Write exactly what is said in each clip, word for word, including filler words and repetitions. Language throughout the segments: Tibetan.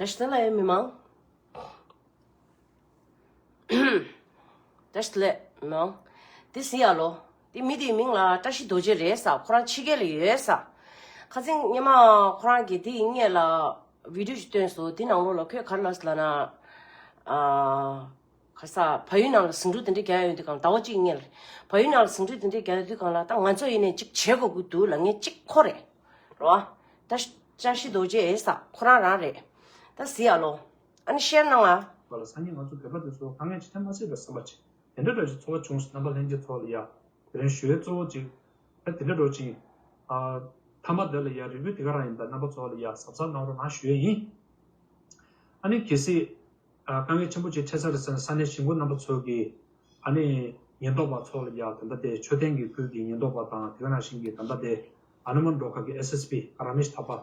བཀྲ་ཤིས་བདེ་ལེགས་མི་མང་། བཀྲ་ཤིས་བདེ་ལེགས་མི་མང་། དེ་ཟེར་ཡ་ལོ། དེ་མི་དེའི་མིང་ལ་བཀྲ་ཤིས་རྡོ་རྗེ་རེད་ས། ཁོ་རང་ཕྱི་རྒྱལ་ལ་ཡོད་ས། ཁ་སང་སྔོན་མ་ཁོ་རང་གིས་དེ་ཡི་སྔོན་ལ་བི་ཌིའོ་ཞིག་བཏོན་སོང་། དེ་ནང་ལོགས་ལ་ཁོས་ག་རེ་ལབ་ཟེར་ལབ་ན། ཨ། ག་ས་བལ་ཡུལ་ནང་ལ་ཟིང་འཁྲུག་དེ་འདྲ་རྒྱག་ཡོང་དུས་གང་ཟླ་བ་གཅིག་སྔོན་ལ་རེད། བལ་ཡུལ་ནང་ལ་ཟིང་འཁྲུག་དེ་འདྲ་རྒྱག་ཡོང་དུས་གང་ལ་ད་ང་ཚོ་ཡིན་ནའི་གཅིག་བྱེད་དགོས་ཀྱི་འདུག་ལབ་མཁན་གཅིག་ཁོ་རེད། རེད་བ། ད་བཀྲ་ཤིས་རྡོ་རྗེ་ཡིན་ས་ཁོ་རང་རང་རེད། ད་ཟེར་ཡ་ལོ། ཨ་ནི་ཤེར་གནང་ང་། བ་ལ་སང་ཉིན་ང་ཚོ་བོད་པ་དེ་ཚོ་དཀའ་ངལ་ཅིག་ཐེབས་མ་སྲིད་པའི་བསམ་པ་ཅིག་དེ་འདྲ་འདྲ་ཞིག་ཚོར་བ་བྱུང་སོང་། རྣམ་པ་ལྷན་རྒྱས་ཚོ་ལ་ཡ། དེ་རིང་ཞུ་ཡས་གཙོ་བོ་ཅིག་ད་དེ་འདྲ་འགྲོ་ཅིང་། ཨ། མཐའ་མ་དེ་ལ་ཡ་རི་བུ་དེ་ག་རང་ཡིན་པ་རྣམ་པ་ཚོ་ལ་ཡ་གཟབ་གཟབ་གནང་རོགས་གནང་ཞུ་ཡས་ཡིན། ཨ་ནི་གལ་སྲིད། ཨ། དཀའ་ངལ་ཆེན་པོ་ཅིག་འཕྲད་ས་རེད་ཟེར་ན་ས་གནས་གཞིས་འགོ་རྣམ་པ་ཚོ་གིས། ཨ་ནི་ཉེན་རྟོག་པ་ཚོ་ལ་ཡ་ད་ལྟ་དེ་མཆོད་རྟེན་གྱི་ཁུལ་གྱི་ཉེན་རྟོག་པ་དང་དེ་ག་ནང་བཞིན་གྱི་ད་ལྟ་དེ་ཨ་ན་མན་ཌོ་གྷར་གྱི་ཨེས་ཨེས་པི་ར་མེཤ་ཐ་པ་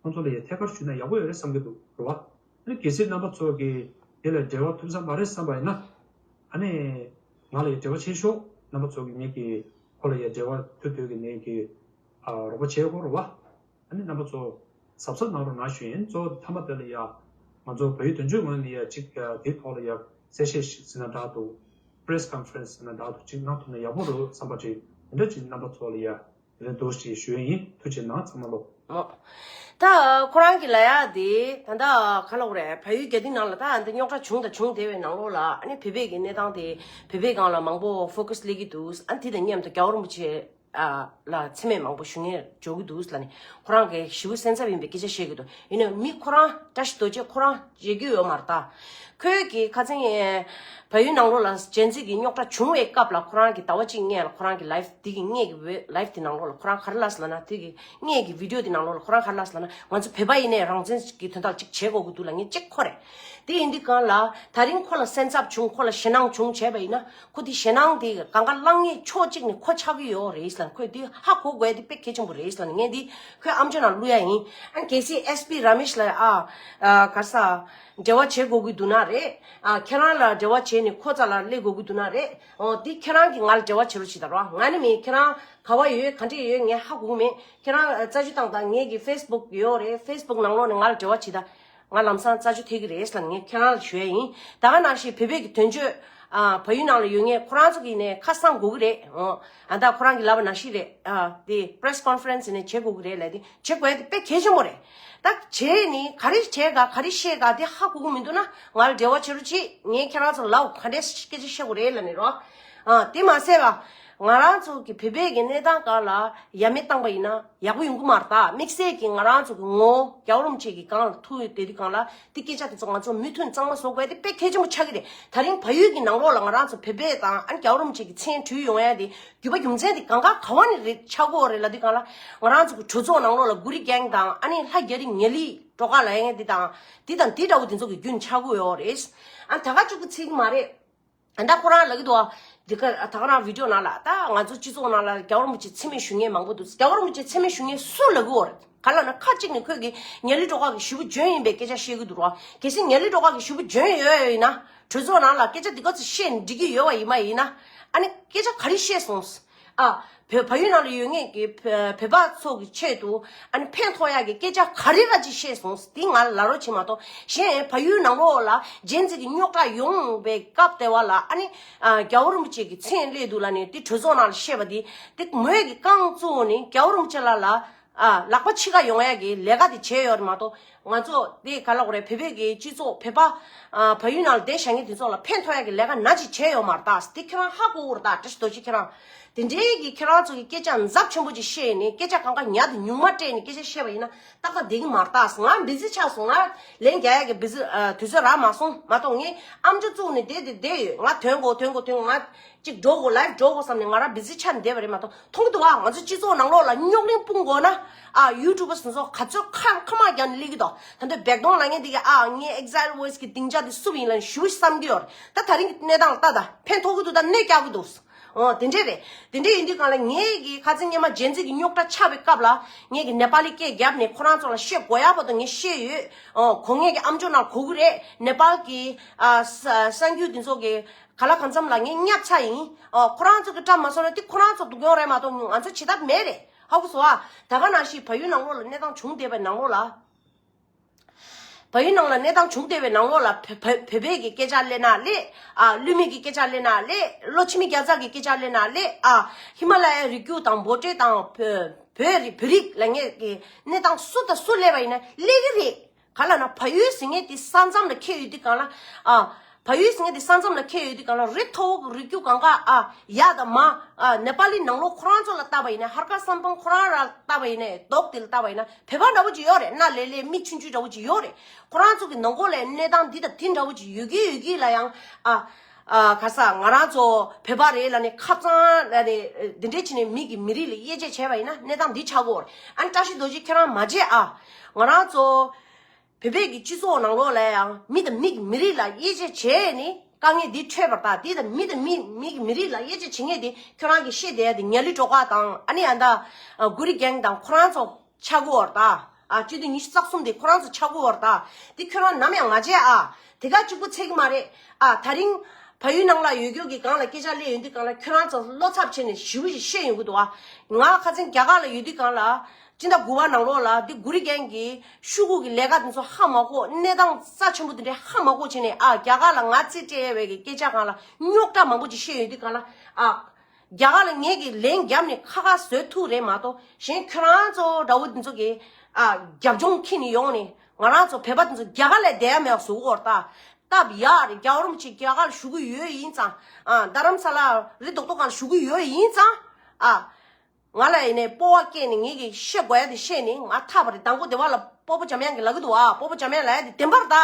ཁོང་ཚོ་ལ་ཡ་ཐད་ཀར་ཞུས་ན་ཡག་པོ་ཡོད་རེད་བསམ་གྱི་འདུག་རེད་བ། ཨ་ནི་གལ་སྲིད་རྣམ་པ་ཚོ་གིས་དེ་ལ་འབྲེལ་བ་ཐུབ་ས་མ་རེད་བསམ་པ་ཡིན་ན། ཨ་ནི་ང་ལ་ཡ་འབྲེལ་བ་བྱེད་ཤོག་རྣམ་པ་ཚོ་གིས་ངེད་ཀྱིས་ཁོ་ལ་ཡ་འབྲེལ་བ་ཐུབ་ཐུབ་ཀྱི་ངེད་ཀྱིས་ཨ་རོགས་པ་བྱེད་དགོས་རེད་བ། ཨ་ནི་རྣམ་པ་ཚོ་གཟབ་གཟབ་གནང་རོགས་གནང་ཞུ་ཡིན། གཙོ་བོ་མཐའ་མ་དེ་ལ་ཡ་ང་ཚོ་བལ་ཡུལ་དོན་གཅོད་ངོས་ནས་ཡ་གཅིག་ཡ་དེའི་ཐོག་ལ་ཡ་གསལ་བཤད་ཞིག་ཟེར་ན་འདྲ་འདུག་པི་རེ་སི་ཀོན་ཕ་རེན་སི་ཟེར་ན་འདྲ་འདུག་གཅིག་གནང་ཐུབ་ན་ཡག་པོ་རེད་བསམ་པ་ཅིག་དེ་འདྲ་ཅིག་རྣམ་པ་ཚོ་ལ་ཡ་དེ་རིང་འདུག་ཅིག་ཞུ་ཡ་ཡིན། ཐུགས་རྗེ་གནང་ཚང་མ་ལོ། ཨོ། ད་ཁོ་རང་གི་ལ་ཡ་དེ་ད་ལྟ་ག་ལབ་དགོས་རེད། བལ་ཡུལ་རྒྱ་ཐིག་ནང་ལ་ད་འདི་རྙོག་དྲ་བྱུང་དང་འབྱུང་བསྡད་པའི་ནང་ལོགས་ལ་ཨ་ནི་བོད་པའི་གི་གནས་སྟངས་དེ་བོད་པའི་སྒང་ལ་མང་པོ་ཕོ་ཀ་སི་སླེབས་ཀྱི་འདུག་ཨ་ནི་དེ་དང་མཉམ་དུ་རྒྱལ་བ་རིན་པོ་ཆེ། ཨ། ལ་མཚན་སྨད་མང་པོ་ཞུ་མཁན་འཇོག་གི་འདུག་ལབ་ནས་ཁོ་རང་གིས་ཞེ་པོ་སེམས་འཚབ་ཡིན་པའི་སྐད་ཆ་བཤད་ཀྱི་འདུག་ཡིན་ནའི་མི་ཁོ་རང་བཀྲ་ཤིས་རྡོ་རྗེ་ཁོ་རང་བརྗེད་ཀྱི་ཡོད་མ་རེད་ད། ཁོས་ཀྱིས་ཁ་སང་བལ་ཡུལ་ནང་ལོགས་ལ་ཇེན་ཛི་གི་རྙོག་དྲ་བྱུང་བའི་སྐབས་ལ་ཁོ་རང་གིས་ཟླ་བ་གཅིག་སྔོན་ལ་ཁོ་རང་གི་ལའེབ་དེ་གི་སྔོན་གྱི་ཝེ་ལའེབ་དེ་ནང་ལོགས་ལ་ཁོ་རང་ག་རེ་ལབ་སོང་ལབ་ན། དེ་གི་སྔོན་གྱི་བི་ཌིའོ་དེ་ནང་ལོགས་ལ་ཁོ་རང་ག་རེ་ལབ་སོང་ལབ་ན། ང་ཚོ་བོད་པ་ཡིན་ནའི་རང་བཙན་གྱི་དོན་དག་ཅིག་བྱེད་དགོས་ཀྱི་འདུག་ལབ་མཁན་གཅིག་ཁོ་རེད། དེ་ཡིན་དུས་གང་ལ་ད་རིང་ཁོ་ལ་སེམས་འཚབ་བྱུང་། ཁོ་ལ་ཞེད་སྣང་བྱུང་བྱས་པ་ཡིན་ན། ཁོ་དེ་ཞེད་སྣང་དེ་གང་ག་བསླང་ངེས་ཕྱོགས་གཅིག་ནས་ཁོ་ཆགས་ཀྱི་ཡོད་རེད་ལབ། ཁོས་དེ་ཧ་གོ་དགོས་དེ་དཔེ་གལ་ཆེན་པོ་རེད་ལབ་ནས་ངས་དེ་ཁོའི་ཨམ་ཅོག་ནང་བླུག་ཡ་ཡིན། ཨ་གལ་སྲིད་ཨེས་པི་ར་མེཤ་ལ་ཨ་ཨ་ག་རེ་ཟ་འབྲེལ་བ་བྱེད་དགོས་ཀྱི་འདུག་ན་རེད། ཨ་ཁྱེད་རང་ལ་འབྲེལ་བ་བྱས་ནས་ཁོ་རྩ་ལ་སླེབས་དགོས་ཀྱི་འདུག་ན་རེད། ཨོ་དེ་ཁྱེད་རང་གིས་ང་ལ་འབྲེལ་བ་བྱེད་རོགས་བྱེད་ད་རོགས། ང་ནི་མིན། ཁྱེད་རང་ག་བ་ཡོད་ག་འདྲས་ཡོད་ངས་ཧ་གོ་གི་མེད། ཁྱེད་རང་རྩ་ཆུ་བཏང་དང་། ངེད་ཀྱི་ཕེ་སི་བུག་ཡོད་རེད། ཕེ་སི་བུག་ནང་ལོགས་ནས་ང་ལ་འབྲེལ་བ་བྱེད་ད། ང་ལམ་སང་རྩ་ཆུ་ཐེག་གི་རེད་ལབ་ངས་ཁྱེད་རང་ལ་ཞུ་ཡ་ཡིན། ད་ག་ནང་བཞིན་བོད་པའི་གི་དོན་གཅོད་ཨ་བལ་ཡུལ་ནང་ལ་ཡོད་མཁན་ཁོ་རང་ཚོ་གི་ནས་ཁ་སང་དགོས་ཀྱི་རེད། ཨོ་ཨ་ད་ཁོ་རང་གི་ལབ་པ་ནང་བཞིན་རེད། ཨ་དེ་པི་རེ་སི་ཀོན་ཕ་རེན་སི་ནས་བྱེད་དགོས་ཀྱི་རེད་ལབ། དེ་བྱེད་དགོས་ཡ་དེ་དཔེ་གལ་ཆེན་པོ་རེད། ད་བྱས་ནི་ག་རེ་བྱས་ག་ག་རེ་བཤད་ག་དེ་ཧ་གོ་གི་མི་འདུག་ན་ང་ལ་འབྲེལ་བ་བྱེད་རོགས་གྱིས། ངས་ཁྱེད་རང་ཚོ་ལ་ག་འདྲས་སྐད་ཆ་བཤད་དགོས་རེད་ལབ་ནས་རོ། ཨ་དེ་མ་ཟད་པ། ང་རང་ཚོ་གི་བོད་པའི་གི་གནས་སྟངས་སྒང་ལ་ཡ་མེད་བཏང་པ་ཡིན་ན་ཡག་པོ་ཡོང་གི་མ་རེད་ད། དམིགས་བསལ་གྱི་ང་རང་ཚོ་གི་ངོ་བོ་རྒྱལ་བ་རིན་པོ་ཆེ་གི་སྒང་ལ་ཐུག་ཡོད་དེ་དུས་སྒང་ལ་དེ་སྐད་ཆ་དེ་ཚོ་ང་ཚོ་མུ་མཐུད་གཙང་མ་བཟོ་དགོས་དེ་དཔེ་གལ་ཆེན་པོ་ཆགས་ཀྱི་རེད། ད་རིང་བལ་ཡུལ་གྱི་ནང་ལོགས་ལ་ང་རང་ཚོ་བོད་པའི་དང་ཨ་རྒྱལ་བ་རིན་པོ་ཆེ་གི་མཚན་བྲིས་ཡོང་ཡ་དེ་རྒྱུ་བ་རྒྱུ་མཚན་དེ་གང་ག་ག་བ་ནས་རེད་ཆགས་ཀྱི་ཡོད་རེད་ལབ་དུས་སྒང་ལ་ང་རང་ཚོ་གི་གྲོས་ཚོགས་ནང་ལོགས་ལ་གུ་རི་གེང་དང་ཨ་ནི་ལྷ་རྒྱ་རི་ངན་ལི་སྒྲོ་ག་ལ་ཡ་དེ་དང་དེ་དང་དེ་འདྲ་བོ་དེ་ཚོ་གི་རྒྱུན་ཆགས་ཀྱི་ཡོད་རེད། ཨ་ད་ག་ཅིག་གི་ཚིག་མ་རེད། ད་ཁོ་རང་ལབ་ཀྱི་འདུག་ཨ། འདི་ག་ད་ག་རང་བི་ཌིའོ་ནང་ལ་ད་ང་ཚོ་སྤྱི་ཚོགས་ནང་ལ་རྒྱལ་བ་རིན་པོ་ཆེ་མཚན་སྨད་ཞུ་མཁན་མང་པོ་འདུག་རྒྱལ་བ་རིན་པོ་ཆེ་མཚན་སྨད་ཞུ་མཁན་སུ་ལབ་ཀྱི་ཡོད་རེད། ག་ལབ་ན་ཁ་ཅིག་ནས་ཁོས་ཀྱི་ངན་ལི་སྒྲོ་ག་གི་ཞེ་པོ་འཇོན་ཡིན་པའི་སྐད་ཆ་བཤད་ཀྱི་འདུག་ར། གལ་སྲིད་ངན་ལི་སྒྲོ་ག་གི་ཞེ་པོ་འཇོན་ཡོད་ཡོད་ཡིན་ན་གྲོས་ཚོགས་ནང་ལ་སྐད་ཆ་འདི་ག་ཚོད་བཤད་ནས་འགྲིག་གི་ཡོད་པ་ཡིན་མ་ཡིན་ན། ཨ་ནི་སྐད་ཆ་ག་རེ་བཤད་སོང་། ཨ། བོད་བལ་ཡུལ་ནང་ལ་ཡོད་མཁན་གྱི་བོད་བོད་པ་ཚོ་གི་ཆེད་དུ་ཨ་ནི་ཕན་ཐོགས་ཡག་གི་སྐད་ཆ་ག་རེ་ར་ཅིག་བཤད་སོང་། དེ་ང་ལ་ལབ་རོགས་བྱེད་མ་གཏོགས། གཞན་བལ་ཡུལ་ནང་ལོགས་ལ་ཇེན་ཛི་གི་རྙོག་དྲ་ཡོང་བའི་སྐབས་དེ་བ་ལ་ཨ་ནི་ཨ་རྒྱལ་བ་རིན་པོ་ཆེ་གི་མཚན་སླེབས་འདུག་ལབ་ནས་དེ་གྲོས་ཚོགས་ནང་ལ་བཤད་པ་དེ་དེ་མོས་ཀྱི་རྐང་བཙུགས་ནས་རྒྱལ་བ་རིན་པོ་ཆེ་ལ་ལ་ཨ་ལག་པ་འཆི་ཁ་ཡོང་ཡག་གི་ལས་ཀ་དེ་བྱས་ཡོད་རེད་མ་གཏོགས། ང་ཚོ་དེ་ག་ལབ་དགོས་རེད། བོད་པའི་གི་སྤྱི་ཚོགས་བོད་པ་ཨ་བལ་ཡུལ་ནང་ལ་བསྡད་བཞག་མཁན་དེ་ཚོ་ལ་ཕན་ཐོགས་ཡག་གི་ལས་ཀ་ནང་ཅིག་བྱས་ཡོད་མ་རེད་ད། དེ་ཁྱེད་རང་ཧ་གོ་དགོས་རེད་ད། བཀྲ་ཤིས་རྡོ་རྗེ་ཁྱེད་རང་། དེ་འདྲའི་གི་ཁྱེད་རང་ཚོ་གི་སྐད་ཆ་འཛབ་ཆེན་པོ་ཅིག་བཤད་ནས་སྐད་ཆ་གང་ག་ཉག་དེ་ཉུང་མ་སྤྲད་ནས་སྐད་ཆ་བཤད་པ་ཡིན་ན་ཏག་ཏག་བསྡད་ཀྱི་མ་རེད་ད། ང་བི་ཟི་ཆགས་སོང་། ང་ལན་རྒྱག་ཡག་གི་བི་ཟི་ཨ་དུས་ཚོད་རག་མ་སོང་མ་གཏོགས། ངས་ཨམ་ཅོག་བཙུགས་ནས་བསྡད་དེ་བསྡད་ཡོད། ང་དོན་གོ་དོན་གོ་དོན་གོ་ང་ཅིག་འགྲོ་དགོས། ལའེབ་འགྲོ་དགོས་བསམ་ནས་ང་རང་བི་ཟི་ཆགས་ནས་བསྡད་པ་རེད་མ་གཏོགས། མཐོང་གི་འདུག་ཨ། ང་ཚོ་སྤྱི་ཚོགས་ནང་ལོགས་ལ་རྙོག་གླེང་སྤུངས་དགོས་ན་ཨ་ཡུ་ཊུབ་པ་སོ་སོ་ག་ཚོད་ཁ་ཁ་མ་རྒྱག་ནས་སླེབས་ཀྱི་འདུག་ད་ལྟ་བེག་དོང་ལ་ངས་འདི་གི་ཨ་ངའི་ཨེག་ཟའིལ་ཝོ་ཡེ་སི་གི་སྡིངས་ཆ་དེ་སུབ་ཡིན་ལ་ཞུ་བསམ་གྱི་ཡོད་རེད། ད་ད་རིང་གི་གནས་སྟངས་ལ་ལྟ་ད་ཕན་ཐོགས་ཀྱི་འདུག་ད་གནོད་རྒྱག་གི་འདུག་ཨོ་དེ་འདྲས་རེད། དེ་འདྲས་ཡིན་དུས་གང་ལ་ངས་གི་ཁ་སང་སྔོན་མ་ཇེན་ཛི་གི་རྙོག་དྲ་ཆགས་པའི་སྐབས་ལ་ངས་གི་ནེ་པ་ལི་སྐད་བརྒྱབ་ནས་ཁོ་རང་ཚོ་ལ་བཤད་དགོས་ཡག་བར་དུ་ངས་བཤད་ཡོད། ཨོ་གོ་ངས་གི་ཨམ་ཅོག་ནང་གོ་གི་རེད། ནེ་པཱལ་གི་ཨ་ས་གསར་འགྱུར་འདི་ཚོ་གི་ག་ལ་གང་འཚམ་ལ་ངས་བསྙབ་ཚར་ཡིན། ཨོ་ཁོ་རང་ཚོ་གི་བཀྲ་མ་སོང་ན་དེ་ཁོ་རང་ཚོ་སྡུག་གྱོང་རེད་མ་གཏོགས་ང་ཚོ་བྱེད་ཐབས་མེད་རེད། ཧ་གོ་སོང་ཨ། ད་ག་ནང་བཞིན་བལ་ཡུལ་ནང་ལོགས་ལ་གནས་སྟངས་བྱུང་བསྡད་པའི་ནང་ལོགས་ལ། བལ་ཡུལ་ནང་ལ་གནས་སྟངས་བྱུང་བསྡད་པའི་ནང་ལོགས་ལ་བོད་བོད་བོད་པའི་གི་སྐད་ཆ་གླེང་ན་ལེགས། ཨ། ཀླུ་མི་གི་སྐད་ཆ་གླེང་ན་ལེགས། ལྷོ་ཕྱི་མི་རྒྱ་ཚ་གི་སྐད་ཆ་གླེང་ན་ལེགས། ཨ། ཧི་མ་ལ་ཡའི་རི་རྒྱུད་དང་འབོད་སྒྲོལ་དང་བོད་བོད་རིགས་བོད་རིགས་ལབ་མཁན་གི་གནས་སྟངས་སུ་དང་སུ་གླེང་བ་ཡིན་ན་ལེགས་ཀྱི་རེད། ག་ལབ་ན་བལ་ཡུལ་ཟེར་མཁན་དེ་ས་མཚམས་ལ་འཁེལ་ཡོད་དུས་སྒང་ལ། ཨ། བལ་ཡུལ་ཟེར་མཁན་དེ་ས་མཚམས་ལ་འཁེལ་ཡོད་དུས་སྒང་ལ་རི་མཐོ་པོ་རི་རྒྱུད་སྒང་ག། ཨ། ཡ་དང་མ། ཨ། ནེ་པ་ལི་ནང་ལོགས་ཁོ་རང་ཚོ་ལ་བལྟས་པ་ཡིན་ན། ཧར་ཀ་སམ་ཕང་ཁོ་རང་ར་བལྟས་པ་ཡིན་ན། རྡོག་དེ་ལ་བལྟས་པ་ཡིན་ན་བོད་པ་འདྲ་བོ་ཅིག་ཡོད་རེད། སྣ་ལེ་ལེ་མིག་ཆུང་ཆུང་འདྲ་བོ་ཅིག་ཡོད་རེད། ཁོ་རང་ཚོ་གི་ནང་ཁོག་ལ་གནས་སྟངས་འདི་དང་དེ་འདྲ་བོ་ཅིག་ཡོད་ཀྱི་ཡོད་ཀྱི་ལ་ཡང་། ཨ། ཨ། ག་ས་ང་རང་ཚོ་བོད་པ་རེད་ལབ་ནས་ཁ་གཙང་ལབ་ནས་འདི་འདྲས་བྱས་ནས་མི་གི་མི་རིགས་ལ་དབྱེ་འབྱེད་བྱས་པ་ཡིན་ན་གནས་སྟངས་འདི་ཆགས་ཀྱི་ཡོད་རེད། ཨ་ནི་བཀྲ་ཤིས་རྡོ་རྗེ་ཁྱེད་རང་མ་བརྗེད་ཨ། ང་རང་ཚོ་བོད་པའི་གི་སྤྱི་ཚོགས་ནང་ལོགས་ལ་ཡང་མི་དང་མི་གི་མི་རིགས་ལ་དབྱེ་འབྱེད་བྱས་ནས་དཀའ་ངལ་འདི་འཕྲད་པར་ད། འདི་དང་མི་དང་མི་མི་གི་མི་རིགས་ལ་དབྱེ་འབྱེད་བྱེད་མཁན་དེ་ཁྱོད་རང་གི་ཤེས་བསྡད་ཡ་དེ་ཉ་ལི་སྒྲོལ་དཀར་དང་། ཨ་ནི་ཨ་ད་གུ་རི་གེང་དང་ཁོ་རང་ཚོ་ཆགས་ཀྱི་ཡོད་རེད་ད། ཨ། སྤྱི་ཟླ་ཉི་ཤུ་རྩ་གསུམ་དེ་ཁོ་རང་ཚོ་ཆགས་ཀྱི་ཡོད་རེད་ད། འདི་ཁྱོད་རང་ནམ་ཡང་མ་བརྗེད་ཨ། དེ་ག་གཅིག་པུ་ཚད་ཀྱི་མ་རེད། ཨ། ད་རིང་བལ་ཡུལ་ནང་ལ་ཡོད་རྒྱུ་གི་སྒང་ལ་སྐད་ཆ་གླེང་ཡོང་དུས་སྒང་ལ་ཁྱོད་རང་ཚོ་བློ་འཚབ་བྱས་ནས་ཞེ་པོ་ཞིག་བཤད་ཡོང་གི་འདུག་ཨ། ང་ཁ་སང་རྒྱ་གར་ལ་ཡོད་དུས་སྒང་ལ། སྤྱི་ཟླ་དགུ་པ་ནང་ལོགས་ལ་འདི་གུ་རི་གེང་གི་ཤོག་གུ་གི་ལས་ཀ་དེ་ཚོ་ཧ་མ་གོ། གནས་སྟངས་རྩ་ཆེན་པོ་དེ་འདྲ་ཧ་མ་གོ་བྱས་ནས། ཨ། རྒྱ་གར་ལ་ང་རྩིས་སྤྲད་ཡས་པའི་གི་སྐད་ཆ་སྒང་ལ་རྙོག་དྲ་མང་པོ་ཅིག་བཤད་ཡོང་དུས་སྒང་ལ། ཨ། རྒྱ་གར་ལ་ངས་གི་ལན་བརྒྱབ་ནས་ཁ་ཁ་བཟོས་ཐུབ་རེད་མ་གཏོགས། གཞན་ཁྱོད་རང་ཚོ་འདྲ་བོ་འདི་ཚོ་གི། ཨ། རྒྱབ་ལྗོངས་འཁྱེར་ནས་ཡོང་ནས་ང་རང་ཚོ་བོད་པ་འདི་ཚོ་རྒྱ་གར་ལ་བསྡད་ཡ་མེད་པ་བཟོ་གི་ཡོད་རེད་ད། སྟབས་ཡག་རེད། རྒྱལ་བ་རིན་པོ་ཆེ་རྒྱ་གར་ལ་བཞུགས་ཀྱི་ཡོད་ཡིན་ཙང་། ཨ། རྡ་རམ་ས་ལ་རི་རྡོག་རྡོག་སྒང་ལ་བཞུགས་ཀྱི་ཡོད་ཡིན་ཙང་། ཨ། ང་ལ་ཡིན་ནས་སྤོབས་པ་སྐྱེས་ནས་ངེད་ཀྱིས་བཤད་དགོས་ཡ་དེ་བཤད་ནས་ང་ཐར་པ་རེད། དང་པོ་སྡེ་བ་ལ་སྤོ་བོ་འཇམ་དབྱངས་ཀྱིས་ལབ་ཀྱི་འདུག་ཨ། སྤོ་བོ་འཇམ་དབྱངས་ལབ་ཡ་དེ་བདེན་པར་ད།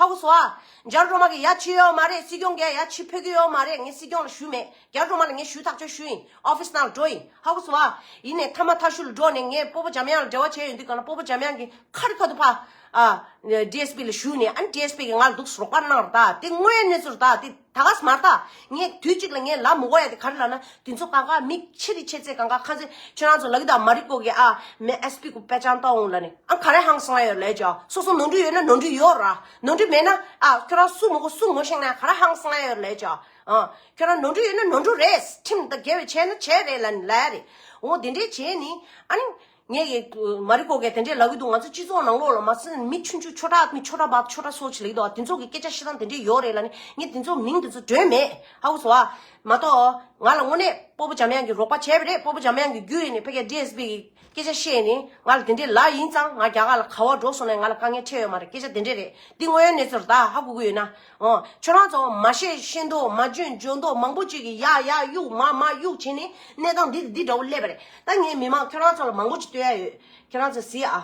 ཧ་གོ་སོང་ཨ། རྒྱ་རོ་མ་གིས་ཡ་ཕྱི་ཡོད་མ་རེད། སྲིད་སྐྱོང་གིས་ཡ་ཕྱི་ཕེབས་ཀྱི་ཡོད་མ་རེད། ངས་སྲིད་སྐྱོང་ལ་ཞུས་མེད། རྒྱ་རོ་མ་ལ་ངས་ཞུ་ཐག་ཆོད་ཞུས་ཡིན། ཨོ་ཕི་སི་ནང་ལ་འགྲོ་ཡིན། ཧ་གོ་སོང་ཨ། ཡིན་ནས་མཐའ་མ་མཐའ་གཞུག་ལ་འགྲོ་ནས་ངས་སྤོ་བོ་འཇམ་དབྱངས་ལ་འབྲེལ་བ་བྱས་ཡོང་དུས་སྒང་ལ་སྤོ་བོ་འཇམ་དབྱངས་ཀྱིས་ཁ་རི་ཁ་ཐུག་ཕ། ཨ། ཌི་ཨེས་པི་ལ་ཞུས་ནས། ཨ་ནི་ཌི་ཨེས་པི་གིས་ང་ལ་འདུག་སེ་རོགས་པ་གནང་རེད་ད། དེ་དངོས་ཡོད་གནས་ཚུལ་རེད་ད། དེ་ད་ག་སེ་མ་རེད་ད། ངས་དུས་གཅིག་ལ་ངས་ལབ་མི་དགོས་ཡ་དེ་ག་རེ་ལབ་ན། དེ་ཚོ་གང་ག་མི་ཆེ་རེ་ཆེ་ཚད་གང་ག་ཁ་སང་ཁྱོད་རང་ཚོ་ལབ་ཀྱི་འདུག་མ་རི་ཀོ་གིས། ཨ། मैं एसपी को पहचानता हूँ ལབ་ནས། ཨ། ག་རེ་ཧང་སང་ཡོད་ལབ་ཅོ། སོ་སོ་ནོར་འཁྲུལ་ཡོད་ན་ནོར་འཁྲུལ་ཡོད་ར། ནོར་འཁྲུལ་མེད་ན། ཨ། ཁྱོད་རང་སུ་མི་དགོས་སུ་ངོ་ཤེས་ན་ག་རེ་ཧང་སང་ཡོད་ལབ་ཅོ། ཨ། ཁྱོད་རང་ནོར་འཁྲུལ་ཡོད་ན་ནོར་འཁྲུལ་རེད། ཁྲིམས་དང་འགལ་བའི་བྱས་ན་བྱས་རེད་ལབ་ནས་ལབ་ཡ་རེད། འོ་དེ་འདྲས་བྱས་ནི། ཨ་ནི། ངས་ཀྱི་མ་རི་ཀོ་གིས་དེ་འདྲས་ལབ་ཀྱི་འདུག་ང་ཚོ་སྤྱི་ཚོགས་ནང་ལོགས་ལ་མ་སེམས་མི་ཆུང་ཆུང་ཆོ་འཕྲུག་མི་ཆོ་འཕྲུག་པ་ཆོ་འཕྲུག་སོགས་ཅིག་ལབ་ཀྱི་འདུག་དེ་ཚོ་གི་སྐད་ཆ་བཤད་སྟངས་དེ་འདྲས་ཡོད་རེད་ལབ་ནས། ངས་དེ་ཚོ་མིང་དེ་ཚོ་འདོན་མེད། ཧ་གོ་སོང་ཨ། མ་གཏོགས་ང་ལ་དངོས་གནས་སྤོ་བོ་འཇམ་དབྱངས་ཀྱིས་རོགས་པ་བྱས་པ་རེད། སྤོ་བོ་འཇམ་དབྱངས་ཀྱི་བརྒྱུད་ཡིན་ནས་ཕ་གིར་ཌི་ཨེས་པི་གི་སྐད་ཆ་བཤད་ནས་ང་ལ་དེ་འདྲས་ལབ་ཡིན་ཙང་། ང་རྒྱ་གར་ལ་ག་པར་འགྲོ་སོང་ནས་ང་ལ་དཀའ་ངལ་འཕྲད་ཡོད་མ་རེད། སྐད་ཆ་དེ་འདྲས་རེད། འདི་དངོས་ཡོད་གནས་ཚུལ་རེད་ད། ཧ་གོ་གི་ཡོད་ན། འོ། ཁྱོད་རང་ཚོ་མ་བཤད་ཤེས་མདོག་མ་འཇོན་འཇོན་མདོག་མང་པོ་ཅིག་གིས་ཡ་ཡ་གཡུག་མ་མ་གཡུག་བྱས་ནས་གནས་སྟངས་འདི་འདི་འདྲ་བོ་སླེབས་པ་རེད། ད་ངས་མི་མང་ཁྱོད་རང་ཚོ་ལ་མང་པོ་ཅིག་སྟོན་ཡ་ཡོད། ཁྱོད་རང་ཚོ་གཟིགས་ཨ།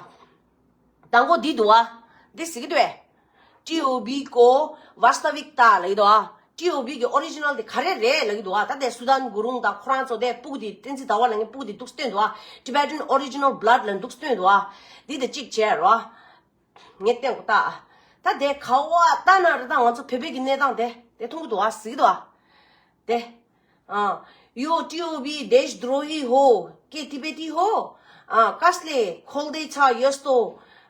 དང་པོ་འདི་འདུག་ཨ། འདི་གཟིགས་ཀྱི་འདུག་གས། ཊི་ཨོ་བྷི་ཀོ་ཝཱ་སྟ་བིག་ཏཱ་ལབ་ཀྱི་འདུག་ཨ། ཊི་ཨོ་བྷི་གི་ཨོ་རི་ཇི་ནལ་དེ་ག་རེ་རེད་ལབ་ཀྱི་འདུག་ཨ། ད་དེ་སུ་དཱན་གུ་རུང་དང་ཁོ་རང་ཚོ་དེ་སྤུ་གུ་དེ་བསྟན་འཛིན་ཟླ་བ་ལབ་མཁན་སྤུ་གུ་དེ་འདུག་སྟོན་འདུག་ཨ། Tibetan Original Blood ལབ་འདུག་སྟོན་འདུག་ཨ། འདི་དེ་གཅིག་བྱས་རོ། ངས་བསྟན་གོ་ད། ད་དེ་ག་བ་ལྟ་ན་རེད། ད་ང་ཚོ་བོད་པའི་གི་གནས་སྟངས་དེ་དེ་མཐོང་གི་འདུག་ཨ། གཟིགས་འདུག་ཨ། དེ། ཨ། यो टिओबी देशद्रोही हो कि तिब्बती हो, आ, कसले खोल्दैछ यस्तो,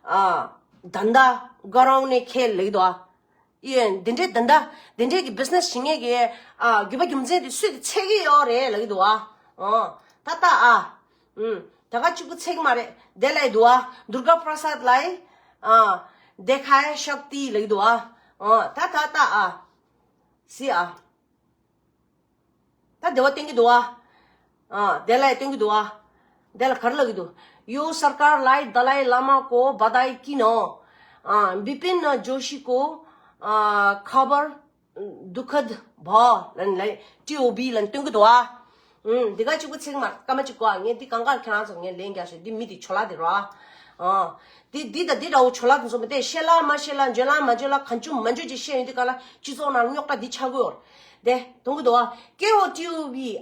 आ, धन्दा गराउने खेल ལབ་ཀྱི་འདུག་ཨ། ཡེ། འདི་འདྲའི་ད་ལྟ་འདི་འདྲའི་གི་བི་ཛི་ནེ་སི་བྱེད་མཁན་གྱི། ཨ། རྒྱུ་མ་རྒྱུ་མཚན་དེ་སུས་དེ་འཚོལ་གྱི་ཡོད་རེད་ལབ་ཀྱི་འདུག་ཨ། ཨོ། ད་ལྟ་ཨ། ཨུམ། ད་ག་གཅིག་པུ་འཚོལ་གྱི་མ་རེད། དེ་ལབ་ཀྱི་འདུག་ཨ། दुर्गा प्रसादलाई, अ, देखाए शक्ति ལབ་ཀྱི་འདུག་ཨ། ཨོ། ད་ད་ད་ཨ། སི་ཨ། ད་དེ་བ་བསྟན་གྱི་འདུག་ཨ། ཨ། དེ་ལ་བསྟན་གྱི་འདུག་ཨ། དེ་ལ་ག་རེ་ལབ་ཀྱི་འདུག यो सरकारलाई दलाई लामाको बधाई किन, अ, विपिन जोशीको, अ, खबर दुखद भयो ལབ་ནས་ལབ། ཊི་ཨོ་བྷི་ལབ་ནས་སྟོན་གྱི་འདུག་ཨ། ཨུམ། འདི་ག་གཅིག་པུ་ཚིག་མ་སྐར་མ་གཅིག་གོ་ཨ། ངས་འདི་གང་ག་ཁྱེད་རང་ཚོ་ངས་ལན་རྒྱག་ཞོར། འདི་མི་འདི་ཆོ་ལ་འདི་རོ་ཨ། ཨ། འདི་འདི་དང་འདི་འདྲ་བོ་ཆོ་ལ་འདི་ཚོ་མི་དེ་ཤེས་ལ་མ་ཤེས་ལ་འཇོན་ལ་མ་འཇོན་ལ་གང་བྱུང་མ་འཇོན་ཅིག་བཤད་ཡོང་དུས་ག་ལ་སྤྱི་ཚོགས་ནང་རྙོག་དྲ་འདི་ཆགས་ཀྱི་ཡོད་རེད། དེ་མཐོང་གི་འདུག་ཨ། ཀེ་ཧོ་ཊི་ཨོ་བྷི།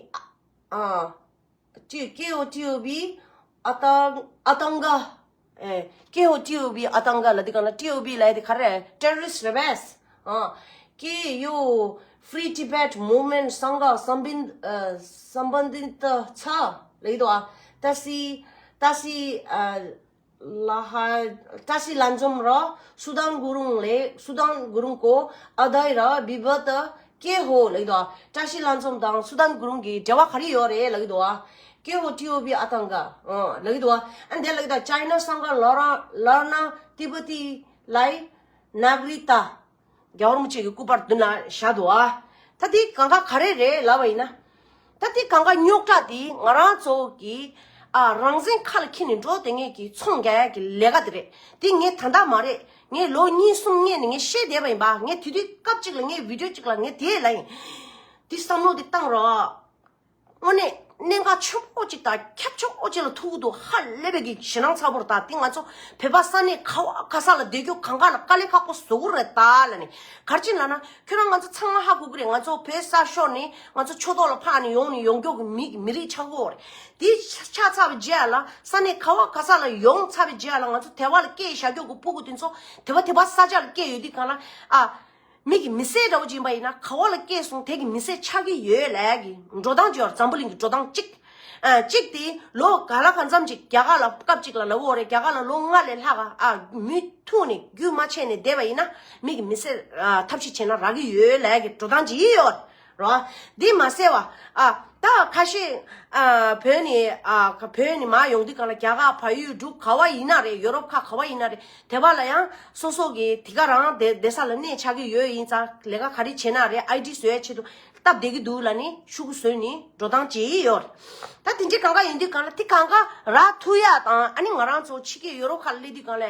ཨ། ཀེ་ཧོ་ཊི་ཨོ་བྷི་ཨ་ཏང་ཨ་ཏང་ག། ཨེ། ཀེ་ཧོ་ཊི་ཨོ་བྷི་ཨ་ཏང་ག་ལབ་དུས་གང་ལ་ཊི་ཨོ་བྷི་ལབ་དེ་ག་རེ། टेररिस्ट རེད་པས། ཨ། कि यो फ्री टिबेट मुभमेन्टसँग सम्बिन अ, सम्बन्धित छ ལབ་ཀྱི་འདུག་ཨ། བཀྲ་ཤིས་བཀྲ་ཤིས་ཨ། ལ་ཧ། བཀྲ་ཤིས་ལྷ་འཛོམས་ར་སུ་དཱན་གུ་རུང་ལས། སུ་དཱན་གུ་རུང་को अदाई र विवाद के हो ལབ་ཀྱི་འདུག་ཨ། བཀྲ་ཤིས་ལྷ་འཛོམས་དང་སུ་དཱན་གུ་རུང་གི་འབྲེལ་བ་ག་རེ་ཡོད་རེད་ལབ་ཀྱི་འདུག་ཨ། के हो टिओबी आतंक ལབ་ཀྱི་འདུག་ཨ། ཨ་འདི་ལབ་ཀྱི་འདུག་ཅའི་ན་སང་ག་ལར་ན་ལར་ན་ཏི་པ་ཏི་ལའི་ ནག་རི་ཏ། རྒྱལ་བ་རིན་པོ་ཆེ་གི་སྐུ་པར་མདུན་ལ་བཞག་འདུག་ཨ། ད་དེ་གང་ག་ག་རེ་རེད་ལབ་པ་ཡིན་ན། ད་དེ་གང་ག་རྙོག་དྲ་དེ་ང་རང་ཚོ་གི་ཨ་རང་བཙན་ཁ་ལ་འཁྱེར་ནས་འགྲོ་བསྡད་མཁན་གྱི་ཚོང་རྒྱག་ཡག་གི་ལས་ཀ་དེ་རེད། དེ་ངས་ད་ལྟ་མ་རེད། ངས་ལོ་གཉིས་གསུམ་སྔོན་ནས་ངས་བཤད་བསྡད་པ་ཡིན་པ། ངས་དེ་དུས་སྐབས་གཅིག་ལ་ངས་བི་ཌིའོ་གཅིག་ལ་ངས་དེ་ལབ་ཡིན། དེ་བསམ་བློ་དེ་བཏང་རོགས། དངོས་གནས་གནད་འགག་ཆེན་པོ་གཅིག་དང་ཁྱབ་ཆེན་པོ་གཅིག་ལ་ཐུག་གི་འདུག་ཧ་ལས་པའི་གི་ཞེད་སྣང་ཚ་པོ་རེད། ད་དེ་ང་ཚོ་བོད་པ་ས་གནས་ག་བ་ག་ས་ལ་བསྡད་རྒྱུ་གང་ག་ལ་དཀའ་ལས་ཁག་པོ་བཟོ་གི་རེད་ད་ལབ་ནས། ག་རེ་བྱས་ལབ་ན། ཁྱོད་རང་ང་ཚོ་ཚང་མ་ཧ་གོ་གི་རེད། ང་ཚོ་བོད་ས་ཤོར་ནས་ང་ཚོ་ཆོས་ཐོག་ལ་ཕར་ནས་ཡོང་ནས་ཡོང་རྒྱུ་གི་མི་མི་རིགས་ཆགས་ཀྱི་ཡོད་རེད། དེ་ཆགས་ཚར་བའི་རྗེས་ལ་ས་གནས་ག་བ་ག་ས་ལ་ཡོང་ཚར་བའི་རྗེས་ལ་ང་ཚོ་དེ་བ་ལ་སྐད་བཞག་རྒྱུ་གི་སྤུ་གུ་དེ་ཚོ་དེ་བ་དེ་བ་ས་ཆ་ལ་སྐད་ཡོད་དུས་གང་ལ་ཨ། མི་གི་མི་སེར་འདྲ་བོ་ཅིག་ཡིན་པ་ཡིན་ན་ག་བ་ལ་སྐྱེས་སོང་དེ་གི་མི་སེར་ཆགས་ཀྱི་ཡོད་ལབ་ཀྱི་འགྲོ་སྟངས་ཅིག་ཡོད་རེད། འཛམ་བུ་གླིང་གི་འགྲོ་སྟངས་གཅིག་ཨ། གཅིག་དེ་ལོ་ག་ལ་གང་འཚམ་ཅིག་རྒྱ་གར་ལ་སྐབས་གཅིག་ལ་ལབ་ཡོད་རེད། རྒྱ་གར་ལ་ལོ་ལྔ་ལས་ལྷག་ག་ཨ་མུ་མཐུད་ནས་རྒྱུན་མ་ཆད་ནས་བསྡད་པ་ཡིན་ན་མི་གི་མི་སེར་ཨ་ཐབས་ཤེས་བྱས་ན་རག་གི་ཡོད་ལབ་ཀྱི་འགྲོ་སྟངས་ཅིག་ཡོད་རེད། རོ། འདི་མ་ཟད་པ། ཨ། ད་ཁ་ཤས། ཨ། བོད་ནས། ཨ། བོད་ནས་མར་ཡོང་དུས་གང་ལ་རྒྱ་གར་བལ་ཡུལ་འབྲུག་ག་བ་ཡིན་ན་རེད། ཡོ་རོབ་ཁག་ག་བ་ཡིན་ན་རེད། དེ་བ་ལ་ཡང་སོ་སོ་གི་དེ་ག་རང་བསྡད་བསྡད་ས་ལ་གནས་ཆགས་ཀྱི་ཡོད་ཡིན་ཙང་ལས་ཀ་ག་རེ་བྱས་ན་རེད། ཨའི་ཌི་བཟོ་ཡའི་ཆེད་དུ་སྟབས་བདེ་གི་འདུག་ལབ་ནས་ཤོག་གུ་བཟོས་ནས་འགྲོ་སྟངས་བྱེད་ཡི་ཡོད་རེད། ད་དེ་འདྲའི་གང་ག་ཡིན་དུས་གང་ལ་དེ་གང་ག་རག་ཐུབ་ཡ་དང་། ཨ་ནི་ང་རང་ཚོ་ཕྱི་རྒྱལ་ཡོ་རོབ་ཁག་ལ་སླེབས་དུས་གང་ལ།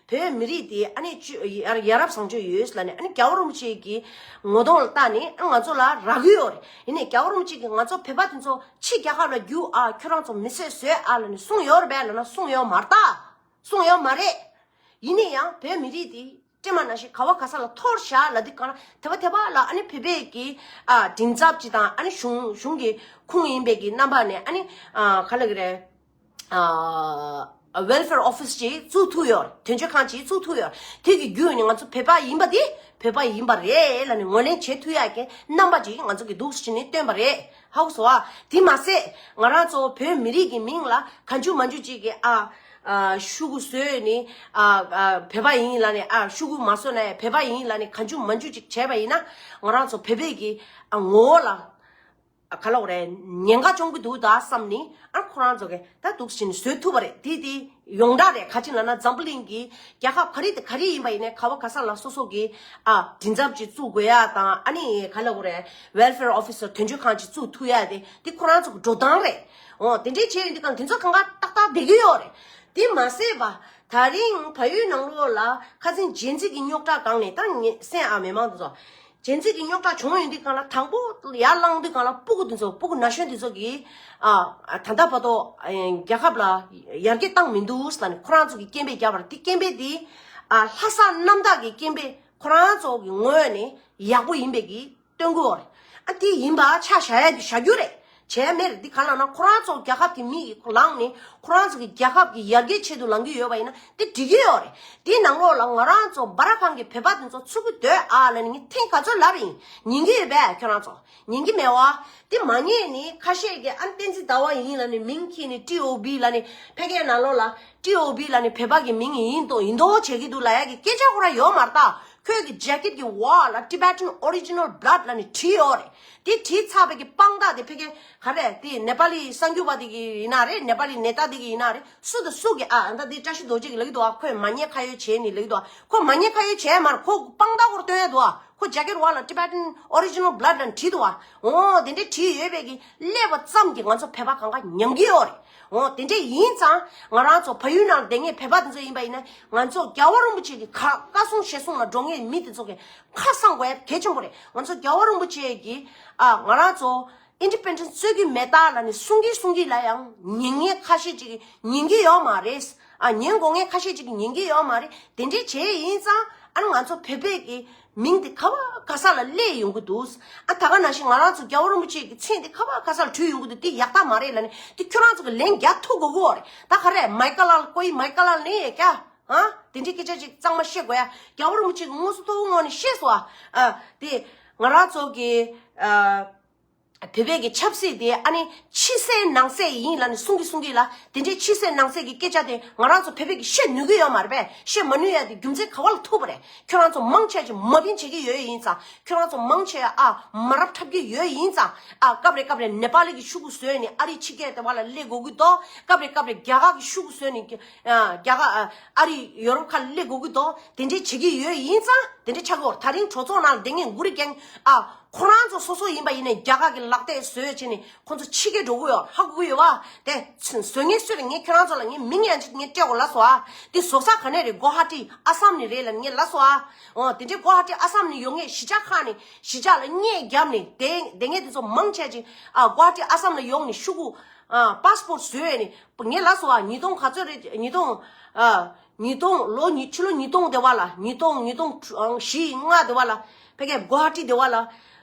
བོད་མི་རིགས་དེ་ཨ་ནི་བཅུ་ཡ་ཡ་རབས་བཟང་སྤྱོད་ཡོད་ལབ་ནས། ཨ་ནི་རྒྱལ་བ་རིན་པོ་ཆེ་གི་ངོ་གདོང་ལ་བལྟས་ནས་ཨ་ང་ཚོ་ལ་རག་གི་ཡོད་རེད། ཡིན་ནའི་རྒྱལ་བ་རིན་པོ་ཆེ་གིས་ང་ཚོ་བོད་པ་དེ་ཚོ་ཕྱི་རྒྱལ་ཁབ་ལ་རྒྱུགས་ཨ། ཁྱོད་རང་ཚོ་མི་སེར་བཟོས་ཨ་ལབ་ནས་གསུངས་ཡོད་རེད་པས་ལབ་ན་གསུངས་ཡོད་མ་རེད་ད། གསུངས་ཡོད་མ་རེད། ཡིན་ནའི་ཡང་བོད་མི་རིགས་དེ་སྤྲེལ་མ་ནང་བཞིན་ག་བ་ག་ས་ལ་འཐོར་བཞག་ལབ་དུས་གང་ལ་དེ་བ་དེ་བ་ལ་ཨ་ནི་བོད་པའི་གི་ཨ་མགྲིན་ཚབ་ཅིག་དང་། ཨ་ནི་གཞུང་གཞུང་གི་ཁུངས་ཡིན་པའི་གི་རྣམ་པ་ནས་ཨ་ནི་ཨ་ག་ལབ་ཀྱི་རེད། ཨ། Welfare Office ཅིག་བཙུགས་ཐུབ་ཡོད། དོན་གཅོད་ཁང་ཅིག་བཙུགས་ཐུབ་ཡོད། དེ་གི་བརྒྱུད་ནས་ང་ཚོ་བོད་པ་ཡིན་པ་དེ་བོད་པ་ཡིན་པ་རེད་ལབ་ནས་ངོས་ལེན་བྱེད་ཐུབ་ཡག་གི་རྣམ་པ་ཅིག་ང་ཚོ་གི་འདུག་སེ་བྱས་ནས་བཏོན་པ་རེད། ཧ་གོ་སོང་ཨ། དེ་མ་ཟད་ང་རང་ཚོ་བོད་མི་རིགས་ཀྱི་མིང་ལ་གང་བྱུང་མང་བྱུང་ཅིག་གི་ཨ། ཨ། ཤོག་གུ་བཟོས་ནས་ཨ། ཨ། བོད་པ་ཡིན་ལབ་ནས། ཨ། ཤོག་གུ་མ་བཟོས་ན་ཡང་བོད་པ་ཡིན་ལབ་ནས་གང་བྱུང་མང་བྱུང་ཅིག་བྱས་པ་ཡིན་ན། ང་རང་ཚོ་བོད་པའི་གི་ཨ་ངོ་བོ་ལ། ག་ལབ་དགོས་རེད། ཉེན་ཁ་བྱུང་གི་འདུག་ད་བསམ་ནས་ཨ་ཁོ་རང་ཚོ་གིས་ད་འདུག་སེ་བྱས་ནས་བཟོས་ཐུབ་པ་རེད། དེ་དེ་ཡོངས་གྲགས་རེད། ག་ཅི་ལབ་ན་འཛམ་བུ་གླིང་གི་རྒྱལ་ཁབ་ག་རེ་དང་ག་རེ་ཡིན་པ་ཡིན་ནའི་ག་བ་ག་ས་ལ་སོ་སོ་གི་ཨ་མགྲིན་ཚབ་ཅིག་བཙུགས་དགོས་ཡ་དང་། ཨ་ནི་ག་ལབ་དགོས་རེད། Welfare Office དོན་གཅོད་ཁང་ཅིག་བཙུགས་ཐུབ་ཡ་དེ་དེ་ཁོ་རང་ཚོ་གི་འགྲོ་སྟངས་རེད། འོ་དེ་འདྲས་བྱས་ཡོང་དུས་གང་དེ་ཚོ་གང་ག་ཏག་ཏག་བསྡད་ཀྱི་ཡོད་རེད། དེ་མ་ཟད་པ་ད་རིང་བལ་ཡུལ་ནང་ལོགས་ལ་ཁ་སང་ཇེན་ཛི་གི་རྙོག་དྲ་སྒང་ནས། ད་ངས་གསན་ཨ་མི་མང་དེ་ཚོ། ཇེན་ཛི་གི་རྙོག་དྲ་བྱུང་ཡོང་དུས་གང་ལ་དང་པོ་ཡར་ལངས་དུས་གང་ལ་སྤུ་གུ་དེ་ཚོ། སྤུ་གུ་ན་གཞོན་དེ་ཚོ་གིས་ཨ་ད་ལྟ་བར་དུ་རྒྱལ་ཁབ་ལ་ཡར་རྒྱས་བཏང་མི་འདུག་ཟེར་ནས་ཁོ་རང་ཚོ་གིས་སྐད་འབོད་བརྒྱབ་པ་རེད། དེ་སྐད་འབོད་དེ་ཨ་ལྷ་ས་གནམ་བདག་གི་སྐད་འབོད་ཁོ་རང་ཚོ་གི་ངོས་ནས་ཡག་པོ་ཡིན་པའི་གི་སྟོན་གྱི་ཡོད་རེད། ཨ་དེ་ཡིན་པ་ཆ་བཞག་ཡ་དེ་བཞག་རྒྱུ་རེད། བྱས་མེད་རེད། འདི་ག་ལབ་ན་ཁོ་རང་ཚོ་རྒྱལ་ཁབ་ཀྱི་མི་ཡིས་ལངས་ནས་ཁོ་རང་ཚོ་གི་རྒྱལ་ཁབ་ཀྱི་ཡར་རྒྱས་ཆེད་དུ་ལངས་ཀྱི་ཡོད་པ་ཡིན་ན་དེ་འགྲིག་གི་ཡོད་རེད། དེའི་ནང་ལོགས་ལ་ང་རང་ཚོ་སྦ་ར་ཁང་གི་བོད་པ་དེ་ཚོ་ཚུད་ཀྱི་འདུག་ཨ་ལབ་ནས་ངས་ཐེངས་ག་ཚོད་ལབ་པ་ཡིན། ཉན་གྱི་ཡོད་པས་ཁྱོད་རང་ཚོ། ཉན་གྱི་མེད་པ། དེ་མ་ཉན་ནས་ཁ་ཤས་ཀྱིས་ཨ་བསྟན་འཛིན་ཟླ་བ་ཡིན་ལབ་ནས་མིང་ཁྱེར་ནས་ཊི་ཨོ་བྷི་ལབ་ནས་ཕ་གིའི་ནང་ལོགས་ལ་ཊི་ཨོ་བྷི་ལབ་ནས་བོད་པ་གི་མིང་ཡིན་མདོག་ཡིན་མདོག་བྱེད་ཀྱི་འདུག་ལབ་ཡ་གི་སྐད་ཆ་ཁོ་རང་ཡོད་མ་རེད་ད། ཁོས་ཀྱི་ཇེ་ཀེཊ་ཀྱི་འོག་ལ་Tibetan Original Blood ལབ་ནས་བྲིས་ཡོད་རེད། དེ་བྲིས་ཚར་བའི་གི་དཔང་རྟགས་དེ་ཕ་གི་ག་རེ་དེ་ནེ་པ་ལི་གསར་འགྱུར་བ་དེ་གི་ཡིན་ན་རེད། ནེ་པ་ལི་ནེ་ཏཱ་དེ་གི་ཡིན་ན་རེད། སུ་དང་སུ་གི་ཨ་ད་དེ་བཀྲ་ཤིས་རྡོ་རྗེ་གི་ལབ་ཀྱི་འདུག་ཨ། ཁོས་མ་ཉེས་ཁ་གཡོགས་བྱས་ནས་ལབ་ཀྱི་འདུག་ཨ། ཁོ་མ་ཉེས་ཁ་གཡོགས་བྱས་མ་རེད། ཁོ་དཔང་རྟགས་ཁོར་སྟོན་ཡ་འདུག་ཨ། ཁོ་ཇེ་ཀེཊ་འོག་ལ་Tibetan Original Blood ལབ་བྲིས་འདུག་ཨ། འོ་དེ་འདྲས་བྲིས་ཡོད་པའི་གི་སླེབས་པ་ཙམ་གྱིས་ང་ཚོ་བོད་པ་གང་ག་ཉམས་ཀྱི་ཡོད་རེད། འོ་དེ་འདྲས་ཡིན་ཙང་ང་རང་ཚོ་བལ་ཡུལ་ནང་བསྡད་མཁན་བོད་པ་དེ་ཚོ་ཡིན་པ་ཡིན་ན། ང་ཚོ་རྒྱལ་བ་རིན་པོ་ཆེ་གི་ཁ་བཀའ་གསུང་བཞེས་གསུང་ལ་འགྲོ་མཁན་མི་དེ་ཚོ་གི་ཁ་གསང་དགོས་ཡ་གལ་ཆེན་པོ་རེད། ང་ཚོ་རྒྱལ་བ་རིན་པོ་ཆེ་གི་ཨ་ང་རང་ཚོ་Independence རྩོད་ཀྱི་མེད་ད་ལབ་ནས་གསུང་གི་གསུང་གི་ལ་ཡང་ཉན་མཁན་ཁ་ཤས་ཅིག་གིས་ཉན་གྱི་ཡོད་མ་རེད། ཨ་ཉན་དགོས་མཁན་ཁ་ཤས་ཅིག་གིས་ཉན་གྱི་ཡོད་མ་རེད། དེ་འདྲས་བྱས་ཡིན་ཙང་ཨ་ང་ཚོ་བོད་པའི་གི་མིང་དེ་ག་བ་ག་ས་ལ་སླེབས་ཡོང་གི་འདུག་ཨ་ད་ག་ནང་བཞིན་ང་རང་ཚོ་རྒྱལ་བ་རིན་པོ་ཆེ་གི་མཚན་དེ་ག་བ་ག་ས་ལ་བྲིས་ཡོང་གི་འདུག་དེ་ཡག་རྟགས་མ་རེད་ལབ་ནས་དེ་ཁྱོད་རང་ཚོ་གི་ལན་རྒྱག་ཐུབ་དགོས་ཀྱི་ཡོད་རེད། ད་ག་རེ་མའི་ཀ་ལ་ལ་ཀོའི་མའི་ཀ་ལ་ལ་ནས་ཡ་ཀྱ་ཨ་དེ་འདྲའི་སྐད་ཆ་ཅིག་གཙང་མ་བཤད་དགོས་ཡ། རྒྱལ་བ་རིན་པོ་ཆེ་གི་དངོས་སུ་ཐུག་ངོ་ནས་བཤད་སོང་ཨ། ཨ་དེ་ང་རང་ཚོ་གི་ཨ། བོད་པའི་གི་ཆབ་སྲིད་དེ་ཨ་ནི་ཕྱི་གསལ་ནང་གསལ་ཡིན་ལབ་ནས་གསུང་གི་གསུང་གི་ལ། དེ་འདྲའི་ཕྱི་གསལ་ནང་གསལ་གི་སྐད་ཆ་དེ་ང་རང་ཚོ་བོད་པའི་གི་བཤད་ནུས་གི་ཡོད་མ་རེད་པས། བཤད་མ་ནུས་ཡ་དེ་རྒྱུ་མཚན་ག་བ་ལ་ཐུག་པ་རེད། ཁྱོད་རང་ཚོ་མང་ཆེ་ཅིག་མ་བིན་བྱེད་ཀྱི་ཡོད་ཡིན་ཙང་། ཁྱོད་རང་ཚོ་མང་ཆེ་ཨ་མ་རབས་འཁྲབ་ཀྱི་ཡོད་ཡིན་ཙང་། ཨ་སྐབས་རེ་སྐབས་རེ་ནེ་པ་ལི་གི་ཤོག་གུ་བཟོས་ནས་ཨ་རིའི་ཕྱི་རྒྱལ་དེ་བ་ལ་སླེབས་དགོས་ཀྱི་འདུག་སྐབས་རེ་སྐབས་རེ་རྒྱ་གར་གི་ཤོག་གུ་བཟོས་ནས་ཨ་རྒྱ་གར་ཨ་ཨ་རི་ཡོ་རོབ་ཁ་སླེབས་དགོས་ཀྱི་འདུག་དེ་འདྲའི་བྱེད་ཀྱི་ཡོད་ཡིན་ཙང་། དེ་འདྲའི་ཆགས་ཀྱི་ཡོད་རེད། ད་རིང་གྲོས་ཚོགས་ནང་ལ་བསྡད་མཁན་གུ་རི་རྒན་ཨ། ཁོ་རང་ཚོ་སོ་སོ་ཡིན་པ་ཡིན་ནའི་རྒྱ་གར་གྱི་ལག་དེབ་བཟོས་བྱས་ནས་ཁོ་ཚོ་ཕྱི་རྒྱལ་འགྲོ་གི་ཡོད། ཧ་གོ་གི་ཡོད་པ། དེ་བཟོ་མཁན་སུ་རེད། ངས་ཁྱོད་རང་ཚོ་ལ་ངས་མིང་ཡང་ཅིག་ངས་སྤྲད་གོ་ལ་སོ་ཨ། དེ་བཟོ་ས་ག་ནས་རེད། གོ་ཧ་ཊི་ཨ་སམ་ནས་རེད་ལ་ངས་ལ་སོ་ཨ། འོ་དེ་འདྲའི་གོ་ཧ་ཊི་ཨ་སམ་ནས་ཡོང་མཁན་གཞིས་ཆགས་ཁག་ནས་གཞིས་ཆགས་ལ་གཉེན་རྒྱབ་ནས་དེ་དེ་ངས་དེ་ཚོ་མང་ཆེ་ཅིག་ཨ་གོ་ཧ་ཊི་ཨ་སམ་ལ་ཡོང་ནས་ཤོག་གུ་ཨ་པ་སི་པོར་ཊི་བཟོས་ནས་ངས་ལ་སོ་ཨ། ཉིས་སྟོང་ག་ཚོད་རེད། ཉིས་སྟོང་ཨ། ཉིས་སྟོང་ལོ་ཉིས་ཕྱི་ལོ་ཉིས་སྟོང་དེ་བ་ལ། ཉིས་སྟོང་ཉིས་སྟོང་བཞི་ལྔ་དེ་བ་ལ། ཕ་གིའི་གོ་ཧ་ཊི་དེ་བ་ལ།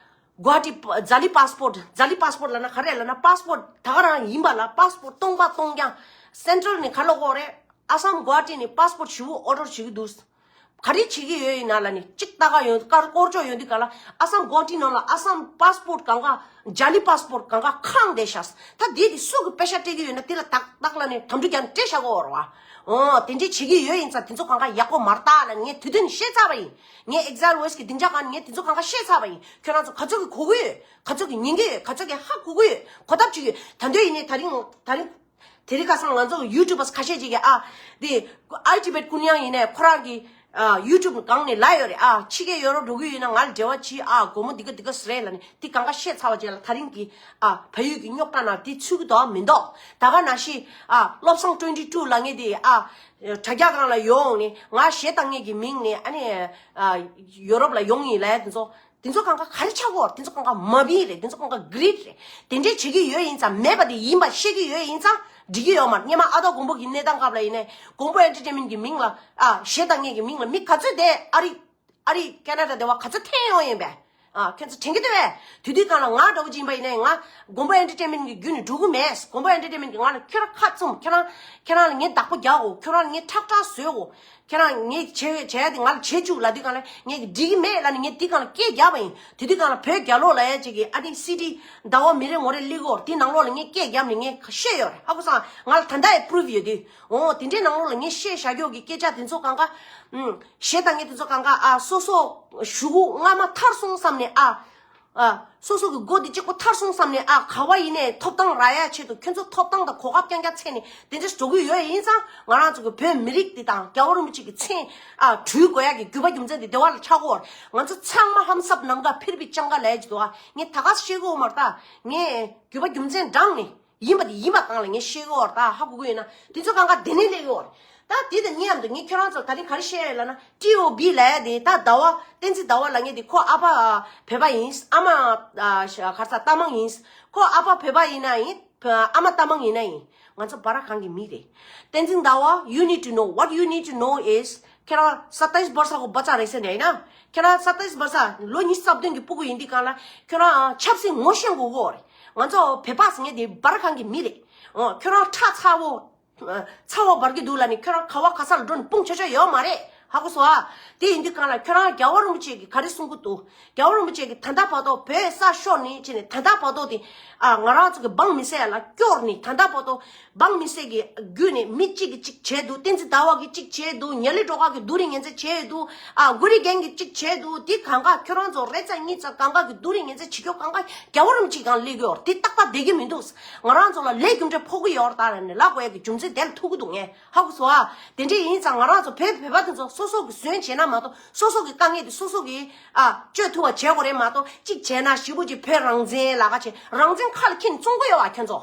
གོ་ཧ་ཊི་ཛ་ལི་པ་སི་པོར་ཊི། ཛ་ལི་པ་སི་པོར་ཊི་ལབ་ན་ག་རེ་ལབ་ན། པ་སི་པོར་ཊི་ད་ག་རང་ཡིན་པ་ལ། པ་སི་པོར་ཊི་སྟོང་པ་སྟོང་རྐྱང་། སེན་ཊར་ལ་ནི་ག་ལ་གོ་རེད། ཨ་སམ་གོ་ཧ་ཊི་ནི་པ་སི་པོར་ཊི་ཞུ་ཨོ་ཌར་བྱེད་ཀྱི་འདུག་ག་རེ་བྱེད་ཀྱི་ཡོད་ཡིན་ན་ལ་ནི་གཅིག་ལྟ་ག་ཡོང་དཀར་སྐོར་ཅོག་ཡོང་དུས་ག་ལ། ཨ་སམ་གོ་ཧ་ཊི་ནང་ལ་ཨ་སམ་པ་སི་པོར་ཊི་གང་ག་ཛ་ལི་པ་སི་པོར་ཊི་གང་ག་ཁེངས་བསྡད་ཤག་ད་དེ་དེ་སུ་གི་པེ་ཤ་སྤྲད་ཀྱི་ཡོད་ན་དེ་ལ་ཏག་ཏག་ལ་ནི་དམ་ཕྲུག་རྒྱ་ནི་སྤྲད་བཞག་གོ་བ་རེད་བ། འོ་དེ་འདྲས་བྱེད་ཀྱི་ཡོད་ཡིན་ཙང་དེ་ཚོ་གང་ག་ཡག་པོ་མ་རེད་ད་ལ་ངས་དུས་དུས་ནས་བཤད་ཚར་བ་ཡིན། ངས་ཨེག་ཛལ་ཝེ་སི་གི་སྡིངས་ཆ་སྒང་ནས་ངས་དེ་ཚོ་གང་ག་བཤད་ཚར་བ་ཡིན། ཁྱོད་རང་ཚོ་ག་ཚོད་ཀྱི་གོ་གི་ཡོད། ག་ཚོད་ཀྱི་ཉན་གི་ཡོད། ག་ཚོད་ཀྱི་ཧ་གོ་གི་ཡོད། གོ་ཐབས་བྱེད་ཀྱི་ཡོད། ད་འདོད་ཡིན་ནས་ད་རིང་ད་རིང་དེ་རིང་ཁ་སང་ང་ཚོ་ཡུ་ཊུབ་པར་ཁ་ཤས་ཅིག་གིས་ཨ་དེ་ཨའི་ཊི་བེཊ་ཀུན་དབྱངས་ཡིན་ནས་ཁོ་རང་གི་ཨ་ཡུ་ཊུབ་སྒང་ནས་ལབ་ཡོད་རེད། ཨ་ཕྱི་རྒྱལ་ཡོད་རོགས་འགྲོ་གི་ཡོད་ན་ང་ལ་འབྲེལ་བ་གྱིས། ཨ་སྒོར་མོ་འདི་ག་འདི་ག་ཟེར་རེད་ལབ་ནས་དེ་གང་ག་བཤད་ཚར་བ་བྱས་ལ། ད་རིང་གི་ཨ་བལ་ཡུལ་གྱི་རྙོག་དྲ་ནང་དེ་ཚུད་ཀྱི་འདུག་མི་འདུག་ད་ག་ནང་བཞིན་ཨ་བློ་བཟང་ཊུ་ཝེན་ཊི་ཊུ་ལབ་མཁན་དེ་ཨ་དྲ་རྒྱ་སྒང་ལ་ཡོང་ནས་ང་གཞས་བཏང་མཁན་གྱི་མིང་ནས་ཨ་ནི་ཨ་ཡོ་རོབ་ལ་ཡོང་ཡིན་ལབ་ཡ་དེ་ཚོ། དེ་ཚོ་གང་ག་ག་རེ་ཆགས་ཀྱི་ཡོད་རེད། དེ་ཚོ་གང་ག་མ་བིན་རེད། དེ་ཚོ་གང་ག་གྷི་རིཌ་རེད། དེ་འདྲས་བྱེད་ཀྱི་ཡོད་ཡིན་ཙང་། མེད་པ་དེ་ཡིན་པ་ཤེས་ཀྱི་ཡོད་ཡིན་ཙང་འགྲིག་གི་ཡོད་མ་རེད། སྔོན་མ་ཨ་སྟག་མགོན་པོ་གི་གནས་སྟངས་སྐབས་ལ་ཡིན་ནའི་མགོན་པོ་ཨེན་ཊར་ཊེན་མེན་ཊི་གི་མིང་ལ་ཨ་གཞས་བཏང་མཁན་གྱི་མིང་ལ་མི་ག་ཚོད་དེ་ཨ་རི་ཨ་རི་ཁེ་ན་ཌ་དེ་བ་ག་ཚོད་འཐེན་ཡོང་ཡིན་པས། ཨ་ཁྱོད་ཚོ་དྲན་གྱི་འདུག་བས། དེ་དུས་གང་ལ་ང་འདྲ་བོ་ཅིག་ཡིན་པ་ཡིན་ནའི་ང་མགོན་པོ་ཨེན་ཊར་ཊེན་མེན་ཊི་གི་བརྒྱུད་ནས་འགྲོ་གི་མེད། མགོན་པོ་ཨེན་ཊར་ཊེན་མེན་ཊི་གི་ང་ལ་ཁྱོད་རང་ཁ་བཙུམ། ཁྱོད་རང་ཁྱོད་རང་ལ་ངས་བདག་པོ་རྒྱག་གོ། ཁྱོད་རང་ལ་ངས་ཁྲག་ཁྲག་བཟོས་གོ། ཁྱེད་རང་ངས་བྱས་བྱས་ཏེ་ང་ལ་བྱེད་བཅུག་ལབ་དུས་གང་ལ་ངས་འགྲིག་གི་མེད་ལབ་ནས་ངས་དེ་གང་ལ་སྐད་རྒྱབ་པ་ཡིན། དེ་དུས་གང་ལ་བོད་རྒྱལ་ལོ་ལབ་ཡ་ཅིག་གིས་ཨ་ནི་སི་ཌི་ཟླ་བ་མི་རེ་ངོ་རེ་སླེབས་ཀྱི་ཡོད་རེད། དེ་ནང་ལོགས་ལ་ངས་སྐད་རྒྱབ་ནས་ངས་བཤད་ཡོད་རེད། ཧ་གོ་སོང་། ང་ལ་ད་ལྟ་ཡང་པུ་རུབ་ཡོད་དུས། འོ་དེ་འདྲའི་ནང་ལོགས་ལ་ངས་བཤད་བཞག་རྒྱུ་གི་སྐད་ཆ་དེ་ཚོ་གང་ག་ཨུམ་བཤད་སྟངས་ངས་དེ་ཚོ་གང་ག་ཨ་སོ་སོ་གཞུག་གུ་སྔ་མ་ཐར་སོང་བསམ་ནས་ཨ། ཨ། སོ་སོ་གི་མགོ་འདི་གཅིག་པོ་ཐར་སོང་བསམ་ནས་ཨ་ག་བ་ཡིན་ནའི་ཐོབ་ཐང་རག་ཡ་ཆེད་དུ་ཁྱོད་ཚོ་ཐོབ་ཐང་དང་གོ་སྐབས་རྐྱང་རྐྱང་འཚོལ་ནས་དེ་འདྲས་འགྲོ་གི་ཡོད་ཡིན་ཙང་། ང་རང་ཚོ་གི་བོད་མི་རིགས་འདི་དང་རྒྱལ་བ་རིན་པོ་ཆེ་གི་མཚན་ཨ་འབྲུ་དགོས་ཡ་གི་རྒྱུ་བ་རྒྱུ་མཚན་འདི་དེ་བ་ལ་ཆགས་ཀྱི་ཡོད་རེད། ང་ཚོ་ཚང་མ་ཧམ་སབ་ནམ་མཁའ་ཕིར་བི་ཅང་ག་ལབ་ཡ་ཅིག་འདུག་ཨ་ངས་ད་ག་ཤེས་ཀྱི་ཡོད་མ་རེད། ད་ངས་རྒྱུ་བ་རྒྱུ་མཚན་དྲངས་ནས། ཡིན་པ་དེ་ཡིན་པ་གང་ལ་ངས་ཤེས་ཀྱི་ཡོད་རེད། ད་ཧ་གོ་གི་ཡོད་ན་དེ་ཚོ་གང་ག་དེ་ནས་སླེབས་ཀྱི་ཡོད་རེད། ད་དེ་དང་མཉམ་དུ་ངས་ཁྱོད་རང་ཚོར་ད་རིང་ག་རེ་བཤད་ཡོད་ལབ་ན། ཊི་ཨོ་བི་ལབ་ཡ་དེ་ད་ཟླ་བ་བསྟན་འཛིན་ཟླ་བ་ལབ་མཁན་དེ་ཁོ་ཨ་ཕ་བོད་པ་ཡིན། ཨ་མ་ཨ་ག་རེ་ཟ་རྟ་མང་ཡིན། ཁོ་ཨ་ཕ་བོད་པ་ཡིན་ན་ཡིན། ཨ་མ་རྟ་མང་ཡིན་ན་ཡིན། ང་ཚོ་སྦ་ར་གང་གི་མི་རེད། བསྟན་འཛིན་ཟླ་བ། You need to know, what you need to know is ཁྱེད་རང་སཏ་ཡིས་བར་ས་གོ་བ་ཙ་རེད་ཟེར་ནས་ན། ཁྱེད་རང་སཏ་ཡིས་བར་ས་ལོ་ཉི་ཤུ་རྩ་བདུན་གྱི་སྤུ་གུ་ཡིན་དུས་གང་ལ་ཁྱོད་རང་ཆབ་སྲིད་ངོ་ཤེས་དགོས་གོ་རེད། ང་ཚོ་བོད་པ་ཟེར་མཁན་དེ་སྦ་ར་གང་གི་མི་རེད། ཨོ་ཁྱོད་རང་ཁྲག་ཚ་བོ། ཚ་བོ་འབར་གྱི་འདུག་ལབ་ནས་ཁྱོད་རང་ག་བ་ག་ས་ལ་འགྲོ་ནས་དཔུང་ཆ་ཆ་ཡོད་མ་རེད། ཧ་གོ་སོང་ཨ། དེ་ཡིན་དུས་གང་ལ་ཁྱོད་རང་རྒྱལ་བ་རིན་པོ་ཆེ་གིས་ག་རེ་གསུང་གི་འདུག་རྒྱལ་བ་རིན་པོ་ཆེ་གིས་ད་ལྟ་བར་དུ་བོད་ས་ཤོར་ནས་བྱས་ནས་ད་ལྟ་བར་དུ་དེ་ཨ་ང་རང་ཚོ་གི་འབངས་མི་སེར་ལ་སྐྱོར་ནས་ད་ལྟ་བར་དུ། འབངས་མི་སེར་གྱི་བརྒྱུད་ནས་མི་གཅིག་གིས་གཅིག་བྱས་འདུག་བསྟན་འཛིན་ཟླ་བ་གིས་གཅིག་བྱས་འདུག་ཉ་ལི་སྒྲོལ་དཀར་གྱིས་སྡུག་རུས་ངན་ཚད་བྱས་འདུག་ཨ་གུ་རི་རྒན་གྱིས་གཅིག་བྱས་འདུག་དེ་གང་ག་ཁྱོད་རང་ཚོ་རེ་ཙམ་གཉིས་ཙམ་གང་ག་གིས་སྡུག་རུས་ངན་ཚད་བྱེད་རྒྱུ་གང་ག་རྒྱལ་བ་རིན་པོ་ཆེ་གང་སླེབས་ཀྱི་ཡོད་རེད། དེ་རྟག་པར་བསྡད་ཀྱི་མི་འདུག་ང་རང་ཚོ་ལ་ལས་རྒྱུ་འབྲས་ཕོག་གི་ཡོད་རེད་ད་ལབ་ནས་ལབ་དགོས་ཡ་གི་རྒྱུ་མཚན་དེ་ལ་ཐུག་གི་འདུག་ངས་ཧ་གོ་སོང་ཨ། དེ་འདྲས་ཡིན་ཙང་ང་རང་ཚོ་བོད་བོད་པ་དེ་ཚོ་སོ་སོ་གིས་བཟོས་བྱས་ན་མ་གཏོགས་སོ་སོ་གི་དཀའ་ངལ་དེ་སོ་སོ་གིས་ཨ་སྤྱོད་ཐུབ་པ་བྱེད་དགོས་རེད་མ་གཏོགས་གཅིག་བྱས་ན་ཞེ་པོ་ཅིག་བོད་རང་བཙན་ལབ་ཁ་བྱས་རང་བཙན་ཁ་ལ་འཁྱེར་ནས་བཙོང་གི་ཡོད་པ་ཁྱོད་ཚོ།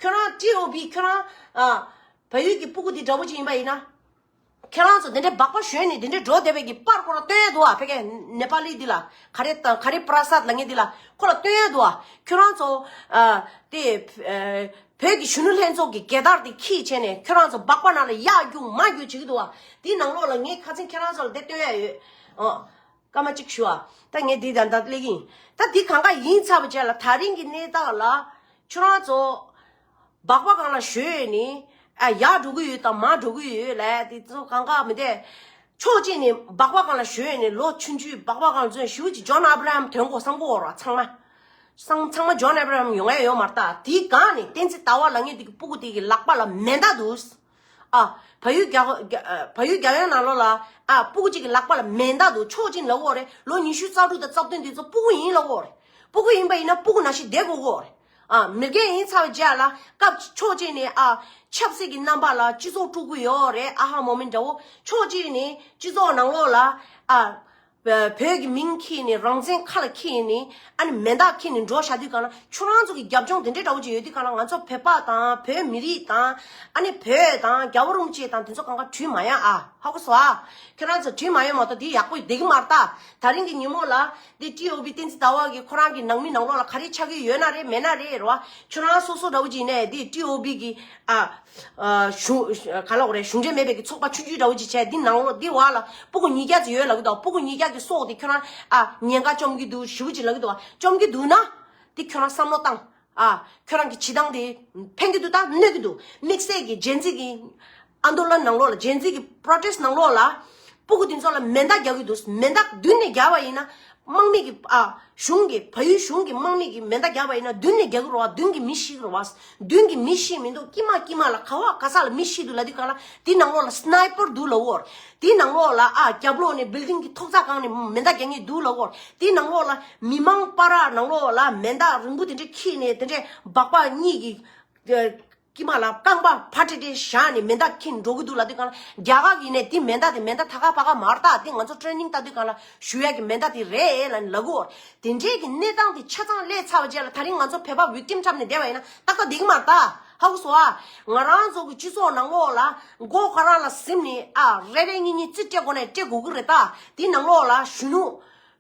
ཁྱོད་རང་ཊི་ཨོ་བི་ཁྱོད་རང་ཨ། བལ་ཡུལ་གྱི་སྤུ་གུ་འདི་འདྲ་བོ་ཅིག་ཡིན་པ་ཡིན་ན། ཁྱེད་རང་ཚོ་འདི་འདྲའི་སྦག་སྦག་ཞོན་ནས་འདི་འདྲའི་འགྲོ་བསྡད་པའི་གི་པར་ཁོ་རང་སྟོན་ཡ་འདུག་ཨ། ཕ་གི་ནེ་པ་ལི་འདི་ལ་ག་རེ་དང་ག་རེ་པྲ་སཱད་ལབ་མཁན་འདི་ལ་ཁོ་ལ་སྟོན་ཡ་འདུག་ཨ། ཁྱོད་རང་ཚོ་ཨ་དེ་ཨ་བོད་ཀྱི་གཞོན་ནུ་ལྷན་ཚོགས་ཀྱི་རྒྱལ་དར་དེ་འཁྱེར་བྱས་ནས་ཁྱོད་རང་ཚོ་སྦག་སྦག་ནང་ལ་གཡག་རྒྱུག་མ་རྒྱུག་བྱེད་ཀྱི་འདུག་ཨ། དེའི་ནང་ལོགས་ལ་ངས་ཁ་སང་ཁྱེད་རང་ཚོ་ལ་དེ་སྟོན་ཡ་ཡོད་ཨ། སྐར་མ་གཅིག་ཞུ་ཨ། ད་ངས་འདི་ད་ལྟ་སླེབས་ཀྱི་ཡིན། ད་འདི་གང་ག་ཡིན་ཚར་བ་བྱས་ལ་དེ་རིང་གི་གནས་སྟངས་ལ་ཁྱོད་རང་ཚོ་སྦག་སྦག་སྒང་ལ་ཞོན་ནས་ཨ་ཡར་འགྲོ་གི་ཡོད་དང་མར་འགྲོ་གི་ཡོད་ལབ་དེ་ཚོ་གང་ག་མི་འདུག་ཕྱོགས་གཅིག་ནས་སྦག་སྦག་སྒང་ལ་ཞོན་ནས་ལོ་ཆུང་ཆུང་སྦག་སྦག་སྒང་ལ་ཚུན་ཞུ་ཅིག་ཇོན་ཨབ་ར་ཧམ་དོན་གོ་བསམ་གོ་བོར་བ་ཚང་མ། སང་ཚང་མ་ཇོན་ཨེབ་ར་ཧམ་ཡོང་ཡ་ཡོད་མ་རེད་ད། དེའི་སྒང་ནས་བསྟན་འཛིན་ཟླ་བ་ལབ་མཁན་དེ་གི་སྤུ་གུ་དེ་གི་ལག་པ་ལ་མེ་མདའ་འདུག་ཨ། བལ་ཡུལ་རྒྱ་རྒྱ་ཨ། བལ་ཡུལ་རྒྱལ་ཡོངས་ནང་ལོགས་ལ། ཨ། སྤུ་གུ་གཅིག་གི་ལག་པ་ལ་མེ་མདའ་འདུག་ཕྱོགས་གཅིག་ལབ་ཡོད་རེད། ལོ་ཉི་ཤུ་རྩ་དྲུག་དང་རྩ་བདུན་དེ་ཚོ་སྤུ་གུ་ཡིན་ལབ་ཡོད་རེད། སྤུ་གུ་ཡིན་པ་ཡིན་ན་སྤུ་གུ་ནང་བཞིན་བསྡད་དགོས་ཀྱི་ཡོད་རེད། ཨ། མི་རྒན་ཡིན་ཚར་བའི་རྗེས་ལ་སྐབས་ཕྱོགས་གཅིག་ནས། ཨ། ཆབ་སྲིད་ཀྱི་རྣམ་པ་ལ་སྤྱི་ཚོགས་དཀྲུག་གི་ཡོད་རེད། ཨ་ཧ་མོ་མེན་འདྲ་བོ། ཕྱོགས་གཅིག་ནས་སྤྱི་ཚོགས་ནང་ལོགས་ལ། ཨ། བོད་ཀྱི་མིང་འཁྱེར་ནས། རང་བཙན་ཁ་ལ་འཁྱེར་ནས། ཨ་ནི་མེ་མདའ་འཁྱེར་ནས་འགྲོ་བཞག་དུས་སྒང་ལ། ཁྱོད་རང་ཚོ་གི་རྒྱབ་ལྗོངས་དེ་འདྲའི་འདྲ་བོ་ཅིག་ཡོད་དུས་སྒང་ལ། ང་ཚོ་བོད་པ་དང་བོད་མི་རིགས་དང་། ཨ་ནི་བོད་དང་རྒྱལ་བ་རིན་པོ་ཆེ་དང་དེ་ཚོ་གང་ག་བྲིས་མ་ཡོང་ཨ། ཧ་གོ་སོང་ཨ། ཁྱོད་རང་ཚོ་བྲིས་མ་ཡོང་མ་གཏོགས་དེ་ཡག་པོ་བསྡད་ཀྱི་མ་རེད་ད། ད་རིང་གི་ཉིན་མོ་ལ་དེ་ཊི་ཨོ་བི་བསྟན་འཛིན་ཟླ་བ་གི་ཁོ་རང་གི་ནང་མི་ནང་ལོགས་ལ་ག་རེ་ཆགས་ཀྱི་ཡོད་ན་རེད། མེད་ན་རེད། རེད་བ། ཁྱོད་རང་སོ་སོ་འདྲ་བོ་ཅིག་ནས་དེ་ཊི་ཨོ་བི་གི། ཨ། ཨ། གཞུང་ག་ལ་འོ་རེད། གཞུང་འབྲེལ་མེད་པའི་གི་ཚོགས་པ་ཆུང་ཆུང་འདྲ་བོ་ཅིག་བྱས། འདི་ནང་ལོགས་འདི་བར་ལ་སྤུ་གུ་ཉིས་བརྒྱ་ཙམ་ཡོད་ལབ་ཀྱི་འདུག་སྤུ་གུ་ཉིས་བརྒྱ་གི་སྲོག་དེ་ཁྱོད་རང་། ཨ། ཉེན་ཁ་བཅོམ་གྱི་འདུག་ཞེ་པོ་ཅིག་ལབ་ཀྱི་འདུག་བཅོམ་གྱི་འདུག་ན། འདི་ཁྱོད་རང་བསམ་བློ་བཏང་། ཨ། ཁྱོད་རང་གི་བྱེད་སྟངས་དེ་ཕན་གྱི་འདུག་ད་གནོད་ཀྱི་འདུག་དམིགས་བསལ་གྱི་ཇེན་ཟི་གི་ཨན་དོ་ལན་ནང་ལོགས་ལ། ཇེན་ཟི་གི་པྲོ་ཊེ་སི་ཊི་ནང་ལོགས་ལ། སྤུ་གུ་དེ་ཚོ་ལ་མེ་མདའ་རྒྱག་གི་འདུག་མེ་མདའ་མདུན་ནས་རྒྱག་པ་ཡིན་ན། དམག་མི་གི། ཨ། གཞུང་གི། བལ་ཡུལ་གཞུང་གི་དམག་མི་གི་མེ་མདའ་རྒྱག་པ་ཡིན་ན་མདུན་ནས་རྒྱག་གི་རེད་བ། མདུན་གྱི་མི་ཤི་གི་རེད་བ། མདུན་གྱི་མི་ཤི་མི་འདུག་དཀྱིལ་མ་དཀྱིལ་མ་ལ་ག་བ་ག་ས་ལ་མི་ཤི་འདུག་ལབ་དུས་སྒང་ལ། དེ་ནང་ལོགས་ལ་སི་ནའི་པར་འདུག་ལབ་ཡོད་རེད། དེ་ནང་ལོགས་ལ། ཨ། རྒྱབ་ལོགས་ནས་བིལ་ཌིང་གི་ཐོག་རྩེག་སྒང་ནས་མེ་མདའ་རྒྱག་མཁན་འདུག་ལབ་ཡོད་རེད། དེ་ནང་ལོགས་ལ་མི་མང་པ་ར་ནང་ལོགས་ལ་མེ་མདའ་རིང་པོ་དེ་འདྲ་འཁྱེར་ནས། དེ་འདྲའི་སྦག་སྦག་གཉིས་ཀྱི། ཨ། དཀྱིལ་མ་ལ་རྐང་པ་ཕར་ཁྲིད་དེ་བཞག་ནས་མེ་མདའ་འཁྱེར་འགྲོ་གི་འདུག་ལབ་དུས་སྒང་ལ། རྒྱ་གར་གྱི་ནས་དེ་མེ་མདའ་དེ་མེ་མདའ་ཐ་ཀ་ཕ་ཀ་མ་རེད་ད། དེ་ང་ཚོ་ཊེ་རེ་ནིང་ལྟ་དུས་སྒང་ལ་ཞུ་ཡ་གི་མེ་མདའ་དེ་རེད་ལབ་ནས་ལབ་ཀྱི་ཡོད་རེད། དེ་འདྲའི་གི་གནས་སྟངས་དེ་ཆ་ཚང་སླེབས་ཚར་བའི་རྗེས་ལ། ད་རིང་ང་ཚོ་བོད་པ་བིག་ཊིམ་འཁྲབ་ནས་བསྡད་པ་ཡིན་ན་ཏག་ཏག་བསྡད་ཀྱི་མ་རེད་ད། ཧ་གོ་སོང་ཨ། ང་རང་ཚོ་གི་སྤྱི་ཚོགས་ནང་ལོགས་ལ་མགོ་ཁོ་རང་ལ་ཟིམ་ནས། ཨ། རེ་རེ་གཉིས་གཉིས་རྩིས་སྤྲད་དགོས་ན་སྤྲད་དགོས་ཀྱི་རེད་ད། དེ་ནང་ལོགས་ལ་གཞོན་ནུ།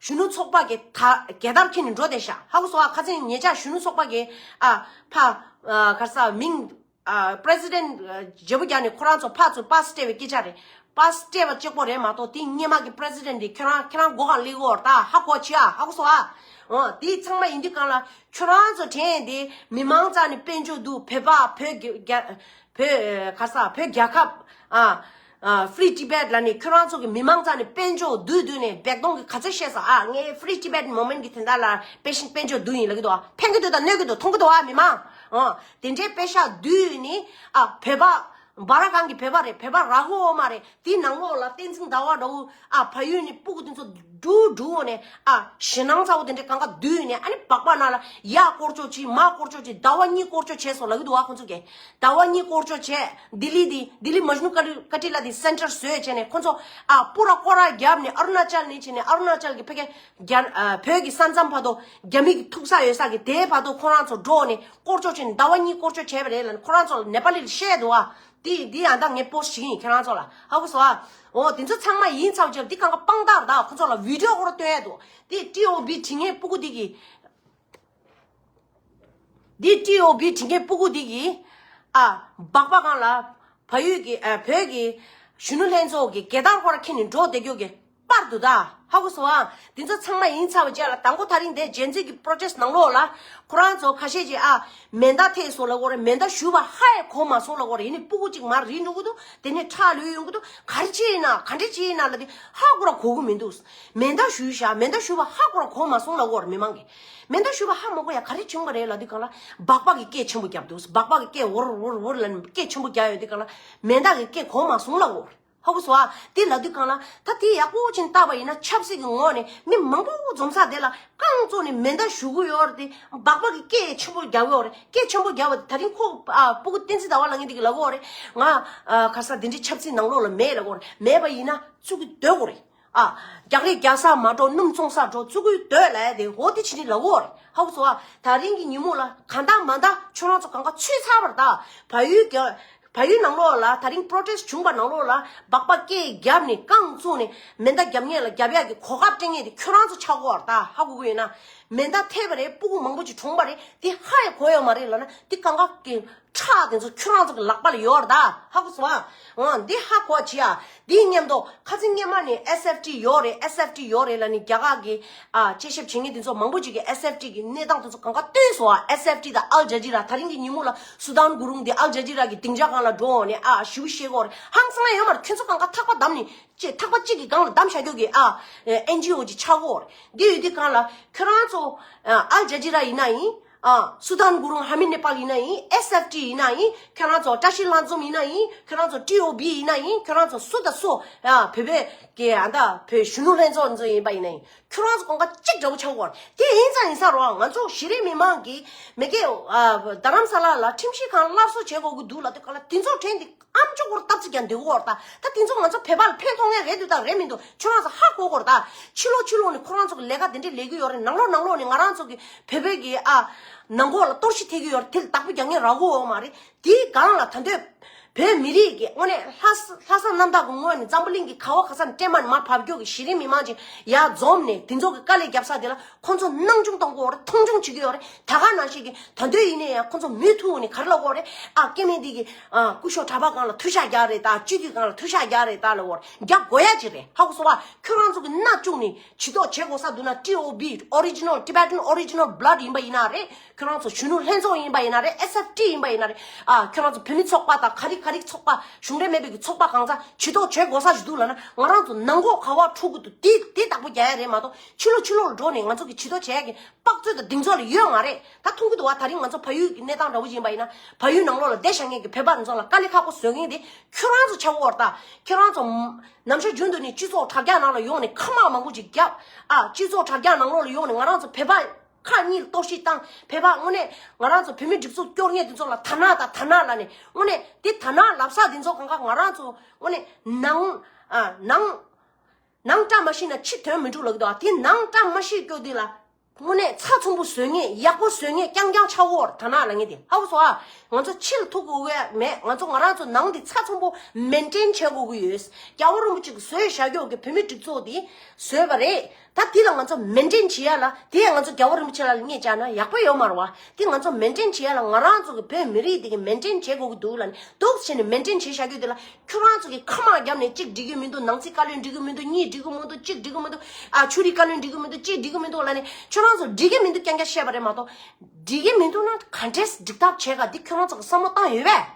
གཞོན་ནུ་ཚོགས་པ་གི་ད་རྒྱལ་དར་འཁྱེར་ནས་འགྲོ་བསྡད་ཤག་ཧ་གོ་སོང་ཨ། ཁ་སང་ཉེ་ཆར་གཞོན་ནུ་ཚོགས་པ་གི། ཨ། ཕ། ཨ། ག་རེ་ཟེར། མིང་། ཨ། པི་རེ་སི་ཌེན་ཊི་བརྗེ་པོ་རྒྱག་ནས་ཁོ་རང་ཚོ་ཕར་ཚུར་པཱ་སི་སྤྲད་པའི་སྐད་ཆ་རེད། པཱ་སི་སྤྲད་པ་གཅིག་པོ་རེད་མ་གཏོགས། དེ་སྔོན་མ་གི་པི་རེ་སི་ཌེན་ཊི་དེ་ཁྱོད་རང་ཁྱེད་རང་སྒོ་གང་སླེབས་ཡོད་རེད་ད། ཧ་གོ་ཆེ་ཨ། ཧ་གོ་སོང་ཨ། འོ། དེ་ཚང་མ་ཡིན་དུས་སྒང་ལ། ཁྱོད་རང་ཚོ་དྲན་དེ་མི་མང་རྩ་ནས་དཔལ་འབྱོར་འདུག་བོད་པ། བོད་རྒྱ། བོད། ག་རེ་ཟེར། བོད་རྒྱལ་ཁབ། ཨ། ཨ། Free Tibet ལབ་ནས་ཁྱོད་རང་ཚོ་གི་མི་མང་རྩ་ནས་དཔལ་འབྱོར་བསྡུས་བསྡུས་ནས་སྦལ་ཏོང་གི་ག་ཚོད་བཤད་སོང་ཨ། ངས་Free Tibet Movement གི་དེ་འདྲ་ལ་དཔེ་ཤིང་དཔལ་འབྱོར་བསྡུས་ཡིན་ལབ་ཀྱི་འདུག་ཨ། ཕན་གྱི་འདུག་དང་གནོད་ཀྱི་འདུག་མཐོང་གི་འདུག་ཨ། མི་མང་། ཨ། དེ་འདྲའི་པེ་ཤ་བསྡུས་ནས། ཨ། བོད་པ་སྦ་ར་ཁང་གི་བོད་པ་རེད། བོད་པ་ར་ཧོ་ཨོ་མ་རེད། དེའི་ནང་ལོགས་ལ་བསྟན་འཛིན་ཟླ་བ་འདྲ་བོ། ཨ། ཕ་ཡུལ་ནས་སྤུ་གུ་དེ་ཚོ་འགྲོ་འགྲོ་ནས། ཨ། ཞེད་སྣང་ཚ་བོ་དེ་འདྲ་གང་ག་བསྡུས་ནས། ཨ་ནི་སྦག་སྦག་ནང་ལ་ཡར་སྐོར་སྐྱོད་བྱས། མར་སྐོར་སྐྱོད་བྱས། ཟླ་བ་གཉིས་སྐོར་སྐྱོད་བྱས་སོང་ལབ་ཀྱི་འདུག་ཨ། ཁོང་ཚོ་གིས་ཟླ་བ་གཉིས་སྐོར་སྐྱོད་བྱས། ལྡི་ལི་དེ། ལྡི་ལི་མཇནུ་ཀ་ཊི་ལ་དེ་སེན་ཊར་བཟོས་བྱས་ནས། ཁོང་ཚོ། ཨ། པུ་ར་སྐོར་ར་བརྒྱབ་ནས། ཨ་རུ་ན་ཅལ་ནས་བྱས་ནས། ཨ་རུ་ན་ཅལ་གྱི་ཕ་གི་རྒྱ། ཨ། བོད་ཀྱི་ས་མཚམས་བར་དུ། རྒྱ་མི་གི་ཐུག་ས་ཡོད་ས་གི་དེའི་བར་དུ་ཁོ་རང་ཚོ་འགྲོ་ནས་སྐོར་སྐྱོད་བྱས་ནས་ཟླ་བ་གཉིས་སྐོར་སྐྱོད་བྱས་པ་རེད་ལབ་ནས། ཁོ་རང་ཚོ་ལ་ནེ་པ་ལི་ལ་བཤད་འདུག་ཨ། དེ་དེ་ཡང་ད་ངས་པོ་སི་ཊི་བྱེད་ཀྱི་ཡིན། ཁྱེད་རང་ཚོ་ལ་ཧ་གོ་སོང་ཨ། འོ། དེ་ཚོ་ཚང་མ་ཡིན་ཚར་རྗེས་འདི་གང་ག་དཔང་རྟགས་རེད་ད། ཁོ་ཚོ་ལ་བི་ཌི་ཡོ་ཁོ་རང་སྟོན་ཡ་འདུག་འདི་ཊི་ཨོ་བི་བྲིས་མཁན་སྤུ་གུ་འདི་གིས། འདི་ཊི་ཨོ་བི་བྲིས་མཁན་སྤུ་གུ་འདི་གིས། ཨ། སྦག་སྦག་སྒང་ལ་བལ་ཡུལ་གྱི། ཨ། བོད་ཀྱི་གཞོན་ནུ་ལྷན་ཚོགས་ཀྱི་རྒྱལ་དར་ཁོ་རང་འཁྱེར་ནས་འགྲོ་བསྡད་རྒྱུ་གི་པར་འདུག་ད། ཧ་གོ་སོང་ཨ། འདི་ཚོ་ཚང་མ་ཡིན་ཚར་བའི་རྗེས་ལ། དང་པོ་ད་རིང་འདི་ཇེན་ཟི་གི་པྲོ་ཊེ་སི་ཊི་ནང་ལོགས་ལ་ཁོ་རང་ཚོ་ཁ་ཤས་ཀྱིས། ཨ། མེ་མདའ་ཐེབས་སོང་ལབ་ཀྱི་ཡོད་རེད། མེ་མདའ་གཞུས་པ་ཧ་ཡང་གོ་མ་སོང་ལབ་ཀྱི་ཡོད་རེད། ཡིན་ནའི་སྤུ་གུ་གཅིག་མར་རིལ་འགྲོ་གི་འདུག་དེ་ནས་ཁྲག་ལུས་ཡོང་གི་འདུག་ག་རེ་བྱས་ཡིན་ན། ག་འདྲ་བྱས་ཡིན་ན་ལབ་དུས་ཧ་གོ་ར་གོ་གི་མི་འདུག་མེ་མདའ་གཞུས་ཤག་མེ་མདའ་གཞུས་པ་ཧ་གོ་ར་གོ་མ་སོང་ལབ་ཀྱི་ཡོད་རེད། མི་མང་གིས། མེ་མདའ་གཞུས་པ་ཧ་མ་གོ་ཡ་ག་རེ་བྱུང་བ་རེད་ལབ་དུས་སྒང་ལ། སྦག་སྦག་གིས་སྐད་ཆེན་པོ་བརྒྱབ་འདུག་སྦག་སྦག་གིས་སྐད་འུར་འུར་འུར་ལབ་ནས་སྐད་ཆེན་པོ་བརྒྱབ་ཡོད་དུས་སྒང་ལ། མེ་མདའ་གིས་སྐད་གོ་མ་སོང་ལབ་ཀྱི་ཡོད་རེད། ཧ་གོ་སོང་ཨ། དེ་ལབ་དུས་སྒང་ལ། ད་དེ་ཡག་པོ་ཅིག་བལྟས་པ་ཡིན་ན། ཆབ་སྲིད་ཀྱི་ངོས་ནས་མི་མང་པོ་འཛོམས་ས་དེ་ལ་རྐང་བཙུགས་ནས་མེ་མདའ་གཞུ་གི་ཡོད་རེད་དེ། སྦག་སྦག་གིས་སྐད་ཆེན་པོ་རྒྱག་གི་ཡོད་རེད། སྐད་ཆེན་པོ་རྒྱག་པ་དེ་ད་རིང་ཁོ། ཨ། སྤུ་གུ་བསྟན་འཛིན་ཟླ་བ་ལབ་མཁན་དེ་གིས་ལབ་ཀྱི་ཡོད་རེད། ང་། ཨ། ག་རེ་ཟེར། འདི་འདྲའི་ཆབ་སྲིད་ནང་ལོགས་ལ་མེད་ལབ་ཀྱི་ཡོད་རེད། མེད་པ་ཡིན་ན་བཙུགས་ཀྱི་སྡོད་དགོས་རེད། ཨ། རྒྱག་རེས་རྒྱག་སར་མ་འགྲོ། སྣུམ་བཙོང་སར་འགྲོ། བཙུགས་ཀྱི་སྡོད་ལབ་ཡ་དེ། འོ། དེ་བྱས་ནས་ལབ་ཀྱི་ཡོད་རེད། ཧ་གོ་སོང་ཨ། ད་རིང་གི་ཉིན་མོ་ལ་གང་ལྟར་མ་ལྟར་ཁྱོད་རང་ཚོ་གང་ག་ཚུད་ཚར་བ་རེད་ད། བལ་ཡུལ་གྱི། བལ་ཡུལ་ནང་ལོགས་ལ་ད་རིང་པྲོ་ཊེ་སི་ཊི་བྱུང་བ་ནང་ལོགས་ལ། སྦག་སྦག་སྐད་བརྒྱབ་ནས་རྐང་བཙུགས་ནས་མེ་མདའ་རྒྱབ་མཁན་ལ་རྒྱབ་ཡག་གི་གོ་སྐབས་སྤྲད་མཁན་དེ་ཁྱོད་རང་ཚོ་ཆགས་ཀྱི་ཡོད་རེད་ད། ཧ་གོ་གི་ཡོད་ན། མེ་མདའ་ཐེབས་པ་རེད། སྤུ་གུ་མང་པོ་ཅིག་གྲོངས་པ་རེད། དེ་ཧ་ཡང་གོ་ཡོད་མ་རེད་ལབ་ན། དེ་གང་ག་གི་ ཁྲག་དེ་ཚོ་ཁྱོད་རང་ཚོ་གི་ལག་པ་ལ་ཡོད་རེད་ད། ཧ་གོ་སོང་ཨ། འོ་འདི་ཧ་གོ་བྱེད་ཨ། འདིའི་མཉམ་དུ་ཁ་སང་སྔོན་མ་ནས་ཨེས་ཨེཕ་ཊི་ཡོད་རེད། ཨེས་ཨེཕ་ཊི་ཡོད་རེད་ལབ་ནས་རྒྱ་གར་གི་ཨ་དཔྱད་ཞིབ་བྱེད་མཁན་དེ་ཚོ་མང་པོ་ཅིག་གིས་ཨེས་ཨེཕ་ཊི་གི་གནས་སྟངས་དེ་ཚོ་གང་ག་བཏོན་སོང་ཨ། ཨེས་ཨེཕ་ཊི་དང་ཨལ་ཇ་ཇི་ར། དེ་རིང་གི་ཉིན་མོ་ལ་སུ་དཱན་གུ་རུང་དེ་ཨལ་ཇ་ཇི་ར་གི་སྡིངས་ཆ་སྒང་ལ་འགྲོ་འོང་ནས་ཨ་ཞུ་བཤད་གོ་རེད། ཧང་སང་ཡོད་མ་རེད། ཁྱོད་ཚོ་གང་ག་ཐག་པ་བསྡམས་ནས་ཅེས་ཐག་པ་གཅིག་གི་སྒང་ལ་བསྡམས་བཞག་རྒྱུ་གི་ཨ་ཨེན་ཇི་ཨོ་ཅིག་ཆགས་གོ་རེད། འདི་ཡོད་དུས་སྒང་ལ་ཁྱོད་རང་ཚོ་ཨ་ཨལ་ཇ་ཇི་ར་ཡིན་ན་ཡིན། ཨ་སུ་དཱན་གུ་རུང་ཧ་མི་ནེ་པཱལ་ཡིན་ན་ཡིན། ཨེས་ཨེཕ་ཊི་ཡིན་ན་ཡིན། ཁྱོད་རང་ཚོ་བཀྲ་ཤིས་ལྷན་འཛོམས་ཡིན་ན་ཡིན། ཁྱོད་རང་ཚོ་ཊི་ཨོ་བི་ཡིན་ན་ཡིན། ཁྱོད་རང་ཚོ་སུ་དང་སུ་ཨ་བོད་པའི་གི་ཨ་ད་བོད་གཞོན་ནུ་ལྷན་ཚོགས་ཚོ་ཡིན་པ་ཡིན་ན་ཡིན། ཁྱོད་རང་ཚོ་གང་ག་གཅིག་འདྲ་པོ་ཆགས་ཡོད་རེད། དེ་ཡིན་ཙང་ཡིན་ས་རོགས། ང་ཚོ་གཞི་རིམ་མི་མང་གིས་མི་སྒེར་ཨ་རྡ་རམ་ས་ལ་ལ་ཁྲིམས་ཞིབ་ཁང་སླར་གསོ་བྱེད་དགོས་ཀྱི་འདུག་ལབ་དུས་སྒང་ལ་དེ་ཚོ་དྲན་དེ་ཨམ་ཅོག་སྐོར་སྟབས་ཚིག་ཀྱང་འདི་གོ་བར་ད། ད་དེ་ཚོ་ང་ཚོ་བོད་པ་ལ་ཕན་ཐོགས་མཁན་རེད་འདུག་དང་རེད་མི་འདུག་ཁྱོད་རང་ཚོ་ཧ་གོ་གོ་ར་ད། ཕྱི་ལོགས་ཕྱི་ལོགས་ནས་ཁོ་རང་ཚོ་གི་ལས་ཀ་དེ་འདྲས་ལས་ཀྱི་ཡོད་རེད། ནང་ལོགས་ནང་ལོགས་ནས་ང་རང་ཚོ་གི་བོད་པའི་གི་ཨ་ནང་ཁོག་ལ་གཏོར་བཤིག་ཐེབས་ཀྱི་ཡོད་རེད། དེ་ལ་བདག་པོ་རྒྱག་མཁན་རག་གོ་ཡོད་མ་རེད། དེའི་སྒང་ལ་ད་འདོད་བོད་མི་རིགས་ཀྱི་དངོས་གནས་ལྷ་ས་ལྷ་ས་གནམ་བདག་གི་ངོས་ནས་འཛམ་བུ་གླིང་གི་ག་བ་ག་ས་ནས་སྤྲད་མ་ནས་མར་བབས་རྒྱུ་གི་གཞི་རིམ་མི་མང་ཅིག་ཡར་འཛོམས་ནས་དེ་ཚོ་གི་དཀའ་ལས་རྒྱབ་ས་དེ་ལ་ཁོ་ཚོ་སྣང་ཆུང་གཏོང་གི་ཡོད་རེད། མཐོང་ཆུང་བྱེད་ཀྱི་ཡོད་རེད། ད་ག་ནང་བཞིན་གྱི་ད་འདོད་ཡིན་ནའི་ཡང་ཁོ་ཚོ་མུ་མཐུད་ནས་ག་རེ་ལབ་ཀྱི་ཡོད་རེད། ཨ་སྐྱེ་དམན་འདི་གི་ཨ་སྐུ་ཞབས་གྲྭ་པ་སྒང་ལ་ཐུག་ཤག་རྒྱག་རེད་ད། སྤྱི་འཐུས་སྒང་ལ་ཐུག་ཤག་རྒྱག་རེད་ད་ལབ་ཀྱི་ཡོད་རེད། རྒྱག་དགོས་ཡ་ཅིག་རེད། ཧ་གོ་སོང་བ། ཁྱོད་རང་ཚོ་གི་སྣ་བཅུག་ནས་བྱི་དོགས་བྱེད་དགོས་ས་འདུག་ན་ཊི་ཨོ་བི་Original Tibetan Original Blood ཡིན་པ་ཡིན་ན་རེད། ཁྱོད་རང་ཚོ་གཞོན་ནུ་ལྷན་ཚོགས་ཡིན་པ་ཡིན་ན་རེད། ཨེས་ཨེཕ་ཊི་ཡིན་པ་ཡིན་ན་རེད། ཨ་ཁྱོད་རང་ཚོ་བོད་མི་ཚོགས་པ་དང་ག་རེ་ག་རེ་ཚོགས་པ་གཞུང་འབྲེལ་མེད་པའི་གི་ཚོགས་པ་གང་ཚང་བྱི་དོགས་བྱེད་དགོས་ས་ཞིག་འདུག་ལབ་ན་ང་རང་ཚོ་ནང་ཁོག་ག་བ་འཁྲུག་གི་འདུག་དེ་དེ་བདག་པོ་རྒྱག་ཡ་རེད་མ་གཏོགས་ཕྱི་ལོགས་ཕྱི་ལོགས་ལ་འགྲོ་ནས་ང་ཚོ་གི་བྱི་དོགས་བྱེད་ཡ་གི་དཔག་ཚོད་དང་གདེང་ཚོད་ལ་ཡོད་མ་རེད། ད་མཐོང་གི་འདུག་བ། ད་རིང་ང་ཚོ་བལ་ཡུལ་གི་གནས་སྟངས་འདྲ་བོ་ཞིག་ཡིན་པ་ཡིན་ན་བལ་ཡུལ་ནང་ལོགས་ལ་བསྡད་བཞག་མཁན་གི་བོད་པ་རང་ཚོ་ལ་དཀའ་ལས་ཁག་པོ་བཟོ་མཁན་དེ་ཁྱོད་རང་ཚོ་ཆགས་ཀྱི་ཡོད་རེད་ད། ཁྱོད་རང་ཚོ་ནམ་ཞག་རྒྱུན་དུ་ནས་སྤྱི་ཚོགས་དྲ་རྒྱ་ནང་ལ་ཡོང་ནས་ཁ་དམག་མང་པོ་ཅིག་བརྒྱབ། ཨ་སྤྱི་ཚོགས་དྲ་རྒྱ་ནང་ལོགས་ལ་ཡོང་ནས་ང་རང་ཚོ་བོད་པ་ཁག་གཉིས་ལ་གཏོར་བཤིག་བཏང་། བོད་པ་དངོས་གནས་ང་རང་ཚོ་བོད་མི་སྒྲིག་འཛུགས་སྐྱོར་མཁན་དེ་ཚོ་ལ་དར་ནག་དང་དར་ནག་ལབ་ནས་དངོས་གནས་དེ་དར་ནག་ལབ་ས་དེ་ཚོ་གང་ག་ང་རང་ཚོ་དངོས་གནས་ནང་ཨ་ནང་ནང་བཀྲ་མ་ཤིས་ན་ཕྱི་དོན་མི་འགྲུབ་ལབ་ཀྱི་འདུག་ཨ། དེ་ནང་བཀྲ་མ་ཤིས་སྐྱོ་དེ་ལ་དངོས་གནས་ཚ་ཚོམ་པོ་བཟོ་མཁན་ཡག་པོ་བཟོ་མཁན་རྐྱང་རྐྱང་ཆགས་ཡོད་རེད། དར་ནག་ལབ་མཁན་དེ་ཧ་གོ་སོང་ཨ། ང་ཚོ་ཕྱི་ལ་ཐུག་དགོས་ཀྱི་མེད། ང་ཚོ་ང་རང་ཚོ་ནང་དེ་ཚ་ཚོམ་པོ་མེན་ཊེན་བྱེད་དགོས་ཀྱི་ཡོད། རྒྱལ་བ་རིན་པོ་ཆེ་གིས་བཟོས་བཞག་ཡོད་ཀྱི་བོད་མི་སྒྲིག་འཛུགས་དེ་བཟོས་པ་རེད། ད་དེ་ལ་ང་ཚོ་མེན་ཊེན་བྱེད་ཡ་ལ་དེ་ཡང་ང་ཚོ་རྒྱལ་བ་རིན་པོ་ཆེ་ལ་སྔས་བཅར་ན་ཡག་པོ་ཡོད་མ་རེད་བ། དེ་ང་ཚོ་མེན་ཊེན་བྱེད་ཡ་ལ་ང་རང་ཚོ་གི་བོད་མི་རིགས་དེ་གི་མེན་ཊེན་བྱེད་དགོས་ཀྱི་འདུག་ལབ་ནས་འདུག་བྱས་ནས་མེན་ཊེན་བྱེད་བཞག་རྒྱུ་དེ་ལ་ཁྱོད་རང་ཚོ་གི་ཁ་དམག་བརྒྱབ་ནས་གཅིག་འགྲིག་གི་མི་འདུག་ནང་སྲིད་བཀའ་བློན་འགྲིག་གི་མི་འདུག་གཉིས་འགྲིག་གི་མི་འདུག་གཅིག་འགྲིག་གི་མི་འདུག་ཨ་ཆོས་རིག་བཀའ་བློན་འགྲིག་གི་མི་འདུག་གཅིག་འགྲིག་གི་མི་འདུག་ལབ་ནས་ཁྱོད་རང་ཚོ་འགྲིག་གི་མི་འདུག་རྐྱང་རྐྱང་བཤད་པ་རེད་མ་གཏོགས་འགྲིག་གི་མི་འདུག་ན་ག་འདྲས་འགྲིག་ཐབས་བྱེད་ག་འདི་ཁྱོད་རང་ཚོ་གི་བསམ་བློ་བཏང་ཡོད་པས།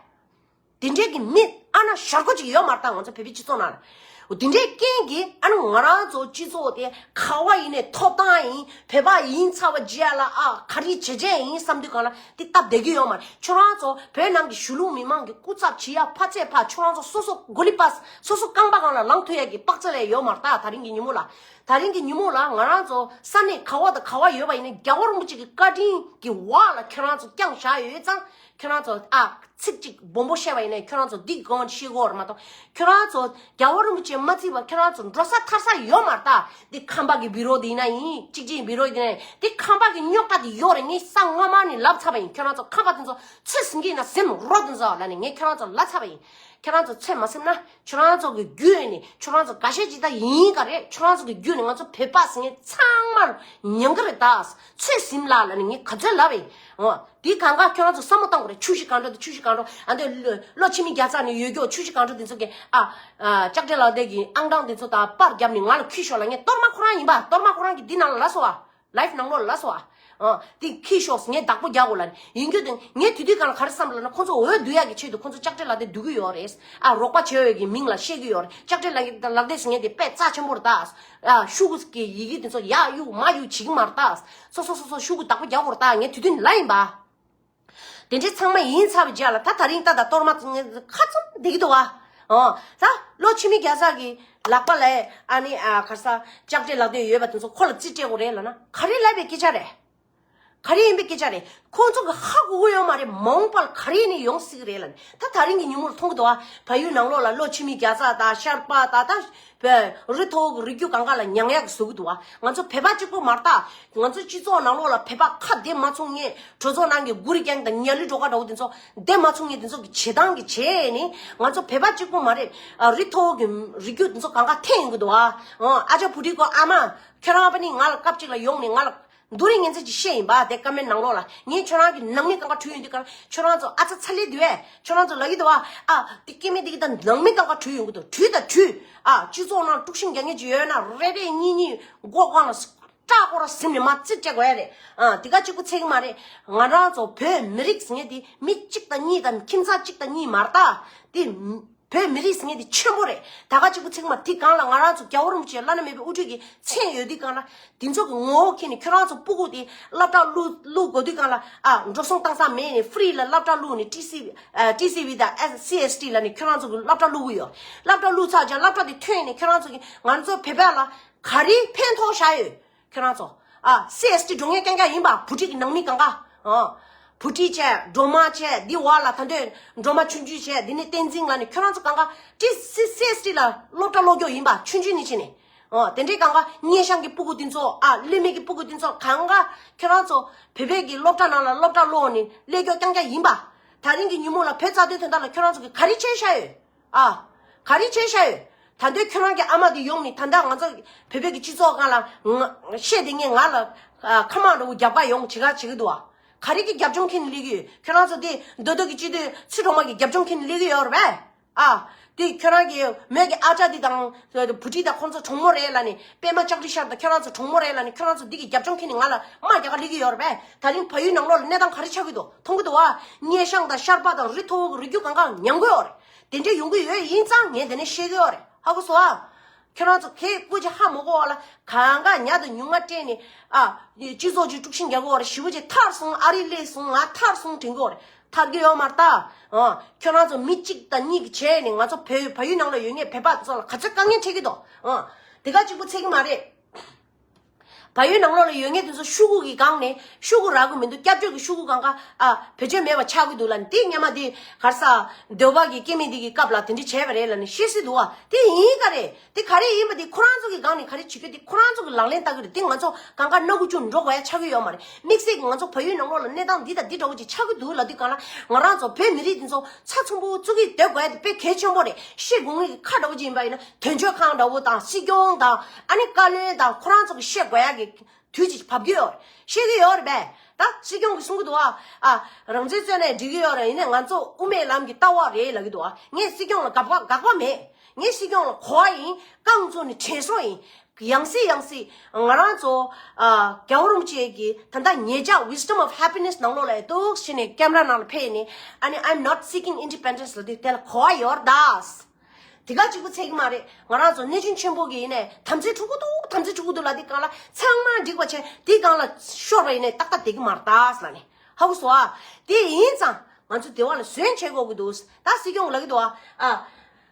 དེ་འདྲས་ཀྱི་མི་ཨ་ན་ཞར་གོ་ཅིག་ཡོད་མ་རེད་ད། ང་ཚོ་བོད་པའི་སྤྱི་ཚོགས་ནང་ལ། འོ་དེ་འདྲས་རྐྱེན་གྱིས་ཨ་ནི་ང་རང་ཚོ་སྤྱི་ཚོགས་དེ་ག་བ་ཡིན་ནའི་ཐོབ་ཐང་ཡིན། བོད་པ་ཡིན་ཚར་བ་རྗེས་ལ་ཨ་ག་རེ་བྱེད་བྱེད་ཡིན་བསམ་དུས་གང་ལ་དེ་སྟབས་བདེ་གི་ཡོད་མ་རེད། ཁྱོད་རང་ཚོ་བོད་ནང་གི་གཞིས་ལུས་མི་མང་གི་སྐུ་ཚབ་བྱེད་ཡ་ཕར་ཚད་ཕར་ཁྱོད་རང་ཚོ་སོ་སོ་གོ་ལི་པ་སོ་སོ་རྐང་པ་སྒང་ལ་ལངས་ཐུབ་ཡ་གི་དཔག་ཚད་ལས་ཡོད་མ་རེད་ད། ད་རིང་གི་ཉིན་མོ་ལ་ད་རིང་གི་ཉིན་མོ་ལ་ང་རང་ཚོ་ས་གནས་ག་བ་དང་ག་བ་ཡོད་པ་ཡིན་ནའི་རྒྱལ་བ་རིན་པོ་ཆེ་གི་བཀའ་དྲིན་གི་འོག་ལ་ཁྱོད་རང་ཚོ་བསྐྱངས་བཞག་ཡོད་ཙང་། ཁྱོད་རང་ཚོ་ཨ་ཚིག་གཅིག་སྦོམ་པོ་བཤད་པ་ཡིན་ན་ཁྱོད་རང་ཚོ་འདི་གང་ཤེས་གོ་ར་མ་གཏོགས་ཁྱོད་རང་ཚོ་རྒྱལ་བ་རིན་པོ་ཆེ་མ་བརྩིས་པ་ཁྱོད་རང་ཚོ་འགྲོ་ས་ཐར་ས་ཡོད་མ་རེད་ད། འདི་ཁམས་པ་གི་བི་རོ་འདི་ཡིན་ན་ཡིན། གཅིག་གཅིག་བི་རོ་འདི་ཡིན་ན་ཡིན། འདི་ཁམས་པ་གི་རྙོག་དྲ་འདི་ཡོད་རེད། ངས་ས་སྔ་མ་ནས་ལབ་ཚར་བ་ཡིན། ཁྱོད་རང་ཚོ་ཁམས་པ་དེ་ཚོ་ཚོད་ཟིན་གྱི་ཡིན་ན་ཟིན་རོགས་དེ་ཚོ་ལབ་ནས་ངས་ཁྱོད་རང་ཚོ་ལབ་ཚར་བ་ཡིན། ཁྱོད་རང་ཚོ་ཚོད་མ་ཟིན་ན་ཁྱོད་རང་ཚོ་གི་རྒྱུད་ནས་ཁྱོད་རང་ཚོ་འགའ་ཤས་ཅིག་ད་ཡིན་ག་རེད། ཁྱོད་རང་ཚོ་གི་རྒྱུད་ནས་ང་ཚོ་བོད་པ་ཟེར་མཁན་ཚང་མར་ཉན་གི་རེད་ད། ཚོད་ཟིན་ལ་ལབ་ནས་ངས་ག་ཚོད་ལབ་པ་ཡིན། འོ། དེའི་གང་ག་ཁྱོད་རང་ཚོ་བསམ་བློ་གཏོང་དགོས་རེད། ཆུ་བཞི་སྒང་དྲུག་དང་ཆུ་བཞི་སྒང་དྲུག་ཨ་འདི་ལོ་ལོ་ཕྱི་མི་རྒྱལ་ས་ནས་ཡོད་རྒྱུ་ཆུ་བཞི་སྒང་དྲུག་དེ་ཚོ་གི་ཨ་ཨ་ལྕགས་སྤྲེལ་ལགས་དེ་གི་ཨང་གྲངས་དེ་ཚོ་དང་པར་བརྒྱབ་ནས་ང་ལ་ཁྱི་ཤོག་ལ་ངས་གཏོར་མ་ཁོ་རང་ཡིན་པ། གཏོར་མ་ཁོ་རང་གི་འདི་ནང་ལ་ལབ་སོང་བ། ལའིབ་ནང་ལོགས་ལ་ལབ་སོང་བ། ཨ་དེ་ཁྱི་ཤོག་ངས་བདག་པོ་རྒྱག་དགོས་ལ་ཡིན་རྒྱུ་དེ་ངས་དེ་དུས་གང་ལ་ག་རེ་བསམ་ལ་ན་ཁོ་ཚོ་འོས་བསྡུ་ཡག་གི་ཆེད་དུ་ཁོ་ཚོ་ལྕགས་སྤྲེལ་ལགས་དེ་བསྡུ་གི་ཡོད་རེད། ཨ་རོགས་པ་བྱེད་འོས་ཀྱི་མིང་ལ་བཤད་ཀྱི་ཡོད་རེད། ལྕགས་སྤྲེལ་ལགས་ལགས་དེ་ཟེར་མཁན་དེ་དཔེ་རྩ་ཆེན་པོ་རེད་ད། ཨ་ཤུ་གུ་གི་ཡི་གེ་དེ་ཚོ་ཡག་གཡུག་མ་གཡུག་བྱེད་ཀྱི་མ་རེད་ད། སོ་སོ་སོ་སོ་ཤུ་གུ་བདག་པོ་རྒྱག་དགོས་རེད་ད། ངས་དུས་དུས་ལ་ཡིན་པ། དེ་འདྲའི་ཚང་མ་ཡིན་ཚར་བའི་རྗེས་ལ་ད་ད་རིང་ད་ད་གཏོར་མ་ངས་ཁ་ཚུམ་བསྡད་ཀྱི་འདུག་བ། ཨོ། ད་ལོ་ཕྱི་མི་རྒྱལ་ས་གི་ལག་པ་ལ་ཨ་ནི་ཨ་ག་ས་ལྕགས་སྤྲེལ་ལག་དེ་ཡོད་པ་དེ་ཚོ་ཁོ་ལ་རྩིས་སྤྲད་དགོས་རེད་ལབ་ན་ག་རེ་ལབ་པའི་སྐད་ཆ་རེད། ག་རེ་ཡིན་པའི་སྐད་ཆ་རེད། ཁོང་ཚོ་གི་ཧ་གོ་གི་ཡོད་མ་རེད། མ་འོངས་པ་ལ་ག་རེ་ནས་ཡོང་སྲིད་གི་རེད་ལབ་ནས་ད་ད་རིང་གི་ཉིན་མོར་མཐོང་གི་འདུག་བ། བལ་ཡུལ་ནང་ལོགས་ལ་ལོ་ཕྱི་མི་རྒྱལ་ས་དང་ཤར་པ་དང་ད་བལ་རི་མཐོ་བོ་གི་རི་རྒྱུད་གང་ག་ལ་མྱང་ཡག་གི་བཟོ་གི་འདུག་བ། ང་ཚོ་བོད་པ་གཅིག་པོ་མ་རེད་ད། ང་ཚོ་སྤྱི་ཚོགས་ནང་ལོགས་ལ་བོད་པ་ཁ་བདེ་མ་ཚུགས་མཁན་གྲོས་ཚོགས་ནང་གི་གུ་རི་རྒྱང་དང་ཉ་ལི་སྒྲོ་ཁ་འདྲ་བོ་དེ་ཚོ་བདེ་མ་ཚུགས་མཁན་དེ་ཚོ་གི་བྱེད་སྟངས་ཀྱི་བྱས་ནས་ང་ཚོ་བོད་པ་གཅིག་པོ་མ་རེད། ཨ་རི་མཐོ་བོ་གི་རི་རྒྱུད་དེ་ཚོ་གང་ག་འཐེན་ཡོང་གི་འདུག་བ། ཨ་ཅག་བུ་ཁྲིད་ཁོ་ཨ་མ་ཁྱོད་རང་པ་ནི་ང་ལ་སྐབས་གཅིག་ལ་ཡོང་ནས་ང་ལ། འདུ་རིང་ངན་ཚད་ཀྱི་བཤད་ཡིན་པ་དེ་ཀ་མེན་ནང་ལོགས་ལ། ངས་ཁྱོད་རང་གི་ནང་མི་གང་ག་བྲུས་ཡོང་དུས་གང་ཁྱོད་རང་ཚོ་ཨ་ཚ་ཚ་ལེ་འདུག་ཨེ། ཁྱོད་རང་ཚོ་ལ་ཡིད་དུ་བ་ཨ་དེ་སྐྱེ་མི་དེ་གི་ད་ནང་མི་གང་ག་བྲུས་ཡོང་གི་འདུག་བྲུས་ད་བྲུས། ཨ་སྤྱི་ཚོགས་ནང་དཀྲུག་ཤིང་རྒྱག་མཁན་ཅིག་ཡོད་ན་རེ་རེ་གཉིས་གཉིས་མགོ་སྒང་ལ་སྐྲག་སྐོར་ཟིན་ནས་མ་རྩིས་སྤྲད་དགོས་ཡ་རེད། ཨ་དེ་ག་གཅིག་པུ་ཚད་ཀྱི་མ་རེད། ང་རང་ཚོ་བོད་མི་རིགས་ཟེར་མཁན་དེ་མི་གཅིག་དང་གཉིས་དང་ཁྱིམ་ཚང་གཅིག་དང་གཉིས་མ་རེད་ད། དེ་བོད་མི་རིགས་ཟེར་མཁན་དེ་ཆེན་པོ་རེད། ད་ག་གཅིག་པུ་ཚིག་མ་དེ་གང་ལ་ང་རང་ཚོ་རྒྱལ་བ་རིན་པོ་ཆེ་བླ་ན་མེད་པའི་དབུ་ཁྲིད་ཀྱི་མཚན་ཡོད་དུས་གང་ལ་དེ་ཚོ་གི་ངོ་བོ་ཁྱེར་ནས་ཁྱོད་རང་ཚོ་སྤུ་གུ་དེ་སློབ་གྲྭ་བླུག་བླུག་དགོས་དུས་གང་ལ་ཨ་འགྲོ་སོང་བཏང་ས་མེད་ནས་ཧྥི་རི་ལ་སློབ་གྲྭ་བླུག་ནས་ཊི་སི་ཨ་ཊི་སི་ཝི་དང་ཨེ་སི་ཨེ་སི་ཊི་ལ་ནས་ཁྱོད་རང་ཚོ་གི་སློབ་གྲྭ་བླུག་གི་ཡོད། སློབ་གྲྭ་བླུག་ཚར་རྗེས་སློབ་གྲྭ་དེ་ཐོན་ནས་ཁྱོད་རང་ཚོ་གི་ང་ཚོ་བོད་པ་ལ་ག་རེ་ཕན་ཐོགས་བཞག་ཡོད། ཁྱོད་རང་ཚོ། ཨ་སི་ཨེ་སི་ཊི་འགྲོ་མཁན་རྐྱང་རྐྱང་ཡིན་པ། བུ་ཁྲིད་ཀྱི་ནང་མི་གང་ག་ཨ་བུ་ཁྲིད་བྱས། སྒྲོལ་མ་བྱས། འདི་བ་ལ་ད་འདོད་སྒྲོལ་མ་ཆུང་ཆུང་བྱས། འདི་ནས་བསྟན་འཛིན་ལ་ནི་ཁྱོད་རང་ཚོ་གང་ག་ཏི་སི་སི་ཨེ་སི་ཊི་ལ་སློབ་གྲྭ་སློབ་སྐྱོར་ཡིན་པ། ཆུང་ཆུང་ནས་བྱས་ནས། ཨ་དེ་འདྲའི་གང་ག་སྙེ་ཤང་གི་སྤུ་གུ་འདི་ཚོ། ཨ་ལུས་མེད་ཀྱི་སྤུ་གུ་འདི་ཚོ་གང་ག་ཁྱོད་རང་ཚོ་བོད་པའི་གི་སློབ་གྲྭ་ནང་ལ་སློབ་གྲྭ་སློབ་ནས་ཀླད་ཀྱོག་རྐྱང་རྐྱང་ཡིན་པ། ད་རིང་གི་ཉིན་མོ་ལ་བོད་རྩ་དོན་དོན་དག་ལ་ཁྱོད་རང་ཚོ་གི་ག་རེ་བྱས་བཞག་ཡོད། ཨ། ག་རེ་བྱས་བཞག་ཡོད། ད་འདོད་ཁྱོད་རང་གི་ཨ་མ་དེ་ཡོང་ནས་ད་ལྟ་ང་ཚོ་བོད་པའི་གི་སྤྱི་ཚོགས་སྒང་ལ་ང་བཤད་དེ་ངས་ང་ལ་ཨ་ཁ་མང་འདྲ་བོ་རྒྱབ་ཁ་ཡོང་བྱེད་ག་བྱེད་གི་འདུག་ཨ། ག་རེ་གི་རྒྱབ་ལྗོངས་ཁྱེར་ནས་སླེབས་གི་ཡོད། ཁྱོད་རང་ཚོ་དེ་མདོ་སྟོད་ཀྱི་སྤྱི་འཐུས་ཚུལ་གྲོགས་མ་གི་རྒྱབ་ལྗོངས་ཁྱེར་ནས་སླེབས་གི་ཡོད་རེད་པས། ཨ། དེ་ཁྱོད་རང་གི་མོས་ཀྱི་ཨ་ཅག་དེ་དང་བུ་ཁྲིད་དང་ཁོང་ཚོ་གྲོགས་མོ་རེད་ལབ་ནས། པད་མ་ལྕགས་རི་ཤར་དང་ཁྱོད་རང་ཚོ་གྲོགས་མོ་རེད་ལབ་ནས། ཁྱོད་རང་ཚོ་འདི་གི་རྒྱབ་ལྗོངས་ཁྱེར་ནས་ང་ལ་དམག་རྒྱག་ག་སླེབས་གི་ཡོད་རེད་པས། ད་རིང་བལ་ཡུལ་ནང་ལོགས་ལ་གནས་སྟངས་ག་རེ་ཆགས་གི་འདུག་མཐོང་གི་འདུག་བ། སྙེ་ཤང་དང་ཤར་པ་དང་རི་མཐོ་བོ་གི་རི་རྒྱུད་གང་ག་ཉམས་གི་ཡོད་རེད། དེ་འདྲས་ཡོང་གི་ཡོད། ཡིན་ཙང་ངས་དེ་ནས་བཤད་གི་ཡོད་རེད། ཧ་གོ་སོང་ཨ། ཁྱོད་རང་ཚོ་ཁྱེད་སྐུ་མཁྱེན་ཧ་མ་གོ་བ་ལ་གང་ག་ཉག་དང་ཉུང་མ་སྤྲད་ནས། ཨ། སྤྱི་ཚོགས་ཀྱི་དཀྲུག་ཤིང་རྒྱག་གི་ཡོད་རེད། ཞི་བོ་ཅིག་ཐར་སོང་། ཨ་རི་སླེབས་སོང་། ང་ཐར་སོང་དྲན་གི་ཡོད་རེད། ཐར་གི་ཡོད་མ་རེད་ད། ཨ། ཁྱོད་རང་ཚོ་མི་གཅིག་དང་གཉིས་ཀྱི་བྱས་ནས་ང་ཚོ་བལ་བལ་ཡུལ་ནང་ལ་ཡོད་མཁན་བོད་པ་ཚོ་ལ་ག་ཚོད་དཀའ་ངལ་འཕྲད་ཀྱི་འདུག་ཨ། དེ་ག་གཅིག་པུ་ཚད་ཀྱི་མ་རེད། བལ་ཡུལ་ནང་ལོགས་ལ་ཡོད་མཁན་དེ་ཚོ་ཤོག་གུ་གི་སྒང་ནས་ཤོག་གུ་རག་གི་མི་འདུག་སྐྱབས་བཅོལ་གྱི་ཤོག་གུ་གང་ག་ཨ་བེད་སྤྱོད་མེད་པ་ཆགས་ཀྱི་འདུག་ལབ་ནས། དེ་སྔོན་མ་དེ་ག་རེ་ཟ། འདོད་པ་གི་སྐྱེ་དམན་དེ་གི་སྐབས་ལ་དེ་འདྲ་བྱས་པ་རེད་ལབ་ནས་བཤད་སྲིད་འདུག་ཨ། དེ་ཡིན་ག་རེད། དེ་ག་རེ་ཡིན་པ་དེ་ཁོ་རང་ཚོ་གི་སྒང་ནས་ག་རེ་བྱེད་རྒྱུ་དེ་ཁོ་རང་ཚོ་གི་ལག་ལེན་བསྟར་གི་རེད། དེ་ང་ཚོ་གང་ག་སྣ་ཁུག་ཅུང་འགྲོ་དགོས་ཡ་ཆགས་ཀྱི་ཡོད་མ་རེད། དམིགས་བསལ་གྱི་ང་ཚོ་བལ་ཡུལ་ནང་ལོགས་ལ་གནས་སྟངས་འདི་དང་འདི་འདྲ་བོ་ཅིག་ཆགས་ཀྱི་འདུག་ལབ་དུས་སྒང་ལ། ང་རང་ཚོ་བོད་མི་རིགས་འདི་ཚོ་ཚ་ཚུམ་པོ་བཙུགས་ཀྱི་སྡོད་དགོས་ཡ་དེ་དཔེ་གལ་ཆེན་པོ་རེད། བཤད་དགོས་ངེས་ཀྱི་ཁ་འདྲ་བོ་ཅིག་ཡིན་པ་ཡིན་ན། དོན་གཅོད་ཁང་འདྲ་བོ་དང་སྲིད་སྐྱོང་དང་ཨ་ནི་བཀའ་བློན་དང་ཁོ་རང་ཚོ་གི་བཤད་དགོས་ཡ་གི་དུས་ཅིག་བབས་ཀྱི་ཡོད་རེད། བཤད་ཀྱི་ཡོད་རེད་པས། ད་སྲིད་སྐྱོང་གིས་གསུང་གི་འདུག་ཨ། ཨ། རང་བཙན་རྩོད་ནའི་འགྲིག་གི་ཡོད་རེད། ཡིན་ནའི་ང་ཚོ་དབུ་མའི་ལམ་གྱི་ལྟ་བ་རེད་ལབ་ཀྱི་འདུག་ཨ། ངས་སྲིད་སྐྱོང་ལ་དགག་པ་དགག་པ་མེད། ངས་སྲིད་སྐྱོང་ལ་གོ་བ་ཡིན། རྐང་བཙུགས་ནས་དྲན་གསོ་ཡིན། ཡང་སྲིད་ཡང་སྲིད་ང་རང་ཚོ་ཨ་རྒྱལ་བ་རིན་པོ་ཆེ་གི་ད་ལྟ་ཉེ་ཆར་Wisdom of Happiness ནང་ལོགས་ལ་འདུག་བྱས་ནས་ཀེམ་ར་ནང་ལ་ཕེབས་ནས། ཨ་ནི་I'm not seeking independence ལབ་དུས་དེ་ལ་གོ་བ་ཡོད་རེད་ད། དེ་ག་གཅིག་པུ་ཚད་ཀྱི་མ་རེད། ང་རང་ཚོ་གནས་ཆེན་ཆེན་པོ་གི་ཡིན་ནའི་དམ་ཚིག་འཁྲུག་གི་འདུག་དམ་ཚིག་འཁྲུག་གི་འདུག་ལབ་དུས་སྒང་ལ་ཚང་མ་འགྲིག་པ་བྱས། དེའི་སྒང་ལ་ཤོར་བ་ཡིན་ནའི་ཏག་ཏག་བསྡད་ཀྱི་མ་རེད་ད་ལབ་ནས། ཧ་གོ་སོང་ཨ། དེ་ཡིན་ཙང་ང་ཚོ་སྡེ་བ་ལ་ཟོན་བྱེད་དགོས་ཀྱི་འདུག་ད་སྲིད་སྐྱོང་ལབ་ཀྱི་འདུག་ཨ། ཨ།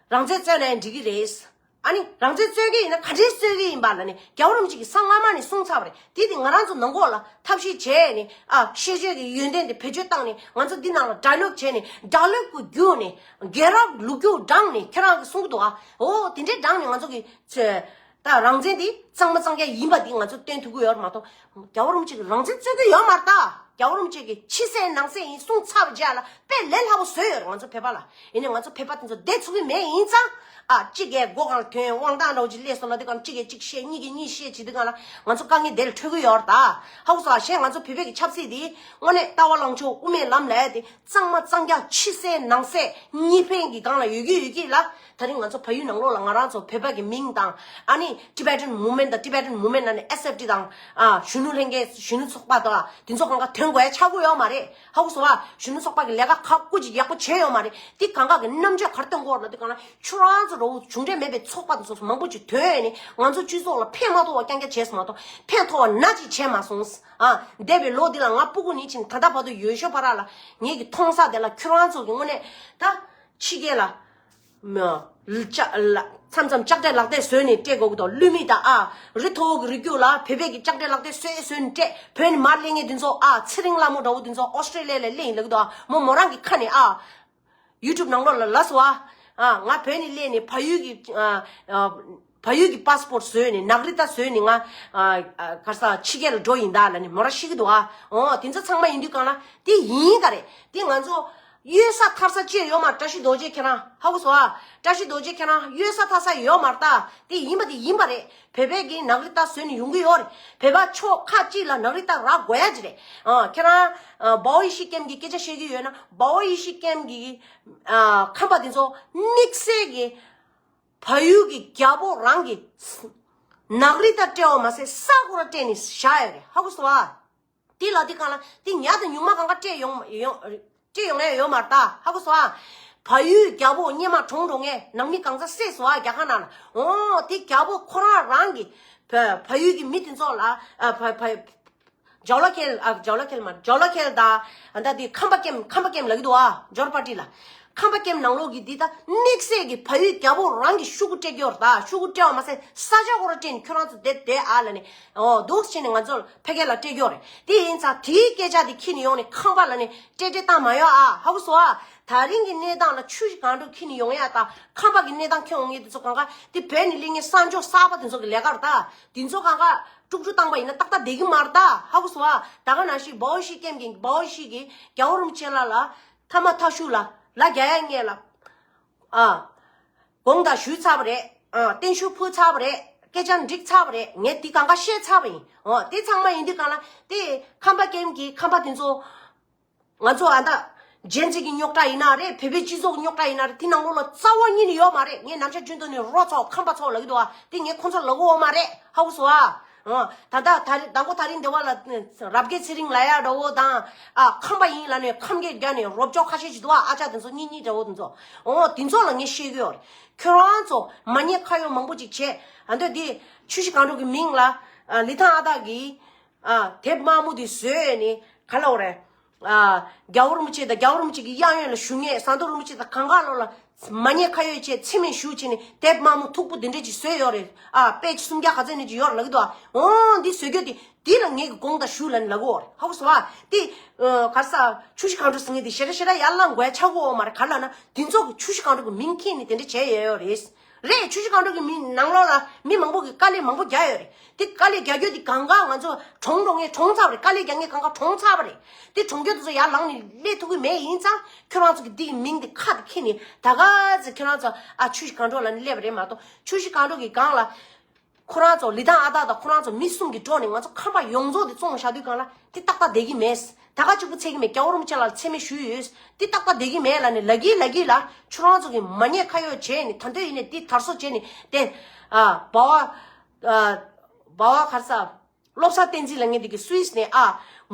རང་བཙན་རྩོད་ནའི་འགྲིག་གི་རེད། ཨ་ནི་རང་བཙན་རྩོད་ཀྱི་ཡིན་ན་ག་འདྲས་རྩོད་ཀྱི་ཡིན་པ་ལབ་ནས་རྒྱལ་བ་རིན་པོ་ཆེ་གིས་སྔ་མ་ནས་གསུངས་ཚར་བ་རེད། དེ་དེ་ང་རང་ཚོ་ནང་ཁོག་ལ་ཐབས་ཤེས་བྱས་ནས། ཨ། ཤེས་བྱའི་གི་ཡོན་ཏན་དེ་བེད་སྤྱོད་བཏང་ནས། ང་ཚོ་འདི་ནང་ལ་ཌའི་ལོག་བྱས་ནས། ཌའི་ལོག་གི་བརྒྱུད་ནས་རྒྱལ་རབས་ལོ་རྒྱུས་དྲངས་ནས། ཁྱེད་རང་གིས་གསུང་གི་འདུག་ཨ། འོ་དེ་འདྲས་དྲངས་ནས་ང་ཚོ་གི་ཚོས་ད་རང་བཙན་དེ་གཙང་མ་གཙང་རྐྱང་ཡིན་པ་དེ་ང་ཚོ་སྟོན་ཐུབ་ཀྱི་ཡོད་རེད་མ་གཏོགས། རྒྱལ་བ་རིན་པོ་ཆེ་གིས་རང་བཙན་རྩོད་ཀྱི་ཡོད་མ་རེད་ད། རྒྱལ་བ་རིན་པོ་ཆེ་གིས་ཕྱི་གསལ་ནང་གསལ་ཡིན་གསུངས་ཚར་བའི་རྗེས་ལ་དཔེ་ལས་སླ་པོ་བཟོས་ཡོད་རེད་ང་ཚོ་བོད་པ་ལ། ཡིན་ནའི་ང་ཚོ་བོད་པ་དེ་ཚོ་བསྡད་ཚུགས་ཀྱི་མེད། ཡིན་ཙང་། ཨ། གཅིག་གིས་སྒོ་གང་ལ་ཐོན། དབང་ཐང་འདྲ་བོ་ཅིག་སླེབས་སོང་ལབ་དུས་སྒང་གཅིག་གིས་གཅིག་བཤད། གཉིས་ཀྱིས་གཉིས་བཤད་བྱེད་དུས་སྒང་ལ་ང་ཚོ་དཀའ་ངལ་དེ་ལ་འཕྲད་ཀྱི་ཡོད་རེད་ད། ཧ་གོ་སོང་ཨ། གཞན་ང་ཚོ་བོད་པའི་གི་ཆབ་སྲིད་དེ་དངོས་གནས་ལྟ་བ་ལངས་ཕྱོགས་དབུ་མའི་ལམ་ལབ་ཡ་དེ་གཙང་མ་གཙང་རྐྱང་ཕྱི་གསལ་ནང་གསལ་གཉིས་ཕན་གྱི་སྒང་ལ་ཡོད་ཀྱི་ཡོད་ཀྱི་ལ། ད་རིང་ང་ཚོ་བལ་ཡུལ་ནང་ལོགས་ལ་ང་རང་ཚོ་བོད་པ་གི་མིང་དང་། ཨ་ནི་Tibetan Movement དང་། Tibetan Movement ནང་ནས་S F D དང་། ཨ། གཞོན་ནུ་ལྷན་རྒྱས། གཞོན་ནུ་ཚོགས་པ་དང་དེ་ཚོ་གང་ག་ཐོན་དགོས་ཡ་ཆགས་ཀྱི་ཡོད་མ་རེད། ཧ་གོ་སོང་ཨ། གཞོན་ནུ་ཚོགས་པ་གི་ལས་ཀ་ཁག་པོ་ཅིག་ཡག་པོ་བྱས་ཡོད་མ་རེད། དེ་གང་ག་གི་རྣམ་དཔྱོད་ག་རེ་སྟོན་དགོས་རེད་ལབ་དུས་སྒང་ལ། ཁྱོད་རང་ཚོ་འདྲ་བོ་གཞུང་འབྲེལ་མེད་པའི་ཚོགས་པ་དེ་ཚོ་མང་པོ་ཅིག་ཐོན་ནས་ང་ཚོ་སྤྱི་ཚོགས་ལ་ཕན་མ་ཐོགས་པ་རྐྱང་རྐྱང་བྱས་སོང་མ་གཏོགས། ཕན་ཐོགས་པ་ནམ་ཅིག་བྱས་མ་སོང་། ཨ། འདས་པའི་ལོ་འདི་ལ་ང་སྤུ་གུ་ནས་བྱས་ནས་ད་ལྟ་བར་དུ་ཡོད་ཤོས་བར་ལ་ངེད་ཀྱིས་མཐོང་ས་དེ་ལ། ཁྱོད་རང་ཚོ་གི་དངོས་གནས་ད་ཕྱི་རྒྱལ་ལ། མ། ལྕགས་ལ། མཚམས་མཚམས་ལྕགས་དྲེག་ལག་དེབ་བཟོས་ནས་སྤྲད་དགོས་ཀྱི་འདུག་ལུས་མི་དང་། ཨ། རི་མཐོ་བོ་གི་རི་རྒྱུད་ལ་བོད་པའི་གི་ལྕགས་དྲེག་ལག་དེབ་བཟོས་བཟོས་ནས་སྤྲད། བོད་ནས་མར་སླེབས་མཁན་དེ་ཚོ། ཨ། ཚེ་རིང་ལྷ་མོ་འདྲ་བོ་དེ་ཚོ་ཨོ་སི་ཀྲི་ལི་ཡ་ལ་སླེབས་ཡིན་ལབ་ཀྱི་འདུག་ཨ། མོ་མོ་རང་གི་ཁ་ནས། ཨ། ཡུ་ཊུབ་ནང་ལོགས་ལ་ལབ་སོང་ཨ། ཨ། ང་བོད་ནས་སླེབས་ནས་ཕ་ཡུལ་གྱི། ཨ། ཨ། ཕ་ཡུལ་གྱི་པ་སི་པོར་ཊི་བཟོས་ནས། ནག་རི་ཏ་བཟོས་ནས་ང་། ཨ། ཨ། ག་རེ་ཟ། ཕྱི་རྒྱལ་ལ་འགྲོ་ཡིན་ད་ལབ་ནས་མོ་རང་བཤད་ཀྱི་འདུག་ཨ། འོ་དེ་ཚོ་ཚང་མ་ཡིན་དུས་སྒང་ལ་དེ་ཡིན་ག་རེད། དེ་ང་ཚོ། གཡོལ་ས་ཐར་ས་ཅི་ཡོད་མ་རེད། བཀྲ་ཤིས་རྡོ་རྗེ་ཁྱེད་རང་ཧ་གོ་སོང་ཨ། བཀྲ་ཤིས་རྡོ་རྗེ་ཁྱེད་རང་གཡོལ་ས་ཐར་ས་ཡོད་མ་རེད་ད། དེ་ཡིན་པ་དེ་ཡིན་པ་རེད། བོད་པའི་གི་ནག་རི་ད་བཟོས་ནས་ཡོང་གི་ཡོད་རེད། བོད་པ་ཕྱོགས་ཁག་ཅིག་ལ་ནག་རི་ད་རག་དགོས་ཡ་ཅིག་རེད། ཨ་ཁྱེད་རང་ཨ་སྦ་ཝ་ཡེ་ཤེས་ཀེམ་གི་སྐད་ཆ་བཤད་ཀྱི་ཡོད་ན། སྦ་ཝ་ཡེ་ཤེས་ཀེམ་གི་ཨ་ཁམས་པ་དེ་ཚོ་དམིགས་བསལ་གི་བལ་ཡུལ་གྱི་རྒྱལ་པོ་རང་གི་ནག་རི་དང་སྤྲད་པ་མ་ཟད་ས་ཁོ་རང་སྤྲད་ནས་བཞག་ཡོད་རེད། ཧ་གོ་སོང་ཨ། དེ་ལ་དེ་གང་ལ་དེ་ཉ་དང་ཉུང་མ་གང་ག་སྤྲད་ཡོང་ཡོང་སྤྲད་ཡོང་ཡ་ཡོད་མ་རེད་ད། ཧ་གོ་སོང་ཨ། བལ་ཡུལ་རྒྱལ་པོ་སྔོན་མ་གྲོངས་འགྲོ་མཁན་ནང་མི་གང་ཚ་བསད་སོང་ཨ། རྒྱ་གར་ནང་ལ། འོ་དེ་རྒྱལ་པོ་ཁོ་རང་རང་གི་བལ་བལ་ཡུལ་གྱི་མི་དེ་ཚོ་ལ་ཨ་བལ་བལ་ཇོ་ལ་ཁེལ། ཨ་ཇོ་ལ་ཁེལ་མ་ཇོ་ལ་ཁེལ་ད། ཨ་ད་དེ་ཁམས་པ་ཀེམ། ཁམས་པ་ཀེམ་ལབ་ཀྱི་འདུག་ཨ། ཇོར་པ་ཏི་ལ། ཁམས་པ་ཀེམ་ནང་ལོགས་ཀྱི་འདི་ད་དམིགས་བསལ་གྱི་བལ་ཡུལ་རྒྱལ་པོ་རང་གི་ཤུ་གུ་སྤྲད་ཀྱི་ཡོད་རེད་ད། ཤུ་གུ་སྤྲད་པ་མ་ཟད་ས་ཆ་ཁོ་རང་སྤྲད་ནས་ཁྱོད་རང་ཚོ་བསྡད་བསྡད་ཨ་ལབ་ནས། འོ་འདུག་བྱས་ནས་ང་ཚོ་ཕ་གི་ལ་སྤྲད་ཀྱི་ཡོད་རེད། དེ་ཡིན་ཙང་དེའི་སྐད་ཆ་དེ་ཁྱེར་ནས་ཡོང་ནས་ཁམས་པ་ལབ་ནས་སྤྲད་སྤྲད་བཏང་མ་ཡོང་ཨ། ཧ་གོ་སོང་ཨ། ད་རིང་གི་གནས་སྟངས་ལ་ཆུ་བཞི་སྒང་དྲུག་ཁྱེར་ནས་ཡོང་ཡ་ད། ཁམས་པ་གི་གནས་སྟངས་ཁྱེར་འོང་མཁན་དེ་ཚོ་གང་ག་དེ་བོད་ནས་སླེབས་མཁན་གསར་འབྱོར་གསར་པ་དེ་ཚོ་གི་ལས་ཀ་རེད་ད། དེ་ཚོ་གང་ག་དཀྲུག་དཀྲུག་བཏང་པ་ཡིན་ན་ཏག་ཏག་བསྡད་ཀྱི་མ་རེད་ད། ཧ་གོ་སོང་ཨ། ད་ག་ནང་བཞིན་སྦ་ཝ་ཡེ་ཤེས་ཀེམ་གྱི་སྦ་ཝ་ཡེ་ཤེས་ཀྱི་རྒྱལ་བ་རིན་པོ་ཆེ་ལགས་ལ་ཐ་མ་ཐ་ཤུ་ལ་ལ་རྒྱ་ཡ་ངེས་ལ་ཨ་དགོངས་དག་ཞུས་ཚར་བ་རེད། ཨ་བརྟན་བཞུགས་ཕུལ་ཚར་བ་རེད། སྐད་ཆ་འགྲིག་ཚར་བ་རེད། ངས་དེ་གང་ག་བཤད་ཚར་བ་ཡིན། འོ་དེ་ཚང་མ་ཡིན་དུས་གང་ལ་དེ་ཁམས་པ་ཀེམ་གྱི་ཁམས་པ་དེ་ཚོ་ང་ཚོ་ཨ་ད་རྒྱན་ཆས་ཀྱི་རྙོག་དྲ་ཡིན་ན་རེད། བོད་པའི་སྤྱི་ཚོགས་ཀྱི་རྙོག་དྲ་ཡིན་ན་རེད། དེ་ནང་ལོགས་ལ་རྩ་བ་ཉིད་ནས་ཡོད་མ་རེད། ངས་ནམ་ཞག་རྒྱུན་དུ་ནས་རོ་ཚོ་ཁམས་པ་ཚོ་ལབ་ཀྱི་འདུག་ཨ། དེ་ངས་ཁོང་ཚོ་ལབ་ཀྱི་ཡོད་མ་རེད། ཧ་གོ་སོང་ཨ། ཨ་ད་ལྟ་ད་རེས་དང་པོ་ད་རིང་འདི་བ་ལ་རབ་རྒྱས་ཚེ་རིང་ལབ་ཡ་འདྲ་བོ་དང་། ཨ་ཁམས་པ་ཡིན་ལབ་ནས་ཁམས་སྐད་རྒྱག་ནས་རོབ་ཅོག་ཁ་ཤས་ཅིག་འདུག་ཨ། ཨ་ཅག་དེ་ཚོ་གཉིས་གཉིས་འདྲ་བོ་དེ་ཚོ། འོ་དེ་ཚོ་ལ་ངས་བཤད་ཀྱི་ཡོད་རེད། ཁྱོད་རང་ཚོ་མ་ཉེས་ཁ་གཡོག་མང་པོ་ཅིག་བྱས། ཨ་འདོད་འདི་ཆུ་བཞི་སྒང་དྲུག་གི་མིང་ལ་ཨ་ལི་ཐང་ཨ་སྟག་གིས་ཨ་དེབ་དམར་མོ་དེ་བཟོས་ནས་ག་ལབ་དགོས་རེད། ཨ་རྒྱལ་བ་རིན་པོ་ཆེ་དང་རྒྱལ་བ་རིན་པོ་ཆེ་གི་གཡང་གཡོན་ལ་བཞུགས་མཁན་ཟམ་གདོང་རིན་པོ་ཆེ་དང་གང་ག་ལོག་ལ་མ་ཉེས་ཁ་གཡོག་བྱས་མཚན་སྨད་ཞུ་བྱས་ནས་དེབ་དམར་མོ་མཐུག་པོ་དེ་འདྲས་ཅིག་བཟོས་ཡོད་རེད། ཨ་པེ་ཇི་སུམ་བརྒྱ་ག་ཚོད་ནས་ཅིག་ཡོད་རེད་ལབ་ཀྱི་འདུག་ཨ། འོ་འདི་བཟོ་རྒྱུ་དེ་འདི་ལ་ངེད་ཀྱི་དགོངས་དག་ཞུ་ལབ་ནས་ལབ་ཀྱི་ཡོད་རེད། ཧ་གོ་སོང་ཨ། དེ་ཨ་ག་རེ་ཟ་ཆུ་བཞི་སྒང་དྲུག་ཟེར་མཁན་དེ་ཞེ་དྲག་ཞེ་དྲག་ཡར་ལངས་དགོས་ཡ་ཆགས་ཀྱི་ཡོད་མ་རེད། ག་ལབ་ན་དེ་ཚོ་གི་ཆུ་བཞི་སྒང་དྲུག་གི་མིང་འཁྱེར་ནས་དེ་འདྲ་བྱས་ཡོད་ཡོད་རེད། རེད། ཆུ་བཞི་སྒང་དྲུག་གི་མི་ནང་ལོགས་ལ་མི་མང་པོ་གིས་དཀའ་ལས་མང་པོ་རྒྱག་ཡོད་རེད། དེ་དཀའ་ལས་རྒྱག་རྒྱུ་དེ་གང་ག་ང་ཚོ་གྲོངས་འགྲོ་མཁན་གྲོངས་ཚར་བ་རེད། དཀའ་ལས་རྒྱག་མཁན་གང་ག་གྲོངས་ཚར་བ་རེད། དེ་གྲོངས་རྒྱུ་དེ་ཚོ་ཡར་ལངས་ནས་སླེབས་ཐུབ་ཀྱི་མེད། ཡིན་ཙང་ཁྱོད་རང་ཚོ་གི་འདི་གི་མིང་དེ་ཁ་དེ་འཁྱེར་ནས་ད་ག་ཚོད་ཁྱོད་རང་ཚོ་ཨ་ཆུ་བཞི་སྒང་དྲུག་ལབ་ནས་སླེབས་པ་རེད་མ་གཏོགས། ཆུ་བཞི་སྒང་དྲུག་གི་སྒང་ལ་ཁོ་རང་ཚོ་ལི་ཐང་ཨ་སྟག་དང་ཁོ་རང་ཚོ་མི་གསུམ་གྱི་འགྲོ་ནས་ང་ཚོ་ཁམས་པ་ཡོངས་རྫོགས་དེ་བཙོང་བཞག་དུས་སྒང་ལ་དེ་ཏག་ཏག་བསྡད་ཀྱི་མེད། ད་ག་གཅིག་པུ་འཚོལ་གྱི་མེད། རྒྱལ་བ་རིན་པོ་ཆེ་ལགས་ལ་མཚན་སྨད་ཞུས་ཡོད། དེ་ཏག་ཏག་བསྡད་ཀྱི་མེད་ལབ་ནས་ལབ་ཀྱི་ལབ་ཀྱི་ལ། ཁྱོད་རང་ཚོ་གིས་མ་ཉེས་ཁ་གཡོག་བྱས་ནས་ད་འདོད་ཡིན་ནས་དེ་དར་སྲོལ་བྱས་ནས་དེ་ཨ་སྦ་ཝ་ཨ་སྦ་ཝ་ག་རེ་ཟ་བློ་བཟང་བསྟན་འཛིན་ལབ་མཁན་དེ་གིས་སུད་སི་ནས་ཨ་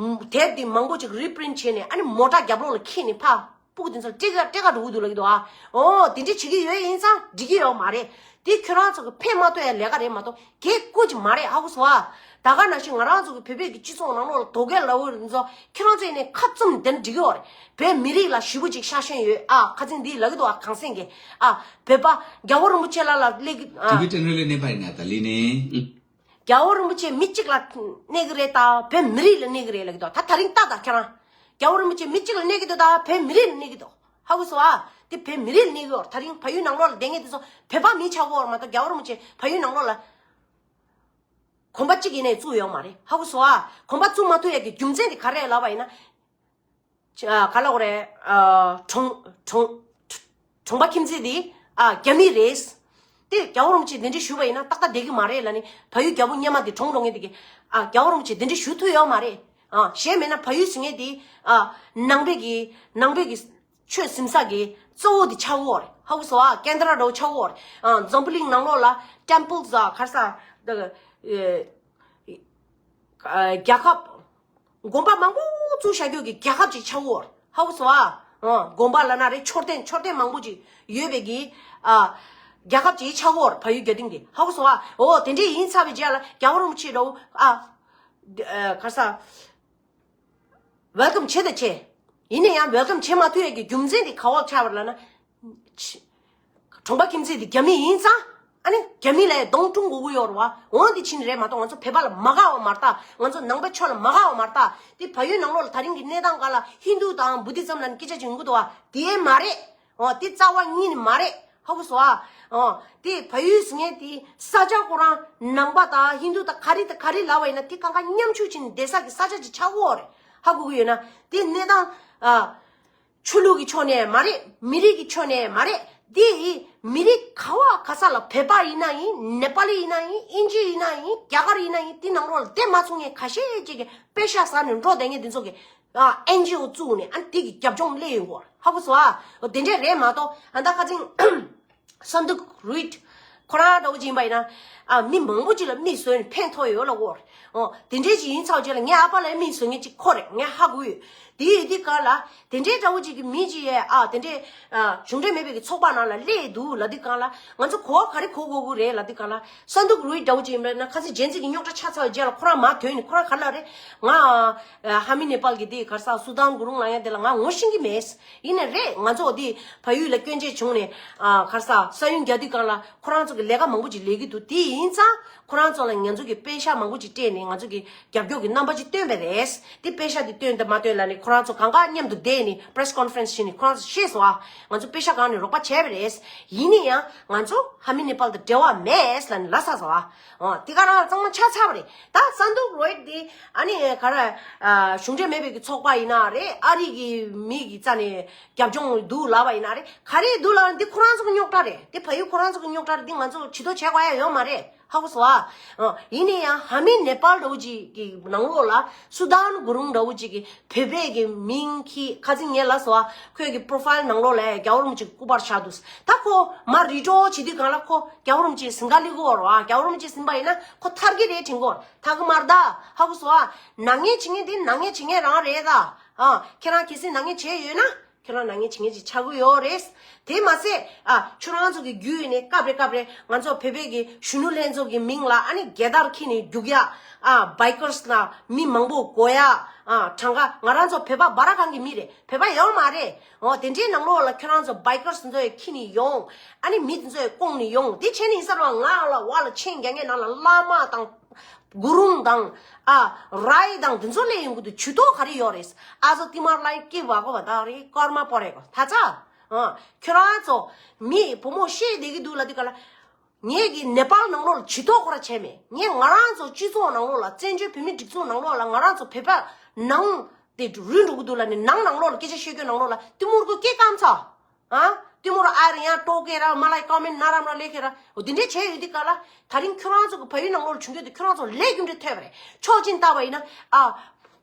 དེབ་དེ་མང་པོ་ཅིག་རི་པི་རིན་ཊི་བྱས་ནས་ཨ་ནི་མོ་ཊ་རྒྱབ་ལོགས་ལ་འཁྱེར་ནས་ཕར་སྤུ་གུ་དེ་ཚོར་སྤྲད་ག་སྤྲད་ག་འགྲོ་གི་འདུག་ལབ་ཀྱི་འདུག་ཨ། འོ་དེ་འདྲ་བྱེད་ཀྱི་ཡོད། ཡིན་ཙང་འགྲིག་གི་ཡོད་མ་རེད། དེ་ཁྱོད་རང་ཚོ་གི་ཕན་མ་ཐོགས་ཡ་ལས་ཀ་རེད་མ་གཏོགས་གལ་ཁུར་གྱི་མ་རེད། ཧ་གོ་སོང་ཨ། ད་ག་ནང་བཞིན་ང་རང་ཚོ་གི་བོད་པའི་གི་སྤྱི་ཚོགས་ནང་ལོགས་ལ་དོ་གལ་ལབ་འོས་རེད་ཚོ། ཁྱོད་རང་ཚོ་ཡིན་ནས་ཁ་བཙུམ་དེ་འདྲ་འགྲིག་གི་ཡོད་རེད། བོད་མི་རིགས་ལ་ཞེ་པོ་ཅིག་ཤ་ཞེན་ཡོད་ཨ། ཁ་ཚིག་འདི་ལབ་ཀྱི་འདུག་ཨ། གངས་སེང་གིས་ཨ་བོད་པ་རྒྱལ་བ་རིན་པོ་ཆེ་ལགས་ལ་སླེབས་ཀྱི་ཨ། དེ་གི་ཏྲེན་ཧྲེ་ལེ་ནེ་པ་ཡིན་ན་ད་ལི་ནེ། རྒྱལ་བ་རིན་པོ་ཆེ་མི་གཅིག་ལ་གནས་ཀྱི་རེད་ད་བོད་མི་རིགས་ལ་གནས་ཀྱི་རེད་ལབ་ཀྱི་འདུག་ད་ད་རིང་ལྟ་ད་ཁྱེད་རང་། རྒྱལ་བ་རིན་པོ་ཆེ་མི་གཅིག་ལ་གནས་ཀྱི་འདུག་ད་བོད་མི་རིགས་ལ་གནས་ཀྱི་འདུག་ཧ་གོ་སོང་ཨ། དེ་བོད་མི་རིགས་ལ་གནས་ཀྱི་ཡོད། ད་རིང་བལ་ཡུལ་ནང་ལོགས་ལ་བསྡད་མཁན་དེ་ཚོ་བོད་པ་མིན་ཆགས་ཀྱི་ཡོད་རེད་མ་གཏོགས་རྒྱལ་བ་རིན་པོ་ཆེ་བལ་ཡུལ་ནང་ལོགས་ལ་གོམ་པ་གཅིག་ཡིན་ནའི་བཙུགས་ཡོད་མ་རེད། ཧ་གོ་སོང་ཨ། གོམ་པ་བཙུགས་མ་ཐུབ་ཡ་གི་རྒྱུ་མཚན་དེ་ག་རེ་ལབ་པ་ཡིན་ན། ཨ་ག་ལབ་དགོས་རེད། ཨ་གྲོང་གྲོང་གྲོང་པ་ཁྱིམ་མཚེས་དེ་ཨ་རྒྱ་མི་རེད། དེ་རྒྱལ་བ་རིན་པོ་ཆེ་དེ་འདྲ་ཞུས་པ་ཡིན་ན་ཏག་ཏག་བསྡད་ཀྱི་མ་རེད་ལབ་ནས། བལ་ཡུལ་རྒྱལ་པོ་སྔོན་མ་དེ་གྲོངས་འགྲོ་མཁན་དེ་གིས་ཨ་རྒྱལ་བ་རིན་པོ་ཆེ་དེ་འདྲ་ཞུ་ཐུབ་ཡོད་མ་རེད། ཨ་གཞན་མེད་ན་བལ་ཡུལ་ཟེར་མཁན་དེ་ཨ་ནང་པའི་གི་ནང་པའི་གི་ཆོས་ཟིན་ས་གི་གཙོ་བོ་དེ་ཆགས་ཀྱི་ཡོད་རེད། ཧ་གོ་སོང་ཨ། ཀེན་དྲ་འདྲ་བོ་ཆགས་ཀྱི་ཡོད་རེད། ཨ་འཛམ་བུ་གླིང་ནང་ལོགས་ལ་ཊེམ་པལ་ཟ་ག་རེ་ཟ་ད་རྒྱལ་ཁབ་དགོན་པ་མང་པོ་བཙུགས་བཞག་རྒྱུ་གི་རྒྱལ་ཁབ་ཅིག་ཆགས་ཀྱི་ཡོད་རེད། ཧ་གོ་སོང་ཨ། ཨ་དགོན་པ་ལབ་ན་རེད། མཆོད་རྟེན་མཆོད་རྟེན་མང་པོ་ཅིག་ཡོད་པའི་གི་ཨ་རྒྱལ་ཁབ་ཅིག་ཆགས་ཀྱི་ཡོད་རེད། བལ་ཡུལ་རྒྱལ་སྟེང་དེ། ཧ་གོ་སོང་ཨ། འོ་དེ་འདྲས་ཡིན་ཚར་བའི་རྗེས་ལ་རྒྱལ་བ་རིན་པོ་ཆེ་འདྲ་བོ་ཨ་ག་རེ་ཟ། ཝེལ་ཀམ་བྱེད་དང་བྱེད། ཡིན་ན་ཡང་ཝེལ་ཀམ་བྱེད་མ་ཐུབ་ཡས་ཀྱི་རྒྱུ་མཚན་དེ་ག་པར་ཆགས་པ་རེད་ལབ་ན། ཆི། གྲོང་པ་ཁྱིམ་མཚེས་དེ་རྒྱ་མི་ཡིན་ཙང་། ཨ་ནི་རྒྱ་མི་ལ་གདོང་བཀྲུ་དགོས་ཀྱི་ཡོད་རེད་བ། འོ་འདི་ཕྱིན་རེད་མ་གཏོགས་ང་ཚོ་བོད་པ་ལ་མ་དགའ་བ་མ་རེད་ད། ང་ཚོ་ནང་པའི་ཆོས་ལ་མ་དགའ་བ་མ་རེད་ད། དེ་བལ་ཡུལ་ནང་ལོགས་ལ་ད་རིང་གི་གནས་སྟངས་སྒང་ལ་ཧིན་དུ་དང་བུ་དྷི་ཛམ་ལབ་ནས་སྐད་ཆ་བྱེད་ཀྱི་འདུག་བ། དེ་མ་རེད། འོ་དེ་རྩ་བ་ཉིད་ནས་མ་རེད། ཧ་གོ་སོང་ཨ། འོ་དེ་བལ་ཡུལ་ཟེར་མཁན་དེ་ས་ཆ་ཁོ་རང་ནང་པ་དང་ཧིན་དུ་དང་ག་རེ་དང་ག་རེ་ལབ་པ་ཡིན་ན་དེ་གང་ག་མཉམ་ཞུགས་བྱས་ནས་བསྡད་ས་གི་ས་ཆ་ཅིག་ཆགས་ཀྱི་ཡོད་རེད། ཧ་གོ་གི་ཡོད་ན་དེ་གནས་སྟངས་ཨ། ཆོས་ལུགས་ཀྱི་ཕྱོགས་ནས་མ་རེད། མི་རིགས་ཀྱི་ཕྱོགས་ནས་མ་རེད། འདི་མི་རིགས་ག་བ་ག་ས་ལ། བོད་པ་ཡིན་ན་ཡིན། ནེ་པ་ལི་ཡིན་ན་ཡིན། ཨིན་ཇི་ཡིན་ན་ཡིན། རྒྱ་གར་ཡིན་ན་ཡིན། འདི་ནང་ལོགས་ལ་བསྡད་མ་ཚུགས་མཁན་ཁ་ཤས་ཅིག་གིས་པེ་ཤ་ཟ་ནས་འགྲོ་བསྡད་མཁན་འདི་ཚོ་གིས་ཨེན་ཇི་ཨོ་བཙུགས་ནས། ཨ་འདི་གི་རྒྱབ་ལྗོངས་སླེབས་ཡོང་གི་ཡོད་རེད། ཧ་གོ་སོང་ཨ། འོ་དེ་འདྲས་རེད་མ་གཏོགས། ཨ་ད་ཁ་སང་སན་དུག་རུད་ཁོ་རང་འདྲ་བོ་ཅིག་ཡིན་པ་ཡིན་ན། ཨ་མི་མང་པོ་ཅིག་ལ་མིག་བཟོས་ནས་ཕན་ཐོགས་ཡོད་ལབ་ཀྱི་ཡོད་རེད། འོ་དེ་འདྲས་ཅིག་ཡིན་ཚར་རྗེས་ལ་ངའི་ཨ་ཕ་ལ་མིག་བཟོ་མཁན་ཅིག་ཁོ་རེད། ངས་ཧ་གོ་ཡོད། དེ་ཡིན་དུས་ག་ལ་དེ་འདྲའི་འདྲ་བོ་ཅིག་གི་མི་ཅིག་ཡས། ཨ་དེ་འདྲའི་ཨ་གཞུང་འབྲེལ་མེད་པའི་གི་ཚོགས་པ་ནང་ལ་སླེབས་འདུག་ལབ་དུས་ག་ལ། ང་ཚོ་གོ་བ་ག་རེ་གོ་དགོས་ཀྱི་རེད་ལབ་དུས་ག་ལ། སན་དུག་རུད་འདྲ་བོ་ཅིག་ཡིན་པ་ན། ཁ་སང་ཇེན་ཛི་གི་རྙོག་དྲ་ཆགས་ཚར་བའི་རྗེས་ལ་ཁོ་རང་མར་ཐོན་ནས་ཁོ་རང་ག་ལ་རེད། ང་ཨ་ཧ་མི་ནེ་པཱལ་གི་དེ་ག་རེ་ཟེར། སུ་དཱན་གུ་རུང་ལབ་ཡ་དེ་ལ་ང་ངོ་ཤེས་ཀྱི་མེད། ཡིན་ནའི་རེད། ང་ཚོ་དེ་བལ་ཡུལ་ལ་སྐྱོན་ཆ་བྱུང་ནས། ཨ་ག་རེ་ཟེར། ས་ཡོམ་རྒྱག་དུས་ག་ལ་ཁོ་རང་ཚོ་གི་ལས་ཀ་མང་པོ་ཅིག་ལས་ཀྱི་འདུག་དེ་ཡིན་ཙང་ཁོ་རང་ཚོ་ལ་ང་ཚོ་གི་པེ་ཤ་མང་པོ་ཅིག་སྤྲད་ནས་ང་ཚོ་གི་རྒྱབ་སྐྱོར་གྱི་རྣམ་པ་ཅིག་སྟོན་པ་རེད། དེ་པེ་ཤ་དེ་སྟོན་དང་མ་སྟོན་ལབ་ནས་ཁོ་རང་ཚོ་གང་ག་མཉམ་དུ་བསྡད་ནས་པེ་རེ་སི་ཀོན་ཕ་རེན་སི་བྱས་ནས་ཁོ་རང་ཚོ་ཤེས་སོང་ཨ། ང་ཚོ་པེ་ཤ་བཀང་ནས་རོགས་པ་བྱས་པ་རེད། ཡིན་ན་ཡང་ང་ཚོ་ཧ་མི་ནེ་པཱལ་དང་འབྲེལ་བ་མེད་ལབ་ནས་ལབ་ཚར་སོང་ཨ། འོ་དེ་ག་རང་གཙང་མ་ཆགས་ཚར་བ་རེད། ད་སན་དུག་རུད་དེ་ཨ་ནི་ག་རེ། ཨ་གཞུང་འབྲེལ་མེད་པའི་གི་ཚོགས་པ་ཡིན་ན་རེད། ཨ་རི་གི་མི་གི་རྩ་ནས་རྒྱབ་ལྗོངས་འདུག་ལབ་པ་ཡིན་ན་རེད། ག་རེ་འདུག་ལབ་ན་འདི་ཁོ་རང་ཚོ་གི་རྙོག་དྲ་རེད། འདི་བལ་ཡུལ་ཁོ་རང་ཚོ་གི་རྙོག་དྲ་རེད། འདི་ང་ཚོ་ཇུས་གཏོགས་བྱེད་དགོས་ཡ་ཡོད་མ་རེད། ཧ་གོ་སོང་ཨ། ཨ་ཡིན་ན་ཡང་ཧ་མི་ནེ་པཱལ་འདྲ་བོ་ཅིག་གི་ནང་ལོགས་ལ་སུ་དཱན་གུ་རུང་འདྲ་བོ་ཅིག་གིས་བོད་པའི་གི་མིང་གིས། ཁ་སང་ངས་ལབ་སོང་ཨ། ཁོའི་གི་པོ་རོ་ཕ་ཡིལ་ནང་ལོགས་ལ་རྒྱལ་བ་རིན་པོ་ཆེ་སྐུ་པར་བཞག་འདུག་ད་ཁོ་མར་རི་ཌོ་བྱེད་དུས་གང་ལ་ཁོ་རྒྱལ་བ་རིན་པོ་ཆེ་ཟིན་ག་སླེབས་ཀྱི་ཡོད་རེད་བ། རྒྱལ་བ་རིན་པོ་ཆེ་ཟིན་པ་ཡིན་ན་ཁོ་ཐར་གི་རེད་དྲན་གྱི་ཡོད་རེད། ཐར་གི་མ་རེད་ད། ཧ་གོ་སོང་ཨ། ནག་ཉེས་བྱེད་མཁན་དེ་ནག་ཉེས་བྱེད་མཁན་རང་རེད་ད། ཨ་ཁྱེད་རང་གལ་སྲིད་ནག་ཉེས་བྱས་ཡོད་ན། ཁྱོད་རང་ནག་ཉེས་བྱེད་མཁན་ཅིག་ཆགས་ཀྱི་ཡོད་རེད། དེ་མ་ཟད་ཨ་ཁྱོད་རང་ཚོ་གི་བརྒྱུད་ནས་སྐབས་རེ་སྐབས་རེ་ང་ཚོ་བོད་པའི་གི་གཞོན་ནུ་ལྷན་ཚོགས་ཀྱི་མིང་ལ་ཨ་ནི་རྒྱལ་དར་འཁྱེར་ནས་རྒྱུག་ཡ། ཨ་བའི་ཀར་སི་ལ་མི་མང་པོ་དགོས་ཡ། ཨ་གྲངས་ཀ་ང་རང་ཚོ་བོད་པ་འབའ་ར་གང་གི་མི་རེད། བོད་པ་ཡོད་མ་རེད། འོ་དེ་འདྲའི་ནང་ལོགས་ལ་ཁྱོད་རང་ཚོ་བའི་ཀར་སི་ཚོ་ཡི་འཁྱེར་ནས་ཡོང་། ཨ་ནི་མི་དེ་ཚོ་ཡི་བསྐོང་ནས་ཡོང་། དེ་བྱས་ནས་ཡིན་ས་རེད་བ། ང་ལ་བ་ལ་ཆེན་རྒྱག་མཁན་ནང་ལ་བླ་མ་དང་། གུ་རུང་དང་། ཨ་རའི་དང་དེ་ཚོ་སླེབས་ཡོང་གི་འདུག་ཇུས་གཏོགས་ག་རེ་ཡོད་རེད། ཨ་ཟོ་ཏི་མར་ལའི་ཀི་བ་གོ་བ་ད་རེ་ཀརྨ་པོ་རེ་གོ་ད་ཚ། ཨ་ཁྱོད་རང་ཚོ་མི་བུ་མོ་ཤེས་བསྡད་ཀྱི་འདུག་ལབ་དུས་ག་ལ། ངས་ཀྱི་ནེ་པཱལ་ནང་ལོགས་ལ་ཇུས་གཏོགས་ཁོ་ར་བྱས་མེད། ངས་ང་རང་ཚོ་སྤྱི་ཚོགས་ནང་ལོགས་ལ། བཙན་བྱོལ་བོད་མི་སྒྲིག་འཛུགས་ནང་ལོགས་ལ། ང་རང་ཚོ་བོད་པ་ནང་དེ་རུལ་འགྲོ་གི་འདུག་ལབ་ནས་ནང་ནང་ལོགས་ལ་སྐད་ཆ་བཤད་རྒྱུ་ནང་ལོགས་ལ་ཏི་མུར་གི་སྐད་སྐམ་ཚ། ཨ། ཏི་མོ་ར་ཨ་རི་ཡང་ཏོ་ཀེ་ར་མ་ལ་ཡི་ཀོ་མེན་ན་རམ་ར་ལེ་ཁེ་ར། འོ་དེ་འདྲས་བྱས་ཡོད་དུས་ག་ལ། ད་རིང་ཁྱོད་རང་ཚོ་གི་བལ་ཡུལ་ནང་ལོགས་ལ་བྱུང་རྒྱུ་དེ་ཁྱོད་རང་ཚོ་ལས་རྒྱུ་འབྲས་ཐོས་པ་རེད། ཕྱོགས་གཅིག་ནས་བལྟས་པ་ཡིན་ན། ཨ།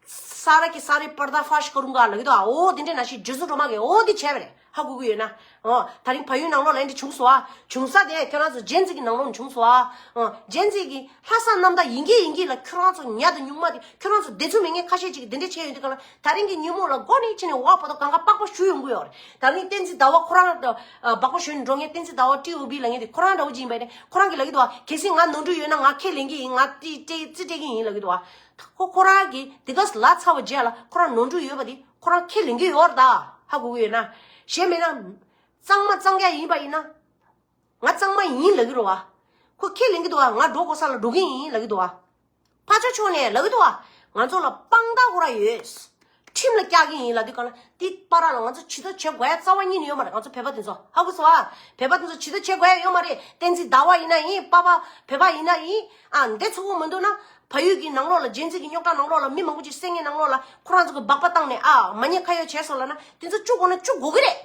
ས་ར་གི་ས་རི་པར་ད་ཕ་ཤི་ཀ་རུང་ག་ལ་གི་དོ། ཨ་འོ་དེ་འདྲས་ན་ཤི་ཇུ་སུ་འགྲོ་མ་གི་འོ་དེ་བྱས་པ་རེད། ཧ་གོ་གི་ཡོད་ན། འོ་ད་རིང་བལ་ཡུལ་ནང་ལོགས་ལ་འདི་བྱུང་སོང་ཨ། བྱུང་ས་དེ་ཁྱོད་རང་ཚོ་ཇེན་ཛི་གི་ནང་ལོགས་ནས་བྱུང་སོང་ཨ། འོ་ཇེན་ཛི་གི་ལྷག་བསམ་རྣམ་དག་ཡིན་གི་ཡིན་གི་ལ། ཁྱོད་རང་ཚོ་ཉག་དང་ཉུང་མ་དེ་ཁྱོད་རང་ཚོ་བདེ་ཚུལ་མེད་མཁན་ཁ་ཤས་ཅིག་གི་དེ་འདྲས་བྱས་ཡོད་དུས་ག་ལ། ད་རིང་གི་ཉིན་མོ་ལ་མགོ་ནས་ཕྱི་ནས་འོག་བར་དུ་གང་ག་སྦག་སྦག་ཞུ་ཡོང་གི་ཡོད་རེད། ད་རིང་བསྟན་འཛིན་ཟླ་བ་ཁོ་རང་ད་སྦག་སྦག་ཞུ་ནས་འགྲོ་མཁན། བསྟན་འཛིན་ཟླ་བ་ཊི་ཨོ་བི་ལབ་མཁན་དེ་ཁོ་རང་འདྲ་བོ་ཅིག་ཡིན་པ་ཡིན་ན། ཁོ་རང་གིས་ལབ་ཀྱི་འདུག་བ། གལ་སྲིད་ང་ནོར་འཁྲུལ་ཡོད་ན་ང་ཁས་ལེན་གྱི་ཡིན། ང་ཏི་ཏི་ཙི་སྤྲད་ཀྱི་ཡིན་ལབ་ཀྱི་འདུག་བ། ཁོ་ཁོ་རང་གིས་དེ་ག་ལབ་ཚར་བ་རྗེས་ལ་ཁོ་རང་ནོར་འཁྲུལ་ཡོད་པ་དེ་ཁོ་རང་ཁས་ལེན་གྱི་ཡོད་རེད་ད། ཧ་གོ་གི་ཡོད་ན། གཞན་མེད་ན། གཙང་མ་གཙང་རྐྱང་ཡིན་པ་ཡིན་ན། ང་གཙང་མ་ཡིན་ལབ་ཀྱི་རེད་བ། ཁོ་ཁས་ལེན་གྱི་འདུག་བ། ང་འགྲོ་དགོས་ས་ལ་འགྲོ་གི་ཡིན་ལབ་ཀྱི་འདུག་བ། ཕར་ཕྱོགས་ཕྱོགས་ནས་ལབ་ཀྱི་འདུག་བ། ང་ཚོ་ལ་དཔང་རྟགས་ཁོ་རང་ཡོད། ཁྲིམས་ལ་བཀལ་གྱི་ཡིན་ལབ་དུས་ག་ལ། དེ་བར་ལ་ང་ཚོ་ཇུས་གཏོགས་བྱེད་དགོས་ཡ་རྩ་བ་ཉིད་ནས་ཡོད་མ་རེད། ང་ཚོ་བོད་པ་དེ་ཚོ་ཧ་གོ་སོང་ཨ། བོད་པ་དེ་ཚོ་ཇུས་གཏོགས་བྱེད་དགོས་ཡ་ཡོད་མ་རེད། བསྟན་འཛིན་ཟླ་བ་ཡིན་ན་ཡིན། པ་ཕ་བོད་པ་ཡིན་ན་ཡིན། ཨ་འདི་ཚོ་གོ་མི་འདུག་ན། བལ་ཡུལ་གྱི་ནང་ལོགས་ལ་ཇེན་ཛི་གི་རྙོག་དྲ་ནང་ལོགས་ལ་མི་མང་པོ་ཅིག་བསད་མཁན་ནང་ལོགས་ལ་ཁོ་རང་ཚོ་གི་སྦག་པ་བཏང་ནས། ཨ་མ་ཉེས་ཁ་གཡོགས་བྱས་སོང་ལབ་ན། དེ་ཚོ་བཅུག་དགོས་ན་བཅུག་དགོས་ཀྱི་རེད།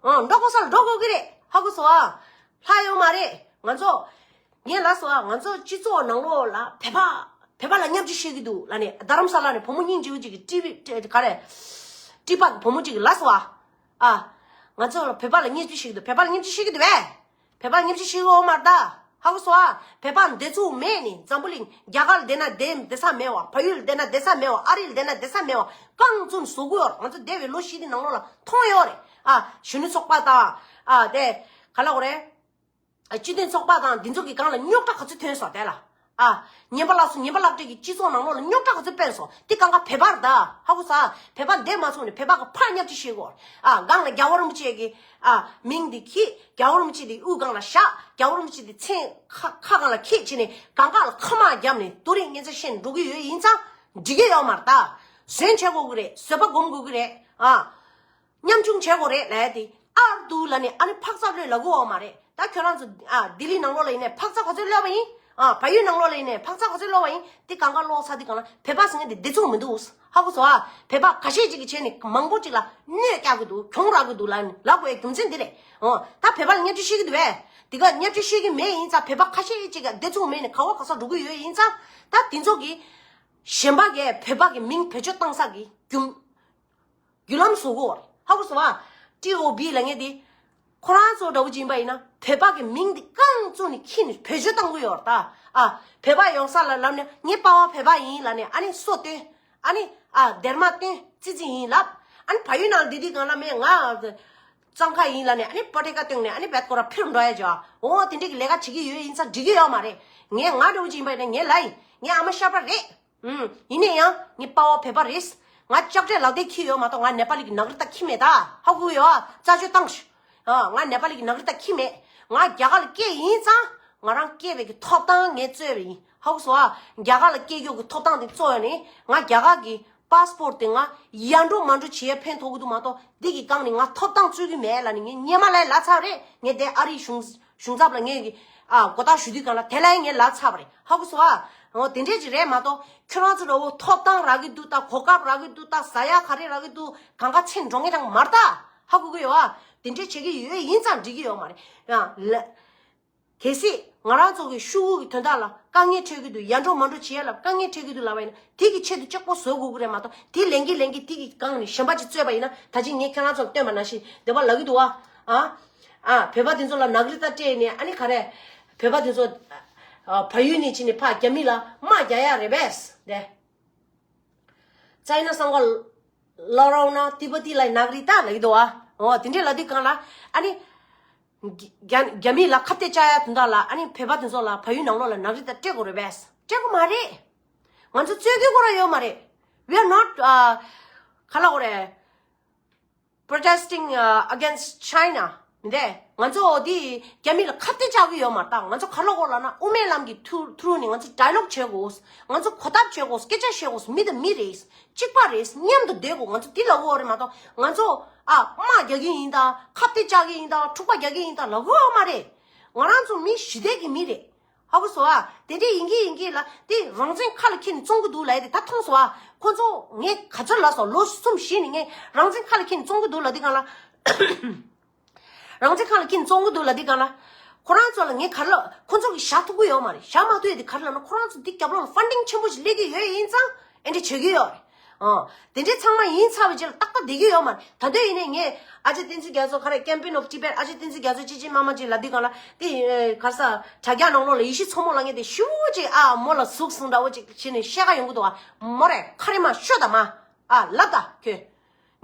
ཨ་འགྲོ་དགོས་ས་ལ་འགྲོ་དགོས་ཀྱི་རེད། ཧ་གོ་སོང་ཨ། ལྷག་ཡོད་མ་རེད། ང་ཚོ། ངས་ལབ་སོང་ཨ། ང་ཚོ་སྤྱི་ཚོགས་ནང་ལོགས་ལ་བོད་པ། བོད་པ་ལ་བརྙས་བཅོས་བྱེད་ཀྱི་འདུག་ལབ་ནས། རྡ་རམ་ས་ལ་ནས་བུ་མོ་སྙིང་རྗེ་བོ་ཅིག་གིས་ཊི་བི་ག་རེ། ཊི་པ་གི་བུ་མོ་ཅིག་གིས་ལབ་སོང་ཨ། ཨ། ང་ཚོ་ལ་བོད་པ་ལ་བརྙས་བཅོས་བྱེད་ཀྱི་འདུག་བོད་པ་ལ་བརྙས་བཅོས་བྱེད་ཀྱི་འདུག་བས། བོད་པ་ལ་བརྙས་བཅོས་བྱེད་ཀྱི་ཡོད་མ་རེད་ད། ཧ་གོ་སོང་ཨ། བོད་པ་བདེ་ཚུགས་མེད་ནས་འཛམ་བུ་གླིང་རྒྱ་གར་བསྡད་ན་བསྡད་བསྡད་ས་མེད་བ། བལ་ཡུལ་བསྡད་ན་བསྡད་ས་མེད་བ། ཨ་རི་ལ་བསྡད་ན་བསྡད་ས་མེད་བ། རྐང་བཙུགས་བཟོ་གི་ཡོད་རེད། ང་ཚོ་འདས་པའི་ལོ་བཞི་དེ་ནང་ལོགས་ལ་མཐོང་ཡོད་རེད། ཨ་གཞོན་ནུ་ཚོགས་པ་དང་། ཨ་དེ་ག་ལབ་དགོས་རེད། ཨ་སྤྱི་མཐུན་ཚོགས་པ་དང་འདི་ཚོ་གི་སྒང་ལ་རྙོག་དྲ་ག་ཚོད་ཐོན་སོང་དེ་ལ། ཨ་ཉན་པ་ལགས་སོ། ཉན་པ་ལགས་བཅས་ཀྱི་སྤྱི་ཚོགས་ནང་ལོགས་ལ་རྙོག་དྲ་ག་ཚོད་སྤེལ་སོང་། དེ་སྒང་ག་བོད་པ་རེད་ད། ཧ་གོ་སོང་ཨ། བོད་པ་བསྡད་མ་སོང་ནས་བོད་པ་ག་ཕར་བརྙས་བཅོས་བྱེད་དགོས། ཨ་སྒང་ལ་རྒྱལ་བ་རིན་པོ་ཆེ་གི་ཨ་མིང་དེ་འཁྱེར། རྒྱལ་བ་རིན་པོ་ཆེ་དེ་དབུ་སྒང་ལ་བཞག་རྒྱལ་བ་རིན་པོ་ཆེ་དེ་མཚན་ཁ་ཁ་སྒང་ལ་འཁྱེར་བྱས་ནས་སྒང་ག་ལ་ཁ་དམག་བརྒྱབ་ནས་རྡོ་རིང་སྙན་ཚ་བཤད་ནས་འགྲོ་གི་ཡོད། ཡིན་ཙང་འགྲིག་གི་ཡོད་མ་རེད་ད། ཟོན་བྱེད་དགོས་ཀྱི་རེད། བཟོད་པ་སྒོམ་དགོས་ཀྱི་རེད། ཨ། ཉམ་ཆུང་བྱེད་དགོས་རེད་ལབ་ཡ་དེ་ཨར་འདུག་ལབ་ནས་ཨ་ནི་འཕག་འཚག་ལོས་ལབ་ཀྱི་ཡོད་མ་རེད། ད་ཁྱོད་རང་ཚོ་ཨ་ལྡི་ལི་ནང་ལོགས་ལ་ཡིན་ནའི་འཕག་འཚག་ག་ཚོད་ལོས་པ་ཡིན། ཨ། བལ་ཡུལ་ནང་ལོགས་ལ་ཡིན་ནའི་འཕག་འཚག་ག་ཚོད་སློག་པ་ཡིན། དེ་གང་ག་སློག་ཚར་དུས་སྒང་ལ་བོད་པ་ཟེར་མཁན་དེ་བདེ་ཚུགས་མི་འདུག་ཧ་གོ་སོང་ཨ། བོད་པ་ཁ་ཤས་ཅིག་གིས་བྱས་ནས་མང་པོ་ཅིག་ལ་གནོད་བཀྱག་གི་འདུག་གྱོང་རག་གི་འདུག་ལབ་ལབ་དགོས་ཡའི་རྒྱུ་མཚན་འདི་རེད། འོ་ད་བོད་པ་ལ་བརྙས་བཅོས་བཤད་ཀྱི་འདུག་བས། དེ་ག་བརྙས་བཅོས་བཤད་ཀྱི་མེད་ཡིན་ཙང་། བོད་པ་ཁ་ཤས་ཅིག་གིས་བདེ་ཚུགས་མེད་ནས་ག་བ་ག་ས་འགྲོ་གི་ཡོད་ཡིན་ཙང་། ད་དེ་ཚོ་གིས་གཞན་པ་གིས་བོད་པ་གི་མིང་བེད་སྤྱོད་བཏང་ས་གི་རྒྱུ་རྒྱུ་ལམ་བཟོ་གི་ཡོད་རེད། ཧ་གོ་སོང་ཨ། ཊི་ཨོ་བི་ལབ་མཁན་དེ་ཁོ་རང་ཚོ་འདྲ་བོ་ཅིག་ཡིན་པ་ཡིན་ན་བོད་པ་གི་མིང་དེ་རྐང་བཙུགས་ནས་ཁྱེར་ནས་བེད་སྤྱོད་བཏང་གི་ཡོད་རེད་ད། ཨ། བོད་པ་ཡོང་ས་ལ་ལབ་ནས་ངའི་པ་ཕ་བོད་པ་ཡིན་ལབ་ནས། ཨ་ནི་སོ་སྟོན། ཨ་ནི། ཨ། སྡེར་མ་སྟོན། ཙི་ཙི་ཡིན་ལབ། ཨ་ནི་བལ་ཡུལ་ནང་ལ་བསྡད་དུས་སྒང་ལ་མེད་ང་གཙང་ཁ་ཡིན་ལབ་ནས། ཨ་ནི་པ་ཏྲེ་ཀ་སྟོན་ནས། ཨ་ནི་བེད་ཀོ་ར་ཕིར་འགྲོ་ཡ་ཅོ། འོ་དེ་འདྲས་ཀྱི་ལས་ཀ་བྱེད་ཀྱི་ཡོད་ཡིན་ཙང་འགྲིག་གི་ཡོད་མ་རེད། ངས་ང་འདྲ་བོ་ཅིག་ཡིན་པ་ཡིན་ན་ངའི་ལ་ཡིན། ངའི་ཨ་མ་ཤ་པ་རེད། ཨུམ། ཡིན་ན་ཡང་ངའི་པ་ཕ་བོད་པ་རེད། ང་ལྕགས་དྲས་ལག་དེབ་འཁྱེར་ཡོད་མ་གཏོགས་ང་ནེ་པ་ལི་གི་ནག་རི་ཏ་འཁྱེར་མེད་ད། ཧ་གོ་ཡོད་ཨ། རྩད་གཅོད་བཏང་ཤག་ཨ། ང་ནེ་པ་ལི་གི་ནག་རི་ཏ་འཁྱེར་མེད། ང་རྒྱ་གར་ལ་སྐྱེས་ཡིན་ཙང་། ང་རང་སྐྱེས་པའི་གི་ཐོབ་ཐང་ངས་རྩོད་པ་ཡིན། ཧ་གོ་སོང་ཨ། རྒྱ་གར་ལ་སྐྱེས་རྒྱུ་གི་ཐོབ་ཐང་དེ་རྩོད་ཡོད་ནི། ང་རྒྱ་གར་གི་པ་སི་པོར་ཊི་དེ་ང་ཡར་འགྲོ་མར་འགྲོ་བྱེད་ཡ་ཕན་ཐོགས་ཀྱི་འདུག་མ་གཏོགས། འདི་གི་སྒང་ནས་ང་ཐོབ་ཐང་རྩོད་ཀྱི་མེད་ལབ་ནས་ངས་སྔོན་མ་ལ་ལབ་ཚར་བ་རེད། ངས་དེ་ཨ་རིའི་གཞུང་གཞུང་ཚབ་ལ་ངས་ཀྱི་ཨ་མགོ་བཏགས་ཞུ་དུས་སྒང་ལ་དེ་ལ་ཡང་ངས་ལབ་ཚར་བ་རེད། ཧ་གོ་སོང་ཨ། འོ་དེ་འདྲས་ཅིག་རེད་མ་གཏོགས། ཁྱོད་རང་ཚོ་འདྲ་བོ་ཐོབ་ཐང་རག་གི་འདུག་ད། གོ་སྐབས་རག་གི་འདུག་ད། ཟ་ཡ་ག་རེ་རག་གི་འདུག་གང་ག་ཚད་འགྲོ་ངེས་རང་མ་རེད་ད། ཧ་གོ་གི་ཡོད་ཨ། དེ་འདྲས་བྱེད་ཀྱི་ཡོད་ཡིན་ཙང་འགྲིག་གི་ཡོད་མ་རེད་ཡ། ལ། གལ་སྲིད་ང་རང་ཚོ་གི་ཤོག་བུ་གི་དོན་དག་ལ་དཀའ་ངལ་འཕྲད་ཀྱི་འདུག་ཡར་འགྲོ་མར་འགྲོ་བྱེད་ཡ་ལ་དཀའ་ངལ་འཕྲད་ཀྱི་འདུག་ལབ་པ་ཡིན་ན། དེ་གི་ཆེད་དུ་གཅིག་པོ་བཟོ་དགོས་ཀྱི་རེད་མ་གཏོགས། དེ་ལན་གྱིས་ལན་གྱིས་དེ་གི་སྒང་ནས་གཞན་པ་ཅིག་རྩོད་པ་ཡིན་ན། ད་ཅི་ངས་ཁྱེད་རང་ཚོ་ལ་སྟོན་པ་ནང་བཞིན་འདོད་པ་ལབ་ཀྱི་འདུག་ཨ། ཨ། ཨ། བོད་པ་དེ་ཚོ་ལ་ནག་རི་ཏ་སྤྲད་ནས། ཨ་ནི་ག་རེ། བོད་པ་དེ་ཚོ་ཨ་བལ་ཡུལ་ནས་ཕྱིན་ནས་ཕར་རྒྱ་མི་ལ་དམག་རྒྱག་ཡ་རེད་པས་དེ། ཅའི་ན་སང་ག་ལ་རོ་ན་ཏི་པ་ཏི་ལ་ནག་རི་ཏ་ལབ་ཀྱི་འདུག་ཨ། འོ་དེ་འདྲས་ལབ་དུས་སྒང་ལ། ཨ་ནི། རྒྱ་རྒྱ་མི་ལ་ཁ་གཏད་བཅག་ཡ་དོན་དག་ལ། ཨ་ནི་བོད་པ་དེ་ཚོ་ལ་བལ་ཡུལ་ནང་ལོགས་ལ་ནག་རི་ཏ་སྤྲད་དགོས་རེད་པས། སྤྲད་དགོས་མ་རེད། ང་ཚོ་རྩོད་རྒྱུ་དགོས་ར་ཡོད་མ་རེད། We are not, uh, ག་ལབ་དགོས་རེད། Protesting, uh, against China. མི་འདུག་ང་ཚོ་འདི་རྒྱ་མི་ལ་ཁ་གཏད་བཅག་གི་ཡོད་མ་རེད་ད། ང་ཚོ་ག་ལབ་དགོས་ལབ་ན། དབུ་མའི་ལམ་གྱི་ཐུ་ཐུ་རུ་ནས་ང་ཚོ་ཌའི་ལོག་བྱེད་དགོས། ང་ཚོ་གོ་སྟབས་བྱེད་དགོས། སྐད་ཆ་བཤད་དགོས། མི་དང་མི་རེད། གཅིག་པ་རེད། མཉམ་དུ་བསྡད་དགོས། ང་ཚོ་འདི་ལབ་དགོས་རེད་མ་གཏོགས། ང་ཚོ་ཨ་དམག་རྒྱག་གི་ཡིན་ད། ཁ་གཏད་བཅག་གི་ཡིན་ད། འཁྲུག་པ་རྒྱག་གི་ཡིན་ད་ལབ་དགོས་མ་རེད། ང་རང་ཚོ་མི་ཞི་བདེ་གི་མི་རེད། ཧ་གོ་སོང་ཨ། དེ་འདྲས་ཡིན་གྱི་ཡིན་གྱི་ལ། དེ་རང་བཙན་ཁ་ལ་འཁྱེར་ནས་བཙོང་གི་འདུག་ལབ་ཡ་དེ་ད་མཐོང་སོང་ཨ། ཁོ་ཚོ་ངས་ག་ཚོད་ལབ་སོང་། ལོ་གསུམ་བཞི་ནས་ངས་རང་བཙན་ཁ་ལ་འཁྱེར་ནས་བཙོང་གི་འདུག་ལབ་དུས་སྒང་ལ། རང་བཙན་ཁ་ལ་འཁྱེར་ནས་བཙོང་གི་འདུག་ལབ་དུས་སྒང་ལ། ཁོ་རང་ཚོ་ལ་ངས་ག་རེ་ལབ། ཁོ་ཚོ་གིས་བཞག་ཐུབ་ཀྱི་ཡོད་མ་རེད། བཞག་མ་ཐུབ་ཡ་དེ་ག་རེ་ལབ་ན། ཁོ་རང་ཚོ་འདི་རྒྱབ་ལོགས་ལ་ཕན་ཌིང་ཆེན་པོ་ཞིག་སླེབས་ཀྱི་ཡོད་ཡིན་ཙང་ཨེ་འདྲ་བྱེད་ཀྱི་ཡོད་རེད། ཨོ། དེ་འདྲའི་ཚང་མ་ཡིན་ཚར་བའི་རྗེས་ལ་ཏག་ཏག་བསྡད་ཀྱི་ཡོད་མ་རེད། ད་དུང་ཡིན་ནའི་ངས་ཨ་ཅེ་བསྟན་འཛིན་རྒྱ་མཚོ་ག་རེ། Campaign of Tibet། ཨ་ཅེ་བསྟན་འཛིན་རྒྱ་མཚོ་ཅི་ཅི་མ་མ་ཅིག་ལབ་དུས་སྒང་ལ། དེ་ག་རེ་ཟ། དྲ་རྒྱ་ནང་ལོགས་ལ་ཡེ་ཤུ་མཚོ་མོ་ལབ་མཁན་དེ་ཞེ་པོ་ཅིག་ཨ་མོ་ལ་ཟུག་གསུང་འདྲ་བོ་ཅིག་བྱས་ནས་བཤད་ག་ཡོང་གི་འདུག་ཨ། མོ་རེད། ཁ་རི་མ་ཤོད་ད་མ། ཨ་ལབ་ད་ཁྱོད།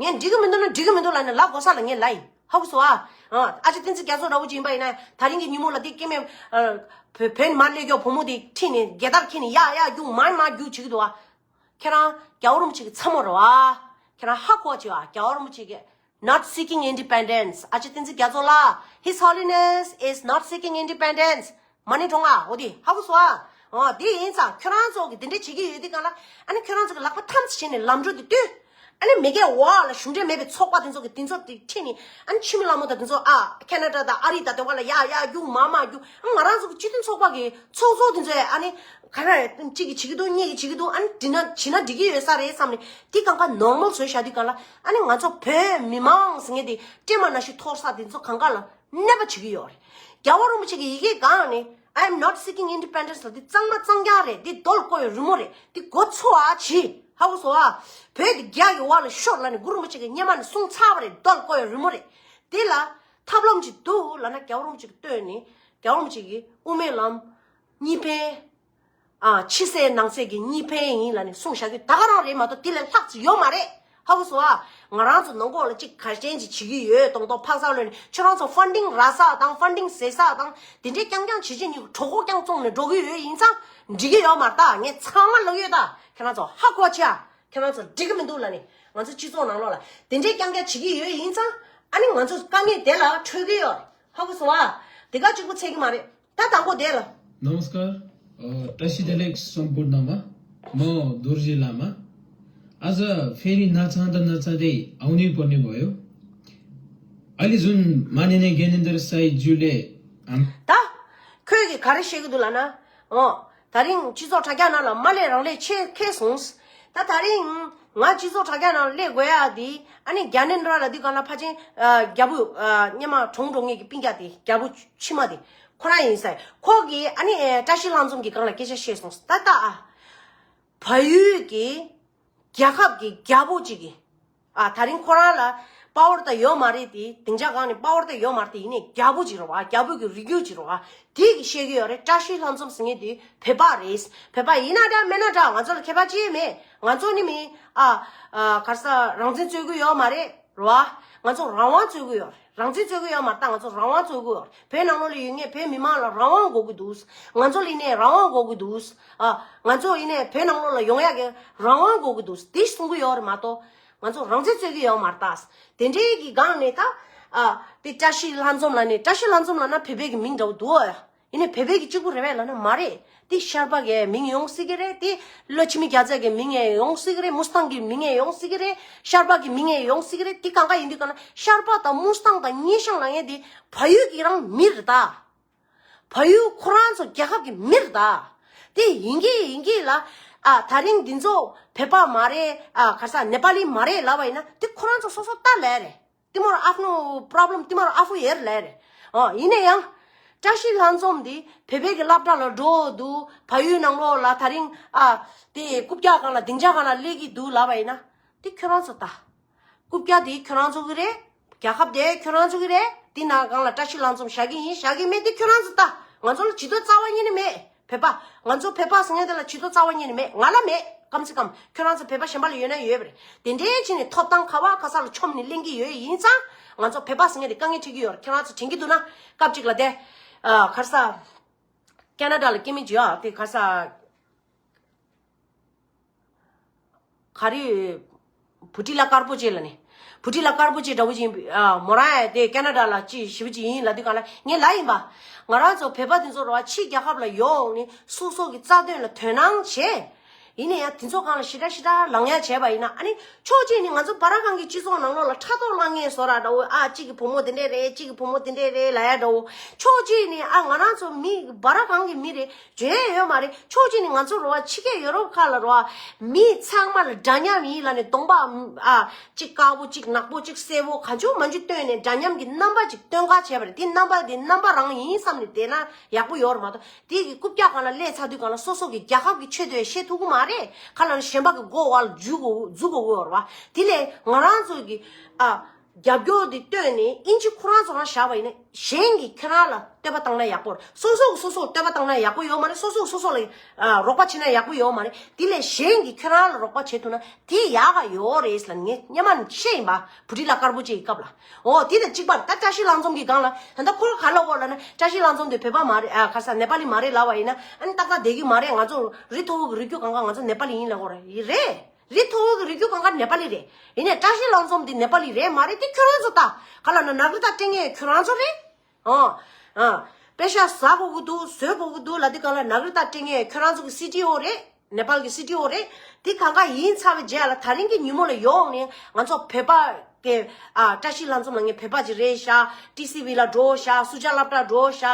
ངས་འགྲིག་གི་མི་འདུག་ན་འགྲིག་གི་མི་འདུག་ལབ་ནས་ལབ་དགོས་ས་ལ་ངས་ལབ་ཡིན། ཧ་གོ་སོང་ཨ། ཨ་ཅེ་བསྟན་འཛིན་རྒྱ་མཚོ་འདྲ་བོ་ཅིག་ཡིན་པ་ཡིན་ན། ད་རིང་གི་ཉིན་མོ་ལ་དེ་སྐྱེ་དམན། བོད་བོད་ནས་མར་སླེབས་མཁན་བུ་མོ་དེ་ཁྲིད་ནས་རྒྱལ་དར་འཁྱེར་ནས་ཡར་ཡར་རྒྱུག་མར་མར་རྒྱུག་བྱེད་ཀྱི་འདུག་ཨ། ཁྱེད་རང་རྒྱལ་བ་རིན་པོ་ཆེ་གི་ཚ་མོ་རེད་བ། ཁྱེད་རང་ཧ་གོ་བྱེད་ཨ། རྒྱལ་བ་རིན་པོ་ཆེ་གི not seeking independence། ཨ་ཅེ་བསྟན་འཛིན་རྒྱ་མཚོ་ལགས། His Holiness is not seeking independence། མ་ཎི་གྲོངས་ཨ། འོ་དེ་ཧ་གོ་སོང་ཨ། འོ་དེ་ཡིན་ཙང་ཁྱོད་རང་ཚོ་གི་དེ་འདྲ་བྱེད་ཀྱི་ཡོད་དུས་སྒང་ལ། ཨ་ནི་ཁྱོད་རང་ཚོ་གི་ལག་པ་ཐམས་ཅད་བྱས་ནས་ལམ་འགྲོ་དེ་བཏོན། ཨ་ནི་མི་སྒེར་འོག་ལ་གཞུང་འབྲེལ་མེད་པའི་ཚོགས་པ་དེ་ཚོ་གི་དེ་ཚོ་དེ་ཁྲིད་ནས། ཨ་ནི་འཆི་མེད་ལྷ་མོ་དང་དེ་ཚོ་ཨ་ཁེ་ན་ཌ་དང་ཨ་རི་དང་དེ་བ་ལ་ཡར་ཡར་རྒྱུག་མར་མར་རྒྱུག་ཨ་ང་རང་ཚོ་གི་སྤྱི་མཐུན་ཚོགས་པ་གི་ཚོགས་གཙོ་དེ་ཚོས་ཨ་ནི་ག་རེ་གཅིག་གིས་བྱེད་ཀྱི་འདུག་གཉིས་ཀྱིས་བྱེད་ཀྱི་འདུག་ཨ་ནི་འགྲིག་ན་བྱེད་ན་འགྲིག་གི་ཡོད་ས་རེད་བསམ་ནས། དེ་གང་ག་ནོར་མལ་བཟོས་བཞག་དུས་སྒང་ལ། ཨ་ནི་ང་ཚོ་བོད་མི་མང་ཟེར་མཁན་དེ་སྲན་མ་ནང་བཞིན་འཐོར་ས་དེ་ཚོ་གང་ག་ལ་གནོད་པ་བྱེད་ཀྱི་ཡོད་རེད། རྒྱལ་བ་རིན་པོ་ཆེ་གི་ཡི་གེ་སྒང་ནས། I am not seeking independence ལབ་དེ་གཙང་མ་གཙང་རྐྱང་རེད། དེ་རྡོ་ལ་བརྐོས་པའི་རི་མོ་རེད། དེ་མགོ་ཚོས་ཨ་བྱེད། ཧ་གོ་སོང་ཨ། བོད་དེ་རྒྱ་གི་འོག་ལ་ཤོར་ལབ་ནས་གུ་རུ་རིན་པོ་ཆེ་གི་སྔོན་མ་ནས་གསུངས་ཚར་བ་རེད། རྡོ་ལ་བརྐོས་པའི་རི་མོ་རེད། དེ་ལ་ཐབས་ལམ་ཅིག་འདུག་ལབ་ན། རྒྱལ་བ་རིན་པོ་ཆེ་གིས་བཏོན་ནས། རྒྱལ་བ་རིན་པོ་ཆེ་གིས་དབུ་མའི་ལམ་གཉིས་ཕན། ཨ། ཕྱི་གསལ་ནང་གསལ་གྱི་གཉིས་ཕན་ཡིན་ལབ་ནས་གསུངས་བཞག་གི། ད་ག་རང་རེད་མ་གཏོགས་དེ་ལས་ལྷག་ཅིག་ཡོད་མ་རེད། ཧ་གོ་སོང་ཨ། ང་རང་ཚོ་ནང་ལོགས་ལ་ཅིག་ག་རེ་ཅིག་བྱེད་ཀྱི་ཡོད་མདོག་མདོག་འཕག་འཚག་ལོན་ནས། ཁྱོད་རང་ཚོ་ཕན་ཌིང་རག་ས་དང་ཕན་ཌིང་ཟད་ས་དང་དེ་འདྲས་རྐྱང་རྐྱང་བྱེད་བྱེད་ནས་གྲོད་ཁོག་རྐྱང་བཙོང་ནས་འགྲོ་གི་ཡོད་ཡིན་ཙང་འགྲིག་གི་ཡོད་མ་རེད་ད། ངས་ཚང་མ་ལབ་ཡོད་ད། ཁྱེད་རང་ཚོ་ཧ་གོ་ཆེ་ཨ། ཁྱེད་རང་ཚོ་འགྲིག་གི་མི་འདུག་ལབ་ནས། ང་ཚོ་སྤྱི་ཚོགས་ནང་ལོགས་ལ་དེ་འདྲས་རྐྱང་རྐྱང་བྱེད་ཀྱི་ཡོད་ཡིན་ཙང་། ཨ་ནི་ང་ཚོ་དཀའ་ངལ་དེ་ལ་འཕྲོད་ཀྱི་ཡོད་རེད། ཧ་གོ་སོང་ཨ། དེ་ག་གཅིག་པོ་ཚད་ཀྱི་མ་རེད། ད་དང་པོ་དེ་ལ། नमस्कार। अ, བཀྲ་ཤིས་བདེ་ལེགས་སམ་བྷོ་ཊ་རྣམ་པ། म दोर्जी लामा। आज फेरि नचाहँदा नचाहँदै आउनै पर्ने भयो। अलि जुन माननीय ज्ञानेन्द्र साईज्यूले हाम- ད་ཁོས་གི་ག་རེ་བཤད་ཀྱི་འདུག་ལབ་ན། ཨོ། ད་རིང་སྤྱི་ཚོགས་དྲ་རྒྱ་ནང་ལ་མ་སླེབས་རང་སླེབས་ཆེ་ཁེལ་སོང་། ད་ད་རིང་ང་སྤྱི་ཚོགས་དྲ་རྒྱ་ནང་སླེབས་དགོས་ཡ་དེ་ཨ་ནི་རྒྱ་ནན་ར་ལ་དུས་གང་ལ་ཕ་ཆེན་ཨ་རྒྱལ་པོ་ཨ་སྔོན་མ་གྲོངས་འགྲོ་མཁན་གྱི་སྤུན་ཀྱག་དེ་རྒྱལ་པོ་ཕྱི་མ་དེ་ཁོ་རང་ཡིན་ས་ཡ། ཁོ་གིས་ཨ་ནི་ཨེ་བཀྲ་ཤིས་ལྷ་འཛོམས་ཀྱི་སྒང་ལ་སྐད་ཆ་བཤད་སོང་། ད་ད་ཨ་བལ་ཡུལ་གྱི་རྒྱལ་ཁབ་ཀྱི་རྒྱལ་པོ་གཅིག་གིས། ཨ་ད་རིང་ཁོ་རང་ལ་པ་ཝར་ད་ཡོད་མ་རེད་དེ། སྡིངས་ཆ་སྒང་ནས་པ་ཝར་ད་ཡོད་མ་རེད་དེ། ཡིན་ནའི་རྒྱལ་པོ་གཅིག་རེད་བ། རྒྱལ་པོ་གི་རིགས་རྒྱུད་གཅིག་རེད་བ། དེ་གིས་བཤད་ཀྱི་ཡོད་རེད། བཀྲ་ཤིས་ལྷ་འཛོམས་ཟེར་མཁན་དེ་བོད་པ་རེད། བོད་པ་ཡིན་ན་འདྲ་མིན་ན་འདྲ་ང་ཚོ་ལ་ཁྱད་པར་ཅི་ཡང་མེད། ང་ཚོ་ནི་མི་ཨ་ཨ་ག་རེ་ཟ་རང་བཙན་རྩོད་ཀྱི་ཡོད་མ་རེད་རེད་བ། ང་ཚོ་རང་དབང་རྩོད་ཀྱི་ཡོད་རེད། རང་བཙན་རྩོད་ཀྱི་ཡོད་མ་རེད། ད་ང་ཚོ་རང་དབང་རྩོད་ཀྱི་ཡོད་རེད། བོད་ནང་ལོགས་ལ་ཡོད་མཁན་བོད་མི་མང་ལ་རང་དབང་དགོས་ཀྱི་འདུག་ང་ཚོ་ལ་ཡིན་ནའི་རང་དབང་དགོས་ཀྱི་འདུག་ཨ་ང་ཚོ་ཡིན་ནའི་བོད་ནང་ལོགས་ལ་ཡོང་ཡག་གི་རང་དབང་དགོས་ཀྱི་འདུག་དེ་གསུང་གི་ཡོད་རེད་མ་གཏོགས། ང་ཚོ་རང་བཙན་རྩོད་ཀྱི་ཡོད་མ་རེད་ད། དེ་འདྲའི་གི་སྒང་ནས་ད་ཨ་དེ་བཀྲ་ཤིས་ལྷ་འཛོམས་ལབ་ནས། བཀྲ་ཤིས་ལྷ་འཛོམས་ལབ་ན་བོད་པའི་གི་མིང་འདྲ་བོ་འདུག་ཨ། ཡིན་ནའི་བོད་པའི་གི་གཅིག་པུ་རེད་པས་ལབ་ན་མ་རེད། དེ་ཤར་པ་གི་མིང་ཡོང་སྲིད་ཀྱི་རེད། དེ་ལོ་འཆི་མེད་རྒྱལ་མཚན་གི་མིང་ཡང་ཡོང་སྲིད་ཀྱི་རེད། མུ་སི་ཐང་གི་མིང་ཡང་ཡོང་སྲིད་ཀྱི་རེད། ཤར་པ་གི་མིང་ཡང་ཡོང་སྲིད་ཀྱི་རེད། དེ་གང་ག་ཡིན་དུས་གང་ན་ཤར་པ་དང་མུ་སི་ཐང་དང་སྙན་ཤང་ལབ་མཁན་དེ་བལ་ཡུལ་གྱི་རང་མི་རེད་ད། བལ་ཡུལ་ཁོ་རང་ཚོ་རྒྱལ་ཁབ་ཀྱི་མི་རེད་ད། དེ་ཡིན་གྱི་ཡིན་གྱི་ལ། ཨ་ད་རིང་འདི་ཚོ་བོད་པ་མ་རེད། ཨ་ག་རེ་ཟ་ནེ་པ་ལི་མ་རེད་ལབ་པ་ཡིན་ན་དེ་ཁོ་རང་ཚོ་སོ་སོ་ལྟ་ལས་རེད། དེ་མོར་ཨ་ནོ་པྲོབ་ལེམ་དེ་མོར་ཨ་ཧྥུ་ཡེར་ལས་རེད། ཨོ་ཡིན་ན་ཡང་བཀྲ་ཤིས་ལྷ་འཛོམས་འདི་བོད་པའི་གི་སློབ་གྲྭ་ལ་འགྲོ་འདུག་བལ་ཡུལ་ནང་ལོགས་ལ་ད་རིང་ཨ་དེ་རྐུབ་བཀྱག་སྒང་ལ་སྡིངས་ཆ་སྒང་ལ་སླེབས་ཀྱི་འདུག་ལབ་པ་ཡིན་ན་དེ་ཁྱོད་རང་ཚོ་ལྟ། རྐུབ་བཀྱག་དེ་ཁྱོད་རང་ཚོ་གི་རེད། རྒྱལ་ཁབ་དེ་ཁྱོད་རང་ཚོ་གི་རེད། དེ་ནང་སྒང་ལ་བཀྲ་ཤིས་ལྷ་འཛོམས་བཞག་གི་ཡིན་བཞག་གི་མེད་དེ་ཁྱོད་རང་ཚོ་ལྟ། ང་ཚོ་ལ་ཇུས་གཏོགས་རྩ་བ་ཉིད་ནས་མེད། བོད་པ། ང་ཚོ་བོད་པ་ཟེར་མཁན་དེ་ལ་ཇུས་གཏོགས་རྩ་བ་ཉིད་ནས་མེད། ང་ལ་མེད། ཀམ་སེ་ཀམ་ཁྱོད་རང་ཚོ་བོད་པ་གཞན་པ་ལ་ཡོད་ན་ཡོད་པ་རེད། དེ་འདྲའི་ཕྱིན་ནས་ཐོབ་ཐང་ག་བ་ག་ས་ལ་མཆོངས་ནས་ལེན་གྱི་ཡོད་ཡིན་ཙང་། ང་ཚོ་བོད་པ་ཟེར་མཁན་དེ་དཀའ་ངལ་འཕྲད་ཀྱི་ཡོད་རེད། ཁྱོད་རང་ཚོ་དྲན་གྱི་འདུག་ན། སྐབས་གཅིག་ལ་དེ། ཨ་ག་རེ་ཟ། ཁེ་ན་ཌ་ལ་སྐྱེ་དམན་ཅིག་ཡོད་ཨ། དེ་ག་རེ་ཟ། ག་རེ། བུ་ཁྲིད་ལགས་དཀར་པོ་ཅིག་ལ་ནི། བུ་ཁྲིད་ལགས་དཀར་པོ་ཅིག་འདྲ་བོ་ཅིག་ཡིན་པ། ཨ་མོ་རང་ཡ་དེ་ཁེ་ན་ཌ་ལ་ཅིག་ཞེ་པོ་ཅིག་ཡིན་ལབ་དུས་གང་ལ་ངས་ལབ་ཡིན་པ། ང་རང་ཚོ་བོད་པ་དེ་ཚོ་རེད་བ། ཕྱི་རྒྱལ་ཁབ་ལ་ཡོང་ནས་སོ་སོ་གི་རྩ་དོན་ལ་དོ་སྣང་བྱས། ཡིན་ན་ཡང་དེ་ཚོ་སྒང་ལ་ཞེ་དྲག་ཞེ་དྲག་ལངས་ཡ་བྱས་པ་ཡིན་ན། ཨ་ནི་ཕྱོགས་གཅིག་ནས་ང་ཚོ་སྦ་ར་གང་གི་སྤྱི་ཚོགས་ནང་ལོགས་ལ་ཕྲག་དོག་ལངས་མཁན་བཟོ་འདྲ་འདྲ་བོ། ཨ་གཅིག་གི་བུ་མོ་དེ་འདྲས་རེད། གཅིག་གི་བུ་མོ་དེ་འདྲས་རེད་ལབ་ཡ་འདྲ་བོ། ཕྱོགས་གཅིག་ནས་ཨ་ང་རང་ཚོ་མི་སྦ་ར་གང་གི་མི་རེད། འཇོན་ཡ་ཡོད་མ་རེད། ཕྱོགས་གཅིག་ནས་ང་ཚོ་རེད་བ། ཕྱི་རྒྱལ་ཡོ་རོབ་ཁག་ལ་རེད་བ། མི་ཚང་མ་ལ་འདྲ་མཉམ་ཡིན་ལབ་ནས་གདོང་པ་ཨ་གཅིག་དཀར་པོ་གཅིག་ནག་པོ་གཅིག་སེར་པོ་གང་བྱུང་མང་བྱུང་སྟོན་ནས་འདྲ་མཉམ་གྱི་རྣམ་པ་གཅིག་སྟོན་ག་བྱས་པ་རེད། དེ་རྣམ་པ་དེ་རྣམ་པ་རང་ཡིན་བསམ་ནས་བསྡད་ན་ཡག་པོ་ཡོད་རེད་མ་གཏོགས། དེ་གི་རྐུབ་བཀྱག་སྒང་ལ་སླེབས་ཚར་དུས་སྒང་ལ་སོ་སོ་གི་རྒྱལ་ཁབ་ཀྱི་ཆེད་དུ་བཤད་ཐུབ་ཀྱི་མ་རེད། ཁ་ལ་ནི་གཞན་པ་གི་མགོ་བར་འཛུལ་དགོས་འཛུལ་དགོས་ཀྱི་ཡོད་རེད་བ། དེ་ལས་ང་རང་ཚོ་གི་ཨ། རྒྱབ་སྐྱོར་འདི་བཏོན་ནས་དབྱིན་ཇི་ཁོ་རང་ཚོ་རང་བཞག་པ་ཡིན་ན་གཞན་གྱིས་ཁྱེད་རང་ལ་བསྟོད་པ་བཏང་ན་ཡག་པོ་རེད། སོ་སོ་གིས་སོ་སོར་བསྟོད་པ་བཏང་ན་ཡག་པོ་ཡོད་མ་རེད། སོ་སོ་གིས་སོ་སོ་ལ་ཨ་རོགས་པ་བྱེད་ན་ཡག་པོ་ཡོད་མ་རེད། དེ་ལས་གཞན་གྱིས་ཁྱེད་རང་ལ་རོགས་པ་བྱེད་ཐུབ་ན་དེ་ཡག་ག་ཡོད་རེད་ལབ་ངས་སྔོན་མ་ནས་བཤད་ཡིན་པ། བུ་ཁྲིད་ལགས་དཀར་པོ་ཅིག་གི་སྐབས་ལ། འོ་དེ་དང་གཅིག་པ་རེད། ད་བཀྲ་ཤིས་ལྷ་འཛོམས་ཀྱི་སྒང་ལ་ད་ལྟ་ཁོ་རང་ག་ལབ་ཀྱི་ཡོད་ལབ་ན། བཀྲ་ཤིས་ལྷ་འཛོམས་དེ་བོད་པ་མ་རེད། ཨ་ག་རེ་ཟ། ནེ་པ་ལི་མ་རེད་ལབ་པ་ཡིན་ན། ཨ་ནི་ཏག་ཏག་བསྡད་ཀྱི་མ་རེད། ང་ཚོ་རི་མཐོ་བོ་གི་རི་རྒྱུད་གང་ག་ང་ཚོ་ནེ་པ་ལི་ཡིན་ལབ་ཀྱི་ཡོད་རེད། རེད། རི་མཐོ་བོ་གི་རི་རྒྱུད་གང་ག་ནེ་པ་ལི་རེད། ཡིན་ནའི་བཀྲ་ཤིས་ལྷ་འཛོམས་འདི་ནེ་པ་ལི་རེད་མ་རེད་དེ་ཁྱོད་རང་ཚོ་ལྟ། ག་ལབ་ན་ནག་རི་དང་སྤྲད་མཁན་ཁྱོད་རང་ཚོ་རེད། ཨོ། ཨ། པེ་ཤ་ཟ་དགོས་ཀྱི་འདུག་བཟོ་དགོས་ཀྱི་འདུག་ལབ་དུས་སྒང་ལ་ནག་རི་དང་སྤྲད་མཁན་ཁྱོད་རང་ཚོ་གི་སི་ཌི་ཨོ་རེད། ནེ་པ་ལི་གི་སི་ཌི་ཨོ་རེད། དེ་གང་ག་ཡིན་ཚར་བའི་རྗེས་ལ་ད་རིང་གི་ཉིན་མོ་ལ་ཡོང་ནས་ང་ཚོ་བོད་པ་གི་ཨ་བཀྲ་ཤིས་ལྷ་འཛོམས་ལབ་མཁན་བོད་པ་ཅིག་རེད་ཤག་ཊི་སི་ཝི་ལ་འགྲོ་ཤག་སུ་ཇཱ་སློབ་གྲྭ་འགྲོ་ཤག་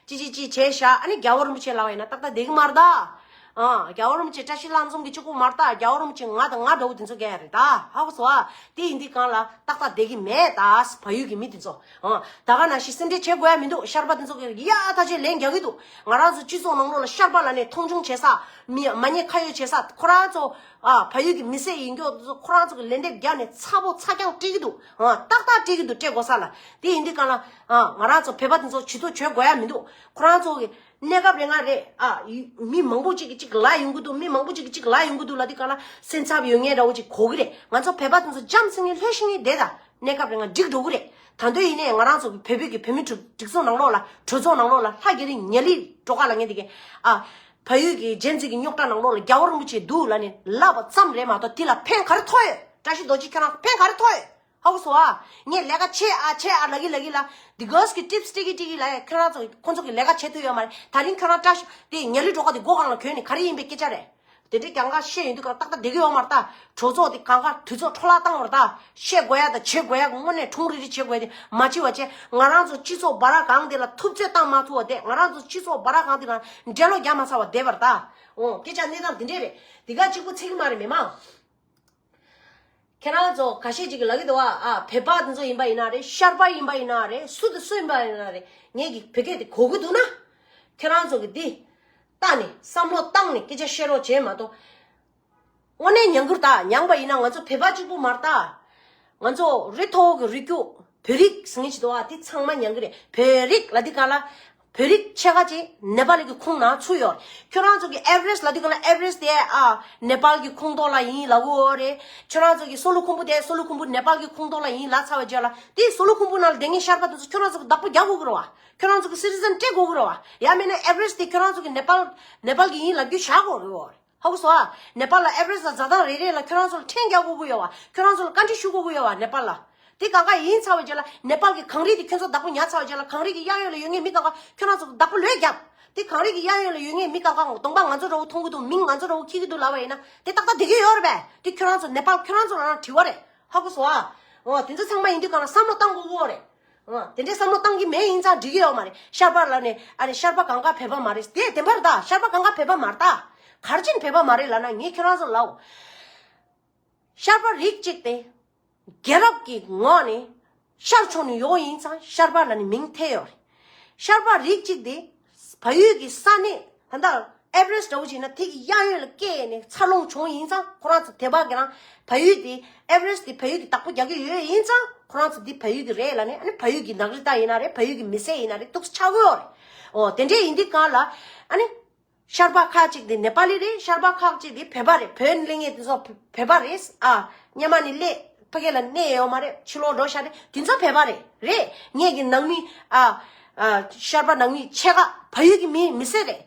ཅི་ཅི་ཅི་བྱས་ཤག་ཨ་ནི་རྒྱལ་བ་རིན་པོ་ཆེ་ལབ་པ་ཡིན་ན་ཏག་ཏག་བསྡད་ཀྱི་མ་རེད་ད། ཨ། རྒྱལ་བ་རིན་པོ་ཆེ་བཀྲ་ཤིས་ལྷ་འཛོམས་ཀྱི་གཅིག་པོ་མ་རེད་ད། རྒྱལ་བ་རིན་པོ་ཆེ་ང་དང་ང་འདྲ་བོ་དེ་ཚོ་ག་རེད་ད། ཧ་གོ་སོང་ཨ། དེ་ཡིན་དུས་སྒང་ལ་ཏག་ཏག་བསྡད་ཀྱི་མེད་ད། བལ་ཡུལ་གྱི་མི་དེ་ཚོ། ཨ། ད་ག་ནང་བཞིན་སེམས་ཁྲལ་བྱེད་དགོས་ཡ་མི་འདུག་ཤར་པ་དེ་ཚོ་གིས་ཡག་ཐག་ཆོད་ལན་རྒྱག་གི་འདུག་ང་རང་ཚོ་སྤྱི་ཚོགས་ནང་ལོགས་ལ་ཤར་པ་ལབ་ནས་མཐོང་ཆུང་བྱེད་ས། མི་མ་ཉེས་ཁ་གཡོགས་བྱེད་ས། ཁོ་རང་ཚོ་ཨ་བལ་ཡུལ་གྱི་མི་སེར་ཡིན་མཁན་དེ་ཚོ་ཁོ་རང་ཚོ་གིས་ལན་འདེབས་རྒྱག་ནས་ཚ་པོ་ཚ་རྐྱང་སྤྲད་ཀྱི་འདུག་ཨ། ཏག་ཏག་སྤྲད་ཀྱི་འདུག་སྤྲད་དགོས་ས་ལ། དེ་ཡིན་དུས་སྒང་ལ་ཨ་ང་རང་ཚོ་བོད་པ་དེ་ཚོ་ཇུས་གཏོགས་བྱེད་དགོས་ཡ་མི་འདུག་ཁོ་རང་ཚོ་གིས་གནས་སྐབས་རེ་ང་རེ་ཨ་ཡུ་མི་མང་པོ་ཅིག་གིས་ཅིག་ལབ་ཡོང་གི་འདུག་མི་མང་པོ་ཅིག་གིས་ཅིག་ལབ་ཡོང་གི་འདུག་ལབ་དུས་སྒང་ལ་སེམས་འཚབ་ཡོད་མཁན་འདྲ་བོ་ཅིག་གོ་གི་རེད། ང་ཚོ་བོད་པ་དེ་ཚོ་འཇམ་སེང་ངེ་ལྷོད་ཤིང་ངེ་བསྡད་ད། གནས་སྐབས་རེ་ང་འགྲིག་འགྲོ་གི་རེད། ད་དུང་ཡིན་ནའི་ང་རང་ཚོ་བོད་བོད་ཀྱི་བོད་མི་སྒྲིག་སྒྲིག་འཛུགས་ནང་ལོགས་ལ་གྲོས་ཚོགས་ནང་ལོགས་ལ་ལྷ་རྒྱ་རི་ཉ་ལི་སྒྲོལ་དཀར་ལབ་མཁན་དེ་གིས་ཨ་བལ་ཡུལ་གྱི་ཇེན་ཛི་གི་རྙོག་དྲ་ནང་ལོགས་ལ་རྒྱལ་བ་རིན་པོ་ཆེ་འདུག་ལབ་ནས་ལབ་པ་ཙམ་རེད་མ་གཏོགས་དེ་ལ་ཕན་ག་རེ་ཐོགས་ཡོད། བཀྲ་ཤིས་རྡོ་རྗེ་ཁྱེད་རང་ཕན་ག་རེ་ཐོགས་ཡོད། ཧ་གོ་སོང་ཨ། ངས་ལས་ཀ་བྱེད་ཨ་བྱེད་ཨ་ལབ་ཀྱི་ལབ་ཀྱི་ལ། འདི་གོས་ཀྱི་ཊིབ་སི་སྤྲད་ཀྱི་སྤྲད་ཀྱི་ལ། ཁྱོད་རང་ཚོ་ཁོང་ཚོ་གི་ལས་ཀ་བྱེད་ཐུབ་ཡོད་མ་རེད། ད་རིང་ཁྱོད་རང་བཀྲ་ཤིས་དེ་ཉ་ལི་སྒྲོལ་དཀར་དེ་མགོ་སྒང་ལ་གྱོན་ནས་ག་རེ་ཡིན་པའི་སྐད་ཆ་རེད། དེ་འདྲའི་གང་ག་བཤད་ཡོང་དུས་གང་ཏག་ཏག་བསྡད་ཀྱི་ཡོད་མ་རེད་ད། གྲོས་ཚོགས་དེ་གང་ག་དུས་ཚོད་འཕྲོ་བརླག་བཏང་བ་རེད་ད། བཤད་དགོས་ཡ་དང་བྱེད་དགོས་ཡ་གི་དངོས་གནས་ཁྲུང་རི་རི་བྱེད་དགོས་ཡ་དེ་མ་བྱེད་པ་བྱས། ང་རང་ཚོ་སྤྱི་ཚོགས་བ་ར་གང་དེ་ལ་ཐུབ་ཚོད་བཏང་མ་ཐུབ་པ་བསྡད། ང་རང་ཚོ་སྤྱི་ཚོགས་བ་ར་གང་དེ་ལ་འགྲེལ་ལོ་རྒྱག་མ་ཚར་བ་བསྡད་པ་རེད་ད། འོ་སྐད་ཆ་གནས་སྟངས་དེ་འདྲས་རེད། དེ་ག་གཅིག་པུ་ཚིག་གི་མ་རེད་མི་མང་། ཁྱེད་རང་ཚོ་ཁ་ཤས་ཅིག་གིས་ལབ་ཀྱི་འདུག་བ། ཨ་བོད་པ་དེ་ཚོ་ཡིན་པ་ཡིན་ན་རེད། ཤར་པ་ཡིན་པ་ཡིན་ན་རེད། སུ་དང་སུ་ཡིན་པ་ཡིན་ན་རེད། ངེད་ཀྱི་བོད་སྐད་དེ་གོ་གི་འདུག་ན། ཁྱེད་རང་ཚོ་གིས་འདི་ལྟ་ནས་བསམ་བློ་བཏང་ནས་སྐད་ཆ་བཤད་རོགས་བྱེད་མ་གཏོགས། དངོས་གནས་ཉན་གི་རེད་ད། མྱངས་པ་ཡིན་ན་ང་ཚོ་བོད་པ་གཅིག་པུ་མ་རེད་ད། ང་ཚོ་རི་མཐོ་བོ་གི་རི་རྒྱུད་བོད་རིགས་ཟེར་མཁན་ཅིག་འདུག་བ། དེ་ཚང་མ་མྱངས་གི་རེད། བོད་རིགས་ལབ་དུས་ག་ལ། བོད་རིགས་ཕྱེད་ཀ་ཅིག་ནེ་པ་ལི་གི་ཁོངས་ནང་ཚུད་ཡོད་རེད། ཁྱོད་རང་ཚོ་གི་ཨེ་ཝ་རེ་སི་ལབ་དུས་ག་ལ་ཨེ་ཝ་རེ་སི་དེ་ཨ་ནེ་པཱལ་གི་ཁོངས་གཏོགས་ལ་ཡིན་ལབ་གི་ཡོད་རེད། ཁྱོད་རང་ཚོ་གི་སོ་ལོ་ཁུམ་བུ་དེ་སོ་ལོ་ཁུམ་བུ་ནེ་པཱལ་གི་ཁོངས་གཏོགས་ལ་ཡིན་ལབ་ཚར་བའི་རྗེས་ལ། དེ་སོ་ལོ་ཁུམ་བུ་ནང་ལ་བསྡད་མཁན་ཤར་པ་དེ་ཚོ་ཁྱོད་རང་ཚོ་གི་བདག་པོ་རྒྱག་དགོས་ཀྱི་རེད་བ། ཁྱོད་རང་ཚོ་གི་སི་ཊི་ཛན་སྤྲད་དགོས་ཀྱི་རེད་བ། ཡང་མིན་ན་ཨེ་ཝ་རེ་སི་དེ་ཁྱོད་རང་ཚོ་གི་ནེ་པཱལ་ནེ་པཱལ་གི་ཡིན་ལབ་རྒྱུ་བཞག་དགོས་ཀྱི་ཡོད་རེད། ཧ་གོ་སོང་ཨ། ནེ་པཱལ་ལ་ཨེ་ཝ་རེ་སི་ལ་འཛེག་ཐག་རེ་རེ་ལ་ཁྱོད་རང་ཚོ་ལ་ཕྲན་རྒྱག་དགོས་ཀྱི་ཡོད་བ། ཁྱོད་རང་ཚོ་ལ་བཀའ་འདྲི་ཞུ་དགོས་ཀྱི་ཡོད་བ། ནེ་པཱལ་ལ་དེ་གང་ག་ཡིན་ཚར་བའི་རྗེས་ལ། ནེ་པཱལ་གི་གངས་རི་དེ་ཁྱོད་ཚོ་བདག་པོ་ཉར་ཚར་བའི་རྗེས་ལ། གངས་རི་གི་གཡས་གཡོན་ལ་ཡོད་མཁན་མི་གང་ག་ཁྱོད་རང་ཚོ་བདག་པོ་ལོས་བརྒྱབ། དེ་གངས་རི་གི་གཡས་གཡོན་ལ་ཡོད་མཁན་མི་གང་ག་གདོང་པ་ང་ཚོ་འདྲ་བོ་མཐོང་གི་འདུག་མིང་ང་ཚོ་འདྲ་བོ་འཁྱེར་གི་འདུག་ལབ་པ་ཡིན་ན། དེ་ཏག་ཏག་བསྡད་ཀྱི་ཡོད་རེད་པས། དེ་ཁྱོད་རང་ཚོ་ནེ་པཱལ་ཁྱོད་རང་ཚོ་ལ་རང་དྲི་བ་རེད། ཧ་གོ་སོང་ཨ། འོ་དེ་ཚོ་ཚང་མ་ཡིན་དུས་གང་ལ་བསམ་བློ་བཏང་དགོས་ཀྱི་ཡོད་རེད། ཨ། དེ་འདྲའི་བསམ་བློ་བཏང་གི་མེད་ཡིན་ཙང་འགྲིག་གི་ཡོད་མ་རེད། ཤར་པ་ལ་ནས་ཨ་ནི་ཤར་པ་གང་ག་བོད་པ་མ་རེད། དེ་བདེན་པ་རེད་ད། ཤར་པ་གང་ག་བོད་པ་མ་རེད་ད། ག་རེ་བྱས་བོད་པ་མ་རེད་ལབ་ན། ངས་ཁྱེད་རང་ཚོ་ལབ། ཤར་པ་རིགས་གཅིག་དེ་རྒྱལ་རབས་ཀྱི་ངོས་ནས་ཤར་ཕྱོགས་ནས་ཡོང་ཡིན་ཙང་ཤར་པ་ལ་ནི་མིང་ཐེ་ཡོད་རེད། ཤར་པ་རིགས་གཅིག་དེ་བལ་ཡུལ་གྱི་ས་གནས་ད་ལྟ་ཨེ་ཝ་རེ་སི་འདྲ་བོ་ཞིག་ན་དེ་གི་གཡས་གཡོན་ལ་སྐྱེས་ནས་འཚར་ལོངས་བྱུང་ཡིན་ཙང་། ཁོ་རང་ཚོ་དེ་བ་གི་རང་བལ་ཡུལ་དེ་ཨེ་ཝ་རེ་སི་དེ་བལ་ཡུལ་གྱི་བདག་པོ་རྒྱག་གི་ཡོད་ཡིན་ཙང་། ཁོ་རང་ཚོ་འདི་བལ་ཡུལ་གྱི་རེད་ལབ་ནས། ཨ་ནི་བལ་ཡུལ་གྱི་ནག་རི་ཏ་ཡིན་ན་རེད། བལ་ཡུལ་གྱི་མི་སེར་ཡིན་ན་རེད། འདུག་སེ་ཆགས་ཀྱི་ཡོད་རེད། འོ་དེ་འདྲས་ཡིན་དུས་གང་ལ་ཨ་ནི་ཤར་པ་ཁག་ཅིག་དེ་ནེ་པ་ལི་རེད། ཤར་པ་ཁག་ཅིག་དེ་བོད་པ་རེད། བོད་ནས་སླེབས་མཁན་དེ་ཚོ་བོད་པ་རེད། ཨ་སྔོན་མ་ནས་སླེབས་ཕ་གི་ལ་གནས་ཡོད་མ་རེད། ཕྱི་ལོགས་འགྲོ་ཤག་རེད། དེ་ཚོ་བོད་པ་རེད། རེད། ངེད་ཀྱི་ནང་མི་ཨ་ཨ་ཤར་པ་ནང་མི་ཕྱེད་ཀ་བལ་ཡུལ་གྱི་མི་མི་སེར་རེད།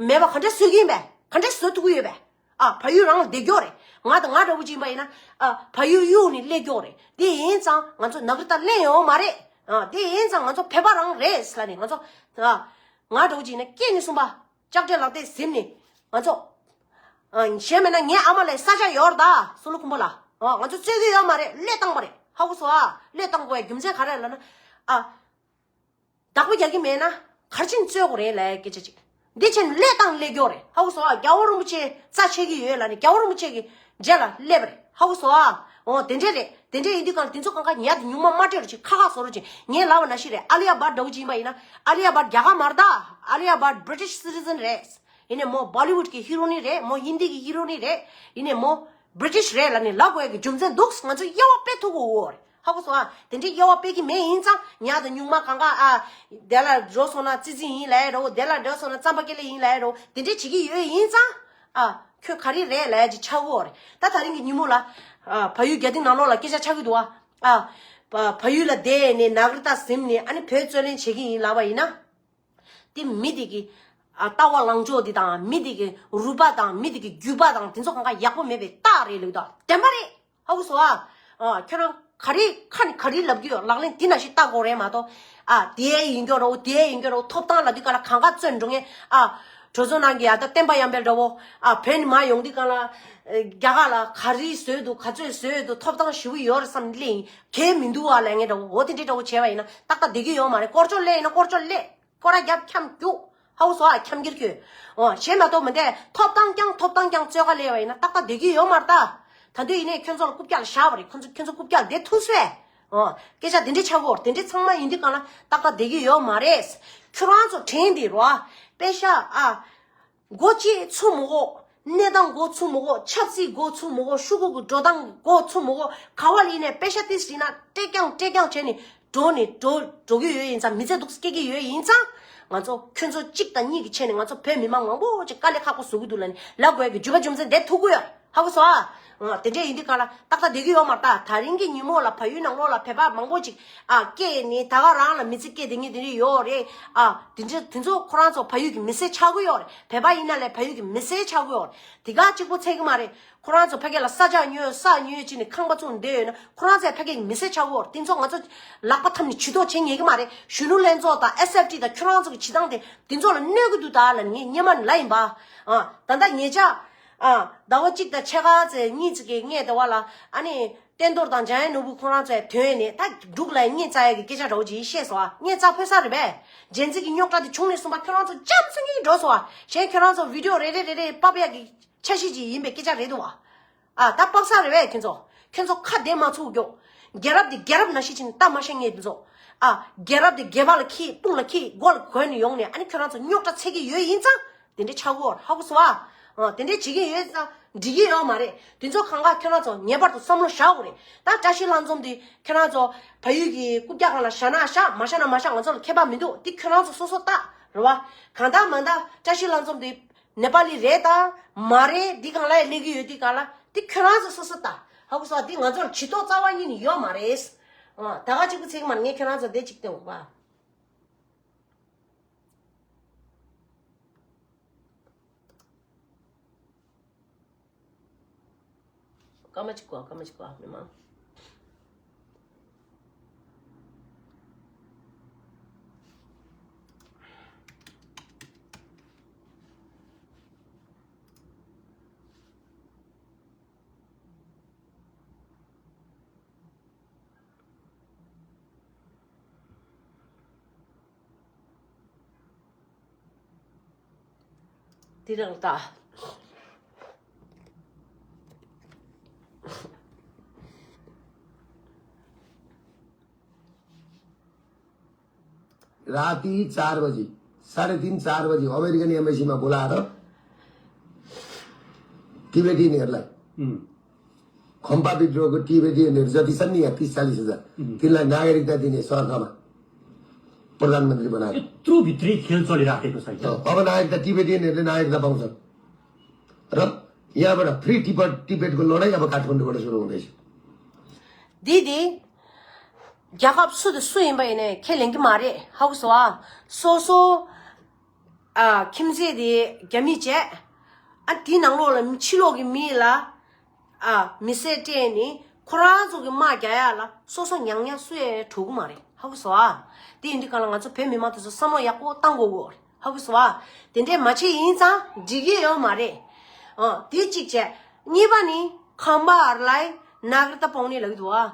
མེད་པ་ག་འདྲས་བཟོ་གི་ཡིན་པས། ག་འདྲས་བཟོ་ཐུབ་ཀྱི་ཡོད་པས། ཨ་བལ་ཡུལ་རང་ལ་བསྡད་ཀྱོག་རེད། ང་དང་ང་འདྲ་བོ་ཅིག་ཡིན་པ་ཡིན་ན། ཨ་བལ་ཡུལ་གཡུག་ནས་སླེབས་ཀྱོག་རེད། དེ་ཡིན་ཙང་ང་ཚོ་ནག་རི་ཏ་གླེང་ཡོད་མ་རེད། ཨ་དེ་ཡིན་ཙང་ང་ཚོ་བོད་པ་རང་རེད་ལབ་ནས། ང་ཚོ་ཨ་ང་འདྲ་བོ་ཅིག་ཡིན་ན་སྐྱེས་ནས་གསུམ་པ་ལྕགས་དྲེལ་ལག་དེབ་ཟིན་ནས་ང་ཚོ། ཨ་གཞན་མེད་ན་ངའི་ཨ་མ་ལ་ས་ཆ་ཡོད་རེད་ད། སོ་ལོ་ཁུམ་བུ་ལ། ཨ་ང་ཚོ་རྩོད་ཀྱི་ཡོད་མ་རེད། བློས་བཏང་པ་རེད། ཧ་གོ་སོང་ཨ། བློས་བཏང་དགོས་ཡ་རྒྱུ་མཚན་ག་རེ་ལབ་ན། ཨ། བདག་པོ་རྒྱག་གི་མེད་ན་ག་རེ་བྱས་ནས་རྩོད་དགོས་རེད་ལབ་ཡ་སྐད་ཆ་ཅིག་འདི་བྱས་ནས་བློས་བཏང་སླེབས་ཀྱོག་རེད། ཧ་གོ་སོང་ཨ། རྒྱལ་བ་རིན་པོ་ཆེ་རྩ་ཆེ་གི་ཡོད་ལབ་ནས་རྒྱལ་བ་རིན་པོ་ཆེ་གི་རྗེས་ལ་སླེབས་པ་རེད། ཧ་གོ་སོང་ཨ། འོ་དེ་འདྲས་རེད། དེ་འདྲས་ཡིན་དུས་གང་ལ་དེ་ཚོ་གང་ག་ཉར་ཏེ་ཉུང་མ་མ་སྤྲད་རོགས་བྱེད། ཁག་ཁག་བཟོ་རོགས་བྱེད། ངས་ལབ་པ་ནང་བཞིན་རེད། ཨ་ལི་ཡ་བྷཊ་འདྲ་བོ་ཅིག་ཡིན་པ་ཡིན་ན། ཨ་ལི་ཡ་བྷཊ་རྒྱ་གར་མ་རེད་ད། ཨ་ལི་ཡ་བྷཊ་British citizen རེད། ཡིན་ནའི་མོ་Bollywood གི་ཧི་རོ་ནི་རེད། མོ་ཧིན་དི་གི་ཧི་རོ་ནི་རེད། ཡིན་ནའི་མོ་British རེད་ལབ་ནས་ལབ་དགོས་ཡ་གི་རྒྱུ་མཚན་འདུག་ང་ཚོ་དབྱེ་བ་སྤེལ་ཐུབ་དགོས་ཡོད་རེད། ཧ་གོ་སོང་ཨ། དེ་འདྲའི་དབྱེ་བ་སྤེལ་གྱི་མེད་ཡིན་ཙང་། ཉར་དང་ཉུང་མ་གང་ག་ཨ་དེ་ལ་འགྲོ་སོང་ན་ཙི་ཙི་ཡིན་ལབ་ཡ་རོ། དེ་ལ་འགྲོ་སོང་ན་རྩམ་པ་ཀེ་ལེ་ཡིན་ལབ་ཡ་རོ། དེ་འདྲས་བྱེད་ཀྱི་ཡོད་ཡིན་ཙང་། ཨ་ཁྱོད་ག་རེ་རེད་ལབ་ཡ་ཅིག་ཆགས་ཀྱི་ཡོད་རེད། ད་དེ་རིང་གི་ཉིན་མོ་ལ་ཨ་བལ་ཡུལ་རྒྱ་སྡིངས་ནང་ལོགས་ལ་སྐད་ཆ་ཆགས་ཀྱི་འདུག་ཨ། ཨ་བལ་ཡུལ་ལ་བསྡད་ནས་ནག་རི་ཏ་ཟིན་ནས་ཨ་ནི་བོད་རྩོད་ལེན་བྱེད་ཀྱི་ཡིན་ལབ་པ་ཡིན་ན། དེ་མི་དེ་གི་ཨ་ལྟ་བ་ལངས་ཕྱོགས་དེ་དང་། མི་དེ་གི་རུས་པ་དང་། མི་དེ་གི་རྒྱུད་པ་དང་། དེ་ཚོ་གང་ག་ཡག་པོ་མེད་པའི་རྟགས་རེད་ལབ་ད། བདེན་པ་རེད། ཧ་གོ་སོང་ཨ། ཨ་ཁྱོད་རང་ག་རེ་ཁ་ནས་ག་རེ་ལབ་ཀྱི་ཡོད། ལག་ལེན་དེ་ནང་བཞིན་བལྟ་དགོས་རེད་མ་གཏོགས། ཨ་དེ་ཡིན་རྒྱུ་རེད། དེ་ཡིན་རྒྱུ་རེད། ཐོབ་ཐང་ལབ་དུས་གང་ལ་གང་ག་རྩོད་འགྲོ་མཁན། ཨ་གྲོས་ཚོགས་ནང་གི་ཡ་ད་བསྟན་པ་ཡར་འཕེལ་འདྲ་བོ། ཨ་བོད་ནས་མར་ཡོང་དུས་གང་ལ་རྒྱ་གར་ལ་ག་རེ་བཟོས་འདུག་ག་ཚོད་བཟོས་འདུག་ཐོབ་ཐང་ཞེ་པོ་ཡོད་རེད་བསམ་ནས་སླེབས་ཡིན། གལ་མི་འདུག་བ་ལབ་མཁན་འདྲ་བོ། འོ་དེ་འདྲའི་འདྲ་བོ་བྱས་པ་ཡིན་ན་ཏག་ཏག་བསྡད་ཀྱི་ཡོད་མ་རེད། སྐོར་ཅོག་སླེབས་ཡིན་ན་སྐོར་ཅོག་སླེབས། སྐོར་ར་རྒྱབ་འཁྱམ་རྒྱུག་ཧ་གོ་སོང་ཨ། འཁྱམ་འཁྱེར་ཁྱོད། འོ་གཞན་མ་གཏོགས་མི་འདས་ཐོབ་ཐང་རྐྱང་། ཐོབ་ཐང་རྐྱང་རྩོད་ག་སླེབས་པ་ཡིན་ན་ཏག་ཏག་བསྡད་ཀྱི་ཡོད་མ་རེད་ད། ད་དུང་ཡིན་ནའི་ཁྱོད་ཚོ་ལ་རྐུབ་བཀྱག་ལ་བཞག་པ་རེད། ཁྱོད་ཚོ་ཁྱོད་ཚོ་རྐུབ་བཀྱག་ལ་བསྡད་ཐུབ་སོང་ཨེ། འོ་སྐད་ཆ་དེ་འདྲས་ཆགས་ཀྱི་ཡོད་རེད། དེ་འདྲས་ཚང་མ་ཡིན་དུས་གང་ལ་ཏག་ཏག་བསྡད་ཀྱི་ཡོད་མ་རེད། ཁྱོད་རང་ཚོ་དྲན་དེ་རོ། པེ་ཤ་ཨ། སྒོ་ཕྱེ་ཚུགས་མི་དགོས། གནས་སྟངས་སྒོ་ཚུགས་མི་དགོས། ཆབ་སྲིད་སྒོ་ཚུགས་མི་དགོས། ཤོག་གུ་གི་འགྲོ་སྟངས་སྒོ་ཚུགས་མི་དགོས། ག་བ་ལ་ཡིན་ནའི་པེ་ཤ་ཏིས་ཡིན་ན་སྤྲད་རྐྱང་སྤྲད་རྐྱང་བྱས་ནས་འགྲོ་ནས་འགྲོ་འགྲོ་གི་ཡོད་ཡིན་ཙང་། མི་ཚེ་འདུག་སྐྱེལ་གྱི་ཡོད་ཡིན་ཙང་། ང་ཚོ་ཁྱོད་ཚོ་གཅིག་དང་གཉིས་ཀྱི་ཆེད་ནས་ང་ཚོ་བོད་མི་མང་མང་པོ་ཅིག་དཀའ་ལས་ཁག་པོ་བཟོ་གི་འདུག་ལབ་ནས་ལབ་དགོས་ཡ་གི་རྒྱུ་བ་རྒྱུ་མཚན་འདི་ཐུག་གི་ཡོད། ཧ་གོ་སོང་ཨ། འོ་དེ་འདྲས་ཡིན་དུས་གང་ལ་ཏག་ཏག་བསྡད་ཀྱི་ཡོད་མ་རེད་ད། ད་རིང་གི་ཉིན་མོ་ལ་བལ་ཡུལ་ནང་ལོགས་ལ་བོད་པ་མང་པོ་ཅིག་ཨ་སྐྱེས་ནས་ད་ག་རང་ལ་མི་ཚེ་སྐྱེལ་བསྡད་མཁན་དེ་འདྲས་ཡོད་རེད། ཨ་དེ་འདྲས་དེ་ཚོ་ཁོ་རང་ཚོ་བལ་ཡུལ་གྱི་མི་སེར་ཆགས་ཀྱི་ཡོད་རེད། བོད་པ་ཡིན་ན་ལས་བལ་ཡུལ་གྱི་མི་སེར་ཆགས་ཀྱི་ཡོད་རེད། དེ་ག་གཅིག་པོ་ཚད་ཀྱི་མ་རེད། ཁོ་རང་ཚོ་ཕ་གི་ལ་ས་ཆ་ཉོས་ས་ཉོས་བྱས་ནས་ཁང་པ་བཙུགས་བསྡད་ཡོད་ན་ཁོ་རང་ཚོའི་ཕ་གི་མི་སེར་ཆགས་ཀྱི་ཡོད་རེད། དེ་ཚོ་ང་ཚོ་ལག་པ་འཐམ་ནས་ཇུས་གཏོགས་བྱེད་ཉན་གྱི་མ་རེད། གཞོན་ནུ་ལྷན་ཚོགས་དང་ཨེས་ཨེཕ་ཊི་དང་ཁྱོད་རང་ཚོ་གི་བྱེད་སྟངས་དེ་དེ་ཚོ་ལ་གནོད་ཀྱི་འདུག་ད་ལབ་ནས་ངས་སྔོན་མ་ནས་ལབ་ཡིན་པ། ཨ་ད་ལྟ་ཉེ་ཆར་ ཨ། ཟླ་བ་གཅིག་དང་ཕྱེད་ཀ་ཙམ་གཉིས་ཙམ་གྱི་སྔས་དེ་བ་ལ་ཨ་ནི་བསྟན་རྡོར་དང་འཇམ་དབྱངས་ནོར་བུ་ཁོ་རང་ཚོས་ཐོན་ནས་ད་འབྲུག་ལ་སྔས་བཙལ་ཡག་གི་སྐད་ཆ་འདྲ་བོ་ཅིག་བཤད་སོང་ཨ། སྔས་བཙལ་ཕོད་ས་རེད་པས། ཇེན་ཛི་གི་རྙོག་དྲ་དེ་བྱུང་ནས་བཟུང་པ་ཁྱོད་རང་ཚོ་ལྕམ་སེང་གེ་འགྲོ་སོང་ཨ། གཞན་ཁྱོད་རང་ཚོ་བི་ཌི་ཡོ་རེ་རེ་རེ་རེ་ཕབ་ཡག་གི་འཆར་གཞི་ཅིག་ཡིན་པའི་སྐད་ཆ་རེད་འདུག་ཨ། ཨ། ད་དཔག་ས་རེད་པས་ཁྱོད་ཚོ། ཁྱོད་ཚོ་ཁ་བདེ་མ་ཚུགས་རྒྱུ། རྒྱལ་རབས་དེ་རྒྱལ་རབས་ནང་བཞིན་ཅིག་ནས་ལྟ་མ་ཤེས་ངེས་འདུག་ཚོ། ཨ། རྒྱལ་རབས་དེ་སྒལ་པ་ལ་འཁྱེར་དཔུང་ལ་འཁྱེར་མགོ་ལ་གོན་ནས་ཡོང་ནས་ཨ་ནི་ཁྱོད་རང་ཚོ་རྙོག་དྲ་འཚོལ་གྱི་ཡོད་ཡིན་ཙང་དེ་འདྲའི་ཆགས་ཀྱི་ཡོད་རེད། ཧ་གོ་སོང་ཨ། ཨ། དེ་འདྲའི་བྱེད་ཀྱི་ཡོད་ཙང་འགྲིག་གི་ཡོད་མ་རེད། དེ་ཚོ་གང་ག་ཁྱོད་རང་ཚོ་ངེས་པར་དུ་བསམ་བློ་བཞག་དགོས་རེད། ད་བཀྲ་ཤིས་ལྷ་འཛོམས་དེ་ཁྱོད་རང་ཚོ་བལ་ཡུལ་གྱི་རྐུབ་བཀྱག་སྒང་ལ་བཞག་ན་བཞག་མ་བཞག་ན་མ་བཞག་ང་ཚོ་ལ་ཁྱད་པར་མི་འདུག་དེ་ཁྱོད་རང་ཚོ་སོ་སོ་ལྟ་རེད་བ། གང་ལྟར་མ་ལྟར་བཀྲ་ཤིས་ལྷ་འཛོམས་དེ་ནེ་པ་ལི་རེད་ད། མ་རེད། འདི་སྒང་ལ་ཡང་སླེབས་ཀྱི་ཡོད་འདི་སྒང་ལ་འདི་ཁྱོད་རང་ཚོ་སོ་སོ་ལྟ། ཧ་གོ་སོང་། འདི་ང་ཚོར་བྱི་ཏོག་རྩ་བ་ཉིད་ནས་ཡོད་མ་རེད། ཨ། ད་ག་གཅིག་པུ་ཚིག་མར་ངས་ཁྱོད་རང་ཚོ་བདེ་གཅིག་སྟོན་དགོས་པ། སྐར་མ་གཅིག་གོ། སྐར་མ་གཅིག་གོ། མི་མང་། དེ་རང་ལྟ། राति चार बजी, साढे तीन, चार बजी अमेरिकन एम्बेसीमा बोलाएर टिबेटियनहरूलाई, खम्पा विद्रोहको टिबेटियनहरू जति छन् नि, यहाँ तीस चालिस हजार, तिनलाई नागरिकता दिने शर्तमा प्रधानमन्त्री बनायो। यत्रो भित्री खेल चलिराखेको छ। अँ, अब नागरिकता, टिबेटियनहरूले नागरिकता पाउँछन् र यहाँबाट फ्री टिबेट, टिबेटको लडाइँ अब काठमाडौँबाट सुरु हुँदैछ। दिदी, རྒྱལ་ཁབ་སུ་དང་སུ་ཡིན་པ་ཡིན་ནའི་ཁས་ལེན་གྱི་མ་རེད། ཧ་གོ་སོང་ཨ། སོ་སོ། ཨ། ཁྱིམ་མཚེས་དེ་རྒྱ་མི་བྱས། ཨ། དེའི་ནང་ལོགས་ལ་ཕྱི་ལོགས་ཀྱི་མི་ལ། ཨ། མི་སེར་སྤྲད་ནས་ཁོ་རང་ཚོ་གི་དམག་རྒྱག་ཡག་ལ་སོ་སོ་ཉག་ཉག་སུ་ཡང་འགྲོ་གི་མ་རེད། ཧ་གོ་སོང་ཨ། དེ་ཡིན་དུས་གང་ལ་ང་ཚོ་བོད་མི་མང་དེ་ཚོ་བསམ་བློ་ཡག་པོ་བཏང་དགོས་གོ། ཧ་གོ་སོང་ཨ། དེ་འདྲས་མ་བྱས་ཡིན་ཙང་འགྲིག་གི་ཡོད་མ་རེད། ཨ། དེ་གཅིག་བྱས། གཉིས་པ་ནི་ཁམས་པ་ལ་ནག་རི་ཏ་པོང་ནི་ལབ་ཀྱི་འདུག་ཨ།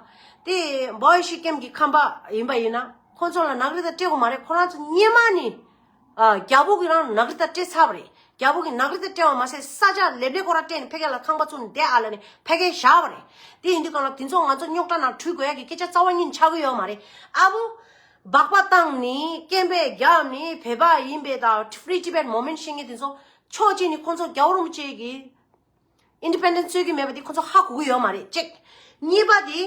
དེ་བོ་ཡི་ཤི་ཀེམ་གྱི་ཁམས་པ་ཡིན་པ་ཡིན་ན་ཁོང་ཚོ་ལ་ནག་རི་ཏ་སྤྲད་དགོས་མ་རེད། ཁོ་རང་ཚོ་སྔོན་མ་ནི། ཨ། རྒྱལ་པོ་གིས་རང་ནག་རི་ཏ་སྤྲད་ཚར་བ་རེད། རྒྱལ་པོ་གིས་ནག་རི་ཏ་སྤྲད་པ་མ་ཟད་ས་ཆ་ལེབ་ལེ་ཁོ་རང་སྤྲད་ནས་ཕ་གི་ལ་ཁང་པ་བཙུགས་ནས་བསྡད་ཨ་ལབ་ནས་ཕ་གིར་བཞག་པ་རེད། དེ་ཡིན་དུས་གང་ལ་དེ་ཚོ་ང་ཚོ་རྙོག་དྲ་ནང་འཁྲུལ་དགོས་ཡག་གི་སྐད་ཆ་རྩ་བ་ཉིད་ནས་ཆགས་ཀྱི་ཡོད་མ་རེད། ཨ་བོ། སྦག་སྦག་བཏང་ནས་སྐད་འབོད་བརྒྱབ་ནས་བོད་པ་ཡིན་པའི་དང་Free Tibet Movement བཤད་མཁན་དེ་ཚོ་ཕྱོགས་གཅིག་ནས་ཁོང་ཚོ་རྒྱལ་བ་རིན་པོ་ཆེ་གི Independence རྩོད་ཀྱི་མེད་པ་དེ་ཁོ་ཚོ་ཧ་གོ་གི་ཡོད་མ་རེད། གཅིག་གཉིས་པ་དེ་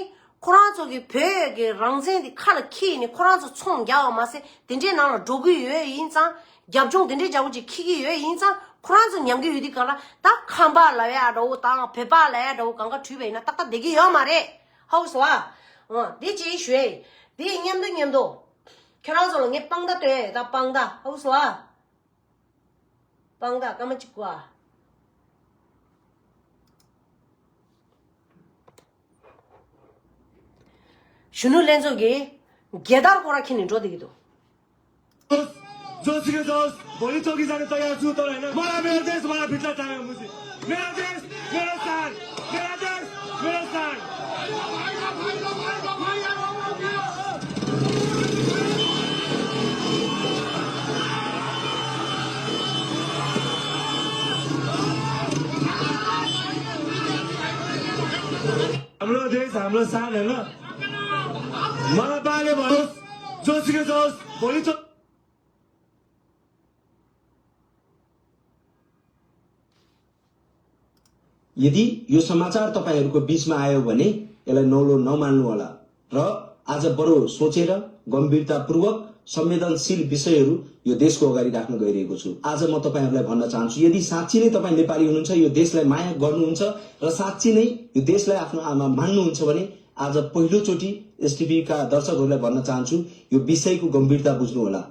ཁོ་རང་ཚོ་གི་བོད་ཀྱི་རང་བཙན་དེ་ཁ་ལ་འཁྱེར་ནས་ཁོ་རང་ཚོ་ཚོང་རྒྱག་པ་མ་ཟད་དེ་འདྲའི་ནང་ལ་འགྲོ་གི་ཡོད་ཡིན་ཙང་རྒྱབ་ལྗོངས་དེ་འདྲའི་རྒྱ་བོ་ཅིག་འཁྱེར་གྱི་ཡོད་ཡིན་ཙང་ཁོ་རང་ཚོ་ཉམས་ཀྱི་ཡོད་དུས་གང་ལ་ད་ཁམས་པ་ལབ་ཡག་འདྲ་བོ་དང་བོད་པ་ལབ་ཡག་འདྲ་བོ་གང་ག་བྲིས་པ་ཡིན་ན་ཏག་ཏག་བསྡད་ཀྱི་ཡོད་མ་རེད། ཧ་གོ་སོང་ཨ། འདི་ཅིག་ཞུ་ཡ་ཡིན། དེ་མཉམ་དུ་མཉམ་དུ་ཁྱེད་རང་ཚོ་ལ་ངས་དཔང་རྟགས་སྟོན་ཡ་ཡིན། ད་དཔང་རྟགས། ཧ་གོ་སོང་ཨ། དཔང་རྟགས་སྐར་མ་གཅིག་གོ་ཨ། གཞོན་ནུ་ལྷན་ཚོགས་ཀྱིས་རྒྱལ་དར་ཁོ་རང་འཁྱེར་ནས་འགྲོ་བསྡད་ཀྱི་འདུག जोसुकै जाओस्, भोलि चौकी जान तयार छु, तर होइन, मलाई मेरो देश, मलाई भित्र चाहियो मुझे। मेरो देश, मेरो सान, मेरो देश, मेरो सान। हाम्रो देश, हाम्रो सान, होइन? मलाई पाले भनोस्, जोसुकै जाओस्, भोलि चौ- यदि यो समाचार तपाईंहरूको बीचमा आयो भने यसलाई नौलो नमान्नुहोला र आज बडो सोचेर गम्भीरतापूर्वक संवेदनशील विषयहरू यो देशको अगाडि राख्न गइरहेको छु। आज म तपाईंहरूलाई भन्न चाहन्छु, यदि साँच्ची नै तपाईं नेपाली हुनुहुन्छ, यो देशलाई माया गर्नुहुन्छ र साँच्ची नै यो देशलाई आफ्नो आमा मान्नुहुन्छ भने आज पहिलोचोटि एसटिभीका दर्शकहरूलाई भन्न चाहन्छु, यो विषयको गम्भीरता बुझ्नुहोला।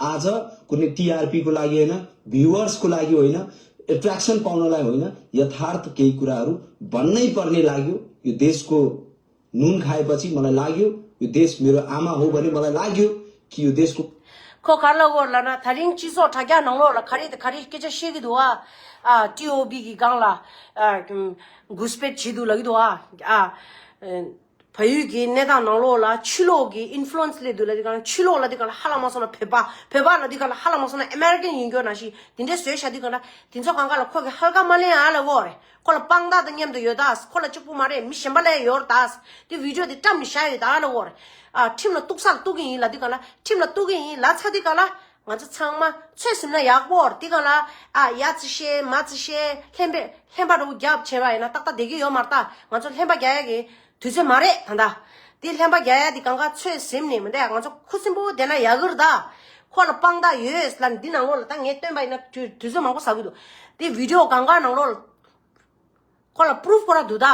आज कुनै टिआरपीको लागि होइन, भ्युवर्सको लागि होइन, एट्र्याक्सन पाउनलाई होइन, यथार्थ केही कुराहरू भन्नै पर्ने लाग्यो। यो देशको नुन खाएपछि मलाई लाग्यो यो देश मेरो आमा हो भने मलाई लाग्यो कि यो देशको ཁོ་ག་རེ་ལབ་ཀྱི་ཡོད་ལབ་ན། ད་རིང་སྤྱི་ཚོགས་དྲ་རྒྱ་ནང་ལོགས་ལ་ག་རེ་དང་ག་རེ་སྐད་ཆ་བཤད་ཀྱི་འདུག་ཨ། ཨ། ཊི་ཨོ་བྷི་གི་སྒང་ལ། ཨ། གུས་པེད་བྱེད་འདུག་ལབ་ཀྱི་འདུག་ཨ། ཨ། བལ་ཡུལ་གྱི་གནས་སྟངས་ནང་ལོགས་ལ་ཕྱི་ལོགས་ཀྱི་ཨིན་ཕུ་ལུ་ཨེན་སི་སླེབས་འདུག་ལབ་དུས་སྒང་ལ། ཕྱི་ལོགས་ལབ་དུས་སྒང་ལ་ཧ་ལམ་མ་སོང་ན་བོད་པ། བོད་པ་ལབ་དུས་སྒང་ལ་ཧ་ལམ་མ་སོང་ན་ཨ་མེ་རི་ཀན་ཡིན་རྒྱུ་ནང་བཞིན་དེ་འདྲའི་བཟོས་བཞག་དུས་སྒང་ལ། དེ་ཚོ་སྒང་ག་ལ་ཁོ་གིས་ཧལ་ཀ་མ་ལེན་ཨ་ལབ་ཀྱི་ཡོད་རེད། ཁོ་ལ་དཔང་རྟགས་དང་མཉམ་དུ་ཡོད་ད། ཁོ་ལ་གཅིག་པུ་མ་རེད། མི་གཞན་པ་ལ་ཡང་ཡོད་རེད་ད། དེ་བི་ཌིའོ་དེ་བཀྲམ་ནས་བཞག་ཡོད་ད་ལབ་ཀྱི་ཡོད་རེད། ཨ། ཁྲིམས་ལ་གཏུགས་ས་ལ་གཏུགས་ཀྱི་ཡིན་ལབ་དུས་སྒང་ལ། ཁྲིམས་ལ་གཏུགས་ཀྱི་ཡིན་ལབ་ཚར་དུས་སྒང་ལ། ང་ཚོ་ཚང་མ་ཚོད་ཟིན་ན་ཡག་པོ་རེད། དེ་སྒང་ལ། ཨ། ཡ་ཙི་བཤད་མ་ཙི་བཤད། ལྷན་པ་ལྷན་པ་འདྲ་བོ་རྒྱབ་བྱས་པ་ཡིན་ན་ཏག་ཏག་བསྡད་ཀྱི་ཡོད་མ་རེད་ད། ང་ཚོ་ལྷན་པ་རྒྱག་ཡ་གི་དུས་ཚོད་མ་རེད་ད་ལྟ། དེ་ལྷན་པ་རྒྱག་ཡ་དེ་སྒང་ག་ཚོད་ཟིན་ནས་མི་འདྲ། ང་ཚོ་ཁུ་སིམ་པོ་བསྡད་ན་ཡག་གི་རེད་ད། ཁོ་ལ་དཔང་རྟགས་ཡོད་ལབ་ནས་འདི་ནང་ལོགས་ལ་ད་ངས་སྟོན་པ་ཡིན་ན་དུས་དུས་ཚོད་མང་པོ་ཟ་གི་འདུག། དེ་བི་ཌིའོ་སྒང་ག་ནང་ལོགས་ལ། ཁོ་ལ་པུ་རུབ་ཁོ་རང་འདུག་ད།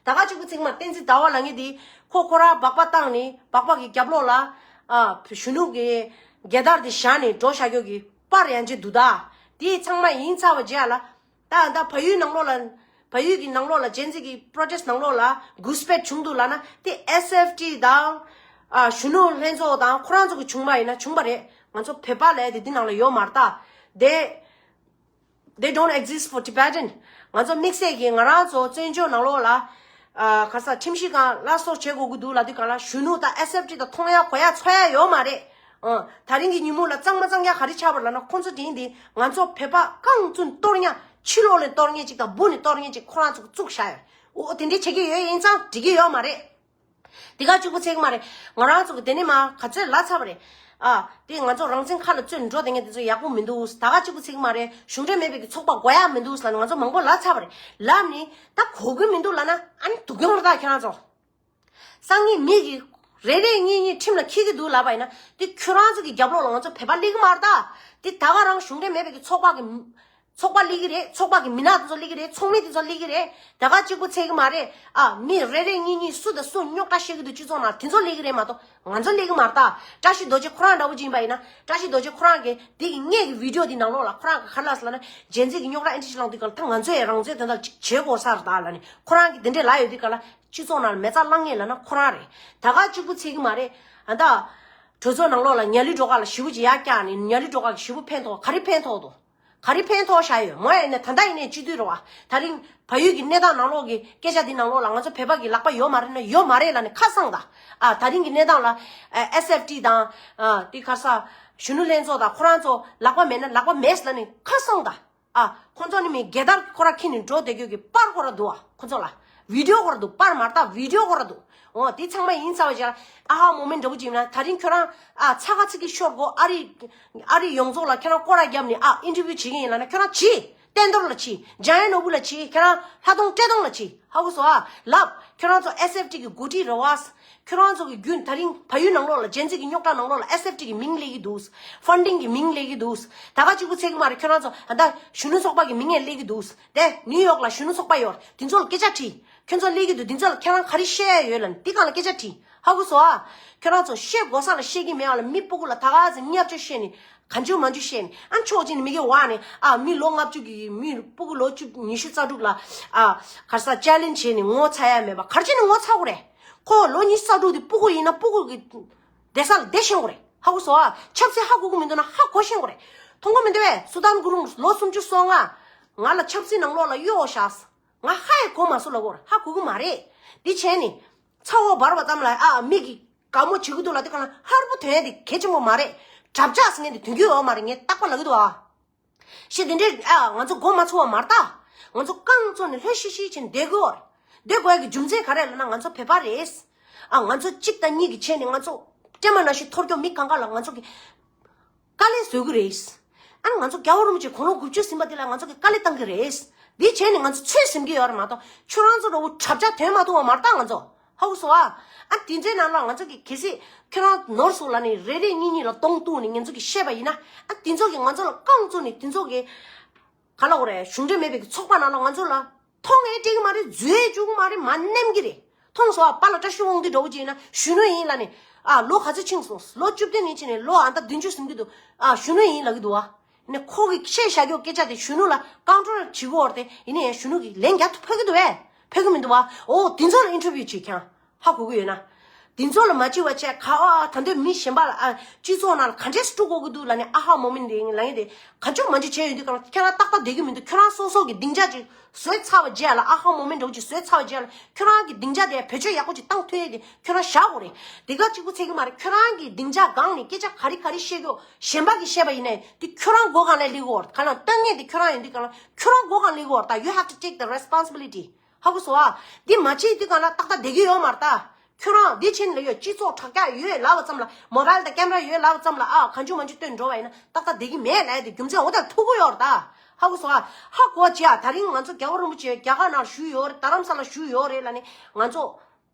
ད་ག་གཅིག་པུ་ཚིག་མ། བསྟན་འཛིན་ཟླ་བ་ལབ་མཁན་དེ་ཁོ་ཁོ་རང་སྦག་སྦག་བཏང་ནས་སྦག་སྦག་གི་རྒྱབ་ལོགས་ལ། ཨ། གཞོན་ནུ་གི་རྒྱལ་དར་དེ་བཞག་ནས་འགྲོ་བཞག་རྒྱུ་གི་པར་ཡང་ཅིག་འདུག་ད། དེ་ཚང་མ་ཡིན་ཚར་བ་རྗེས་ལ། ད་ད་བལ་ཡུལ་ནང་ལོགས་ལ། བལ་ཡུལ་གྱི་ནང་ལོགས་ལ་ཇེན་ཟི་གི་པྲོ་ཊེ་སི་ནང་ལོགས་ལ་གུས་པེད་བྱུང་འདུག་ལབ་ན། དེ་ཨེས་ཨེཕ་ཊི་དང་། ཨ། གཞོན་ནུ་ལྷན་ཚོགས་དང་ཁོ་རང་ཚོ་གི་བྱུང་བ་ཡིན་ན་བྱུང་བ་རེད། ང་ཚོ་བོད་པ་ལབ་དེ་འདི་ནང་ལ་ཡོད་མ་རེད་ད། དེ། They don't exist for Tibetan. ང་ཚོ་དམིགས་བསལ་གྱིས་ང་རང་ཚོ་བཙན་བྱོལ་ནང་ལོགས་ལ། ཨ། ག་ས་ཁྲིམས་ཞིབ་ཁང་སླར་གསོ་བྱེད་དགོས་ཀྱི་འདུག་ལབ་དུས་སྒང་ལ། གཞོན་ནུ་དང་ཨེས་ཨེཕ་ཊི་དང་མཐོང་ཡ་གོ་ཡ་ཚོར་ཡ་ཡོད་མ་རེད། ཨ། ད་རིང་གི་ཉིན་མོ་ལ་གཙང་མ་གཙང་རྐྱང་ག་རེ་ཆགས་པ་རེད་ལབ་ན། ཁོང་ཚོ་དེ་རིང་འདི་ང་ཚོ་བོད་པ་རྐང་བཙུན་གཏོར་མཁན། ཕྱི་ལོགས་ནས་གཏོར་མཁན་ཅིག་དང་སྦུག་ནས་གཏོར་མཁན་ཅིག་ཁོ་རང་ཚོ་གིས་བཙུགས་བཞག་ཡོད། འོ། དེ་འདྲའི་བྱེད་ཀྱི་ཡོད། ཡིན་ཙང་འགྲིག་གི་ཡོད་མ་རེད། དེ་ག་གཅིག་པུ་ཚིག་མ་རེད། ང་རང་ཚོ་གི་དེ་ནས་མར་ག་ཚོད་ལབ་ཚར་བ་རེད། ཨ། དེ་ང་ཚོ་རང་བཙན་ཁ་ལ་བཙོན་འགྲོ་བསྡད་མཁན་དེ་ཚོ་ཡག་པོ་མི་འདུག། ད་ག་གཅིག་པུ་ཚིག་མ་རེད། གཞུང་འབྲེལ་མེད་པའི་གི་ཚོགས་པ་དགོས་ཡ་མི་འདུག་ལབ་ནས་ང་ཚོ་མང་པོ་ལབ་ཚར་བ་རེད། ལབ་ནས་ད་གོ་གི་མི་འདུག་ལབ་ན། ཨ་ནི་སྡུག་གི་མ་རེད་ད། ཁྱེད་རང་ཚོ། སང་ཉིན་མི་གི་རེ་རེ་གཉིས་གཉིས་ཁྲིམས་ལ་འཁྱེར་གི་འདུག་ལབ་པ་ཡིན་ན། དེ་ཁྱོད་རང་ཚོ་གི་རྒྱབ་ལོགས་ལ་ང་ཚོ་བོད་པ་སླེབས་གི་མ་རེད་ད། དེ་ད་ག་རང་གཞུང་འབྲེལ་མེད་པའི་གི་ཚོགས་པ་གི། ཚོགས་པ་སླེབས་ཀྱི་རེད། ཚོགས་པ་གི་མི་སྣ་དེ་ཚོ་སླེབས་ཀྱི་རེད། ཚོགས་མི་དེ་ཚོ་སླེབས་ཀྱི་རེད། ད་ག་གཅིག་པུ་ཚིག་གི་མ་རེད། ཨ། མི་རེ་རེ་གཉིས་གཉིས་སུ་དང་སུ་རྙོག་དྲ་བཤད་ཀྱི་འདུག་སྤྱི་ཚོགས་ནང་། དེ་ཚོ་སླེབས་ཀྱི་རེད་མ་གཏོགས་ང་ཚོ་སླེབས་ཀྱི་མ་རེད་ད། བཀྲ་ཤིས་རྡོ་རྗེ་ཁོ་རང་འདྲ་བོ་ཅིག་ཡིན་པ་ཡིན་ན། བཀྲ་ཤིས་རྡོ་རྗེ་ཁོ་རང་གིས་དེ་གི་སྔས་ཀྱི་བི་ཌིའོ་དེ་ནང་ལོགས་ལ་ཁོ་རང་གིས་ག་རེ་ལབ་སོང་ལབ་ན། ཇེན་ཟི་གི་རྙོག་དྲ་ཨེ་འདྲ་ཞིག་ལངས་དུས་སྒང་ལ། ད་ང་ཚོས་རང་བཙན་དོན་དག་ཅིག་བྱེད་དགོས་ས་རེད་ད་ལབ་ནས་ཁོ་རང་གིས་དེ་འདྲས་ལབ་ཡོད་དུས་སྒང་ལ། སྤྱི་ཚོགས་ནང་ལ་མེ་བཙའ་བསླང་མཁན་ལབ་ན་ཁོ་རང་རེད། ད་ག་གཅིག་པུ་ཚིག་གི་མ་རེད། ཨ། ད་གྲོས་ཚོགས་ནང་ལོགས་ལ་ཉ་ལི་སྒྲོལ་དཀར་ལ་ཞེ་པོ་ཅིག་ཡར་བཀྱགས་ནས། ཉ་ལི་སྒྲོལ་དཀར་གྱིས་ཞེ་པོ་ཕན་ཐོགས། ག་རེ་ཕན་ཐོགས་འདུག། ག་རེ་ཕན་ཐོགས་བཞག་ཡོད། མོ་ཡིན་ན་ད་ལྟ་ཡིན་ནའི་སྤྱི་འཐུས་རེད་བ། ད་རིང་བལ་ཡུལ་གྱི་གནས་སྟངས་ནང་ལོགས་ཀྱི་སྐད་ཆ་འདི་ནང་ལོགས་ལ་ང་ཚོ་བོད་པ་གི་ལག་པ་ཡོད་མ་རེད་ན་ཡོད་མ་རེད་ལབ་ནས་ཁ་གསང་ད། ཨ། ད་རིང་གི་གནས་སྟངས་ལ། ཨ། ཨེས་ཨེཕ་ཊི་དང་། ཨ། དེ་ག་རེ་ཟེར། གཞོན་ནུ་ལྷན་ཚོགས་དང་ཁོ་རང་ཚོ་ལག་པ་མེད་ན་ལག་པ་མེད་ལབ་ནས་ཁ་གསང་ད། ཨ། ཁོ་ཚོ་ནི་མི་སྒེར་དར་ཁོ་རང་འཁྱེར་ནས་འགྲོ་བསྡད་རྒྱུ་གི་པར་ཁོ་རང་འདུག་ཨ། ཁོ་ཚོ་ལ་བི་ཌིའོ་ཁོ་རང་འདུག། པར་མ་རེད་ད། བི་ཌིའོ་ཁོ་རང་འདུག། འོ། དེ་ཚང་མ་ཡིན་ཚར་བ་ཅིག་ལ། ཨ་ཧ་མོ་མེན་འདྲ་བོ་ཅིག་ཡིན་ན། ད་རིང་ཁྱོད་རང་། ཨ། ཚ་ཁ་ཚིག་གི་ཤོར་གོ། ཨ་རི། ཨ་རི་ཡོངས་རྫོགས་ལ་ཁྱོད་རང་སྐོར་ར་བརྒྱབ་ནས། ཨ། ཨིན་ཊར་བིའུ་བྱེད་ཀྱི་ཡིན་ལབ་ན་ཁྱོད་རང་བྱེད། བསྟན་རྡོར་ལ་བྱེད། འཇམ་དབྱངས་ནོར་བུ་ལ་བྱེད། ཁྱོད་རང་ལྷ་མཐོང་བཀྲས་མཐོང་ལ་བྱེད། ཧ་གོ་སོང་ཨ། ལབ། ཁྱོད་རང་ཚོ་ཨེས་ཨེཕ་ཊི་གི་འགོ་ཁྲིད་རེད་བ། ཁྱོད་རང་ཚོ་གི་རྒྱུན། ད་རིང་བལ་ཡུལ་ནང་ལོགས་ལ་ཇེན་ཟི་གི་རྙོག་དྲ་ནང་ལོགས་ལ་ཨེས་ཨེཕ་ཊི་གི་མིང་སླེབས་ཀྱི་འདུག། ཕན་ཌིང་གི་མིང་སླེབས་ཀྱི་འདུག། ད་ག་གཅིག་པུ་ཚིག་གི་མ་རེད། ཁྱོད་རང་ཚོ་ད་ལྟ་གཞོན་ནུ་ཚོགས་པ་གི་མིང་ཡང་སླེབས་ཀྱི་འདུག། དེ་ནིའུ་ཡོག་ལ་གཞོན་ནུ་ཚོགས་པ་ཡོད། དེ་ཚོ་ལ་སྐད་ཆ་དྲིས། ཁྱོད་ཚོ་སླེབས་ཀྱི་འདུག། དེ་ཚོ་ལ་ཁྱོད་རང་ག་རེ་བཤད་ཡ་ཡོད་ལབ་ནས་དེ་སྒང་ལ་སྐད་ཆ་དྲིས། ཧ་གོ་སོང་ཨ། ཁྱོད་རང་ཚོ་བཤད་དགོས་ས་ལ་བཤད་ཀྱི་མེད་པ་ལ། མི་སྤུ་གུ་ལ་ད་ག་ཚོད་བརྙས་བཅོས་བཤད་ནས། གང་བྱུང་མང་བྱུང་བཤད་ནས། ཨ། ཕྱོགས་གཅིག་ནས་མི་གི་བ་ནས། ཨ། མི་ལོ་ལྔ་བཅུ་གི་མི་སྤུ་གུ་ལོ་བཅུ། ཉི་ཤུ་རྩ་དྲུག་ལ། ཨ། ག་རེ་ཟེར། ཅེ་ལེན་ཇི་བྱས་ནས་ངོ་ཚ་ཡ་མེད་པ། ག་རེ་བྱས་ནས་ངོ་ཚ་དགོས་རེད། ཁོ་ལོ་ཉི་ཤུ་རྩ་དྲུག་དེ་སྤུ་གུ་ཡིན་ན་སྤུ་གུ་གི་བསྡད་ས་ལ་བསྡད་ཤེས་དགོས་རེད། ཧ་གོ་སོང་ཨ། ཆབ་སྲིད་ཧ་གོ་གི་མི་འདུག་ན་ཧ་གོ་ཤེས་དགོས་རེད། མཐོང་གི་མི་འདུག་པས། སུ་དཱན་གུ་རུང་ལོ་སུམ་ཅུ་སོ་ལྔ། ང་ལ་ཆབ་སྲིད་ནང་ལོགས་ལ་གཡོག་བཞག། ང་ཧ་ཡང་གོ་མ་སོང་ལབ་དགོས་རེད། ཧ་གོ་གི་མ་རེད། འདི་བྱས་ནས་ཚ་བོ་འབར་བ་ཙམ་ལ། ཨ། མི་གིས་དགའ་མོ་བྱེད་ཀྱི་འདུག་ལབ་དུས་སྒང་ལ་ཧར་པོ་དོན་དེ་གལ་ཆེན་པོ་མ་རེད། དྲག་ཆགས་ཟེར་མཁན་དེ་དོན་གྱི་ཡོད་མ་རེད། ངས་རྟག་པར་ལབ་ཀྱི་འདུག་ཨ། ཤི། དེ་འདྲའི། ཨ། ང་ཚོ་མགོ་མ་ཚོས་པ་མ་རེད་ད། ང་ཚོ་རྐང་བཙུགས་ནས་ལྷོད་ཤིག་ཤིག་བྱས་ནས་བསྡད་དགོས་རེད། བསྡད་དགོས་ཡ་གི་རྒྱུ་མཚན་ག་རེ་ལབ་ན་ང་ཚོ་བོད་པ་རེད། ཨ། ང་ཚོ་གཅིག་དང་གཉིས་ཀྱིས་བྱས་ནས་ང་ཚོ་སྲན་མ་ནང་བཞིན་འཐོར་རྒྱུ། མི་གང་ག་ལ་ང་ཚོ་གི་དཀའ་ལས་བཟོ་གི་རེད། ཨ་ནི་ང་ཚོ་རྒྱལ་བ་རིན་པོ་ཆེ་དགུང་ལོ་དགུ་བཅུ་ཟིན་པ་དེ་ལ་ང་ཚོ་གི་དཀའ་ལས་བཏང་གི་རེད། འདི་བྱས་ནས་ང་ཚོ་ཚོད་ཟིན་གྱི་ཡོད་རེད་མ་གཏོགས། ཁྱོད་རང་ཚོ་འདྲ་བོ་གྲབས་ཆག་དོན་མ་ཐུབ་པ་མ་རེད་ད་ང་ཚོ། ཧ་གོ་སོང་ཨ། ཨ། དེ་ཚོའི་ནང་ལ་ང་ཚོ་གི་གལ་སྲིད་ཁྱོད་རང་ནོར་སོང་ལབ་ནས་རེ་རེ་གཉིས་གཉིས་ལ་སྡོང་བཏུགས་ནས་ང་ཚོ་གི་བཤད་པ་ཡིན་ན། ཨ། དེ་ཚོ་གིས་ང་ཚོ་ལ་རྐང་བཙུགས་ནས། དེ་ཚོ་གིས་ག་ལབ་དགོས་རེད། གཞུང་འབྲེལ་མེད་པའི་ཚོགས་པ་ནང་ལ་ང་ཚོ་ལ་མཐོང་ཡང་སྤྲད་ཀྱི་མ་རེད། འཛུལ་ཡང་འཇུག་གི་མ་རེད། མ་ནེམ་གྱི་རེད། མཐོང་སོང་ཨ། པཱ་ལགས་བཀྲ་ཤིས་དབང་འདུས་འདྲ་བོ་ཅིག་ཡིན་ན་གཞོན་ནུ་ཡིན་ལབ་ནས། ཨ། ལོ་ག་ཚོད་ཕྱིན་སོང་། ལོ་བཅུ་བདུན་ཡིན་ཕྱིན་ནས་ལོ་ཨ་ད་བདུན་ཅུ་ཟིན་གྱི་འདུག། ཨ། གཞོན་ནུ་ཡིན་ལབ་ཀྱི་འདུག་ཨ། ནས་ཁོ་གིས་བཤད་བཞག་རྒྱུ་སྐད་ཆ་དེ་གཞོན་ནུ་ལ་ཀོན་ཊོལ་བྱེད་དགོས་རེད་དེ། ཡིན་ན་ཡང་གཞོན་ནུ་གིས་ལན་རྒྱག་ཐུབ་ཕོད་ཀྱི་འདུག་པས། ཕོད་ཀྱི་མི་འདུག་པ། འོ། དེ་ཚོ་ལ་ཨིན་ཊར་བིའུ་བྱེད་ཀྱང་ཧ་གོ་གི་ཡོད་ན། དེ་ཚོ་ལ་མ་བྱེད་པ་བྱས་ག་ཨ་ད་འདོད་མི་གཞན་པ་ལ་ཨ་སྤྱི་ཚོགས་ནང་ལ་ག་འདྲས་སྤྲོ་དགོས་ཀྱི་འདུག་ལབ་ནས་ཨ་ཧ་མོ་མེན་ཊི་ལབ་ཡས་དེ་ག་ཚོད་མ་བྱེད་བྱས་ཡོད་དུས་གང་ཁྱེད་རང་ཏག་ཏག་བསྡད་ཀྱི་མི་འདུག་ཁྱོད་རང་སོ་སོ་གི་སྡིངས་ཆ་ཅིག་བཟོས་ཚར་བ་བྱས་ལ་ཨ་ཧ་མོ་མེན་ཊི་འདྲ་བོ་ཅིག་བཟོས་ཚར་བ་བྱས་ལ་ཁྱོད་རང་གི་སྡིངས་ཆ་དེ་བེད་སྤྱོད་ཡག་པོ་ཅིག་བཏང་ཐུབ་ཡས་དེ་ཁྱོད་རང་བཞག་དགོས་རེད། དེ་ག་གཅིག་པུ་ཚད་ཀྱི་མ་རེད། ཁྱོད་རང་གི་སྡིངས་ཆ་སྒང་ནས་སྐད་ཆ་ག་རེ་ག་རེ་བཤད་ཀྱི་ཡོད་གཞན་པ་གིས་བཤད་པ་ཡིན་ནའི་དེ་ཁྱོད་རང་མགོ་སྒང་ལ་སླེབས་ཀྱི་ཡོད་རེད། ག་ལ་ལྟ་ངན་དེ་ཁྱོད་རང་ཡིན་དུས་གང་ལ་ཁྱོད་རང་མགོ་སྒང་སླེབས་ཀྱི་ཡོད་རེད། ད་you have to take the responsibility. ཧ་གོ་སོང་ཨ། འདི་མ་བྱེད་དུས་གང་ལ་ཏག་ཏག་བསྡད་ཀྱི་ཡོད་མ་རེད་ད། ཁྱོད་རང་འདི་ཕྱིན་ལ་ཡོད་སྤྱི་ཚོགས་དྲ་རྒྱ་ཡོད་ལབ་པ་ཙམ་ལ་མོ་བལ་དང་ཀེམ་ར་ཡོད་ལབ་པ་ཙམ་ལ་ཨ་གང་བྱུང་མང་བྱུང་སྟོན་འགྲོ་བ་ཡིན་ན་ཏག་ཏག་བསྡད་ཀྱི་མེད་ལབ་ཡ་དེ་རྒྱུ་མཚན་འོ་ད་ཐུག་གི་ཡོད་རེད་ད། ཧ་གོ་སོང་ཨ། ཧ་གོ་བྱེད་ཨ། ད་རིང་ང་ཚོ་རྒྱལ་བ་རིན་པོ་ཆེ་རྒྱ་གར་ནང་བཞུགས་ཡོད་རེད། རྡ་རམ་ས་ལ་བཞུགས་ཡོད་རེད་ལབ་ནས་ང་ཚོ་